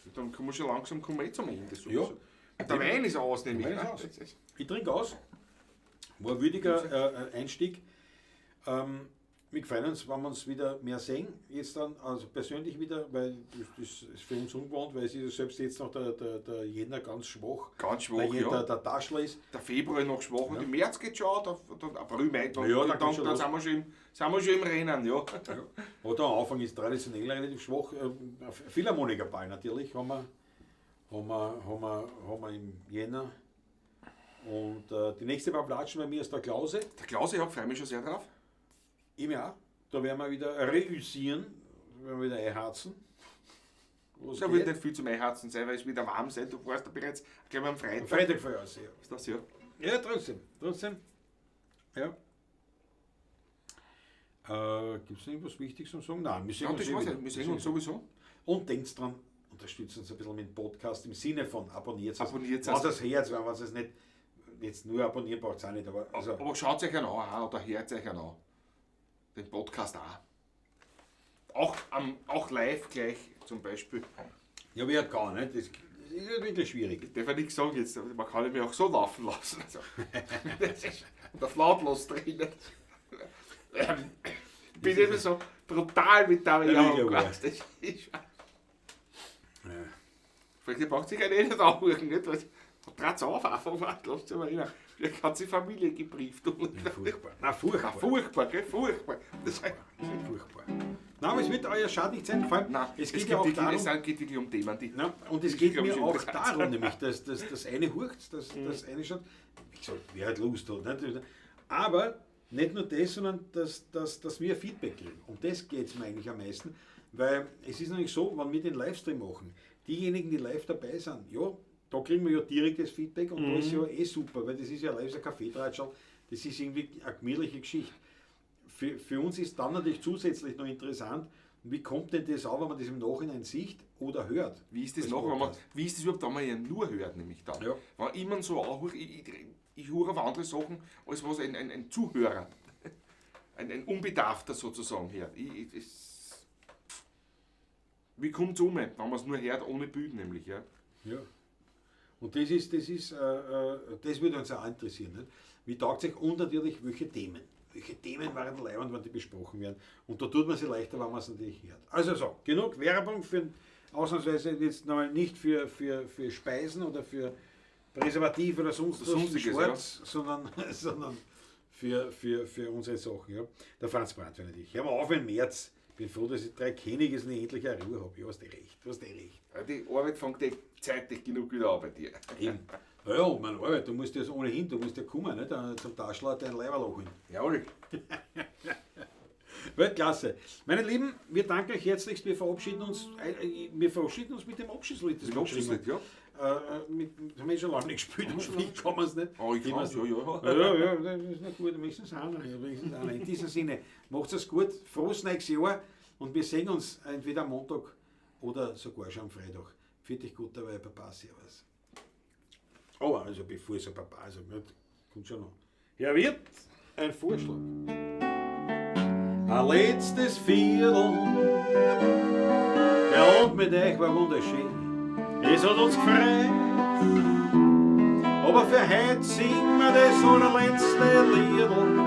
Und dann kommen wir schon langsam kommen wir eh zum Ende. Sowieso. Ja. Der Wein ist aus, nämlich. Der Wein ist ne? aus. Das ist- Ich trinke aus. War ein würdiger Einstieg. Wir freuen uns, wenn wir uns wieder mehr sehen, jetzt dann, also persönlich wieder, weil das ist für uns ungewohnt, weil es ist ja selbst jetzt noch der Jänner ganz schwach. Ganz schwach, der, ja. Der Taschler ist. Der Februar noch schwach und im März geht schon, April, Mai, dann, Ja, dann dann, geht's schon dann los. sind wir schon im Rennen, ja. Ja. Oder am Anfang ist traditionell relativ schwach. Philharmonikerball natürlich haben wir im Jänner. Und die nächste Bablatschen bei mir ist der Klause. Der Klause, ja, freue mich schon sehr drauf. Im Jahr. Da werden wir wieder reüssieren, werden wir wieder einharzen. Was Da wird geht? nicht viel zum Einharzen sein, weil es wieder warm sein. Du warst da bereits, glaube ich, am Freitag. Am Freitag vorher, ja. Ist das ja? Ja, trotzdem. Trotzdem. Ja. Gibt es noch irgendwas Wichtiges zum Sagen? Nein, wir sehen Ja, uns das eh war's wieder. ja. Wir sehen uns sowieso. Und denkt dran, unterstützt uns ein bisschen mit dem Podcast im Sinne von abonniert es. Abonniert Wenn es. das Herz, wenn es nicht jetzt nur abonnieren braucht es auch nicht. Aber, also, Aber schaut euch an, auch, oder hört euch an. Den Podcast auch. Auch live gleich zum Beispiel. Ja, wer kann, nicht? Das ist ja wirklich schwierig. Ich darf ja nichts sagen jetzt, man kann mich auch so laufen lassen. Also, das ist der lautlos drin. Ich bin immer so brutal mit der Ja, Werbung. ja. Das ist, Ja. Vielleicht braucht sich einer nicht anhören, nicht? Weil trat's auf, einfach, lasst sich mal rein. Die ganze Familie gebrieft. Ja, furchtbar. Na, furchtbar. Na, furchtbar, gell? Furchtbar. Das ist Furchtbar. Nein, aber es wird euer Schad nicht sein. Vor allem, Nein, es geht ja auch darum. Es geht wirklich um Themen, die. Na, und es die, geht glaub ich, mir auch interessant darum, sind. nämlich, dass das eine hurcht, dass das eine schaut. Wie gesagt, wer hat Lust hat. Nicht? Aber nicht nur das, sondern dass wir Feedback kriegen. Um das geht es mir eigentlich am meisten. Weil es ist nämlich so, wenn wir den Livestream machen, diejenigen, die live dabei sind, ja, da kriegen wir ja direktes Feedback und da ist ja eh super, weil das ist ja live, so ein Kaffeetratschel, das ist irgendwie eine gemütliche Geschichte. Für uns ist dann natürlich zusätzlich noch interessant, wie kommt denn das auch, wenn man das im Nachhinein sieht oder hört? Wie ist das Als noch, wenn man, Podcast? wie ist das überhaupt, wenn man ihn nur hört, nämlich dann? Ja. Wenn ich mir so anhöre, ich höre auf andere Sachen, als was ein Zuhörer, ein Unbedarfter sozusagen hört. Wie kommt es um, wenn man es nur hört, ohne Bild nämlich, ja? Ja. Und das würde uns auch interessieren. Nicht? Wie taugt sich und natürlich, welche Themen. Welche Themen waren leibend, wenn die besprochen werden. Und da tut man sich leichter, wenn man es natürlich hört. Also so, genug Werbung für ausnahmsweise jetzt noch nicht für Speisen oder für Präservativ oder sonst was, Sonstiges, Schwarz, ja. sondern für unsere Sachen. Ja. Der Franz Brandwein natürlich. Hör mal auf im März. Ich bin froh, dass ich 3 Könige nicht endlich eine Ruhe habe. Ja, hast du recht. Ja, die Arbeit fängt eh zeitig genug wieder an bei dir. Eben. Ja, meine Arbeit, du musst ja ohnehin, du musst ja kommen, nicht? Zum Taschler dein Leiberl holen. Jawohl. Weltklasse. Meine Lieben, wir danken euch herzlichst. Wir verabschieden uns mit dem Abschiedslied. Mit dem Abschiedslied, ja. Haben wir schon lange nicht gespielt, ich kann es nicht. Oh, ich kann es, ja. Ja, das ist nicht gut, wenigstens einer. Ja, wenigstens einer. In diesem Sinne, macht's es gut, frohes neues Jahr und wir sehen uns entweder am Montag oder sogar schon am Freitag. Für dich gut dabei, Papa, servus. Oh, also bevor ich so Papa sage, kommt schon noch. Herr Wirt, ein Vorschlag. Ein letztes Viertel, der Abend mit euch war wunderschön. Es hat uns gefreut, aber für heute singen wir das allerletzte Liedl,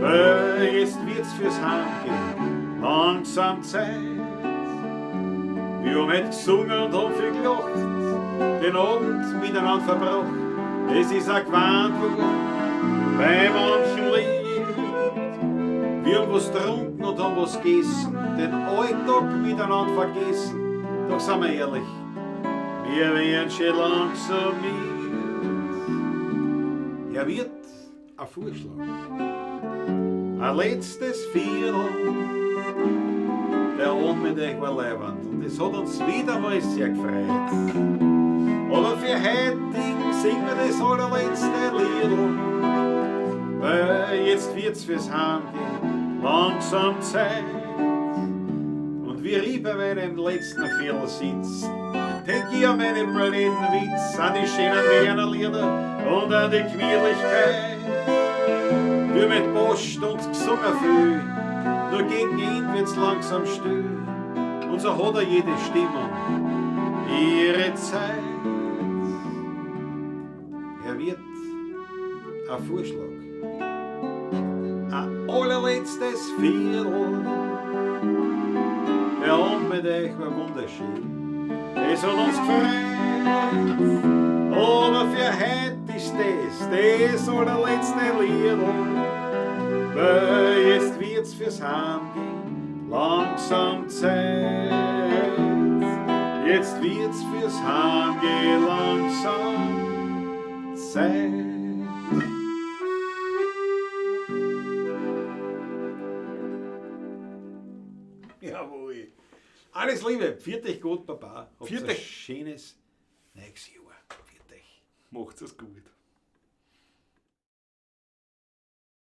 weil jetzt wird's fürs Heimgehen langsam Zeit. Wir haben heute gesungen und haben viel gelacht, den Abend miteinander verbracht. Es ist auch gewarnt worden bei manchen Lied. Wir haben was getrunken und haben was gegessen, den Alltag miteinander vergessen. Doch sind wir ehrlich, wir werden schon langsam mit. Herr Wirt, ein Vorschlag. Ein letztes Viertel, der Abend mit euch war leibend und es hat uns wieder mal sehr gefreut. Aber für heute singen wir das allerletzte Liedl, weil jetzt wird's fürs Heimgehen langsam Zeit. Und wie ich bei meinem letzten Viertel sitz, denk ich an meinen blöden Witz, an die schönen Wiener Lieder und an die Gemütlichkeit. Wir mit Post und gesungen viel, nur gegen ihn wird's langsam still. Und so hat er jede Stimmung ihre Zeit. Er wird ein Vorschlag, ein allerletztes letztes Viertel. Der Abend mit euch war wunderschön. Es hat uns gefreut. Aber für heute ist das das allerletzte Liedl. Weil jetzt wird's fürs Heimgehen langsam Zeit. Jetzt wird's fürs Heimgehen langsam Zeit. Jawohl. Alles Liebe. Pfiat euch gut, Baba. Habt Pfiat ein euch. schönes nächstes Jahr. Pfiat euch. Macht's es gut.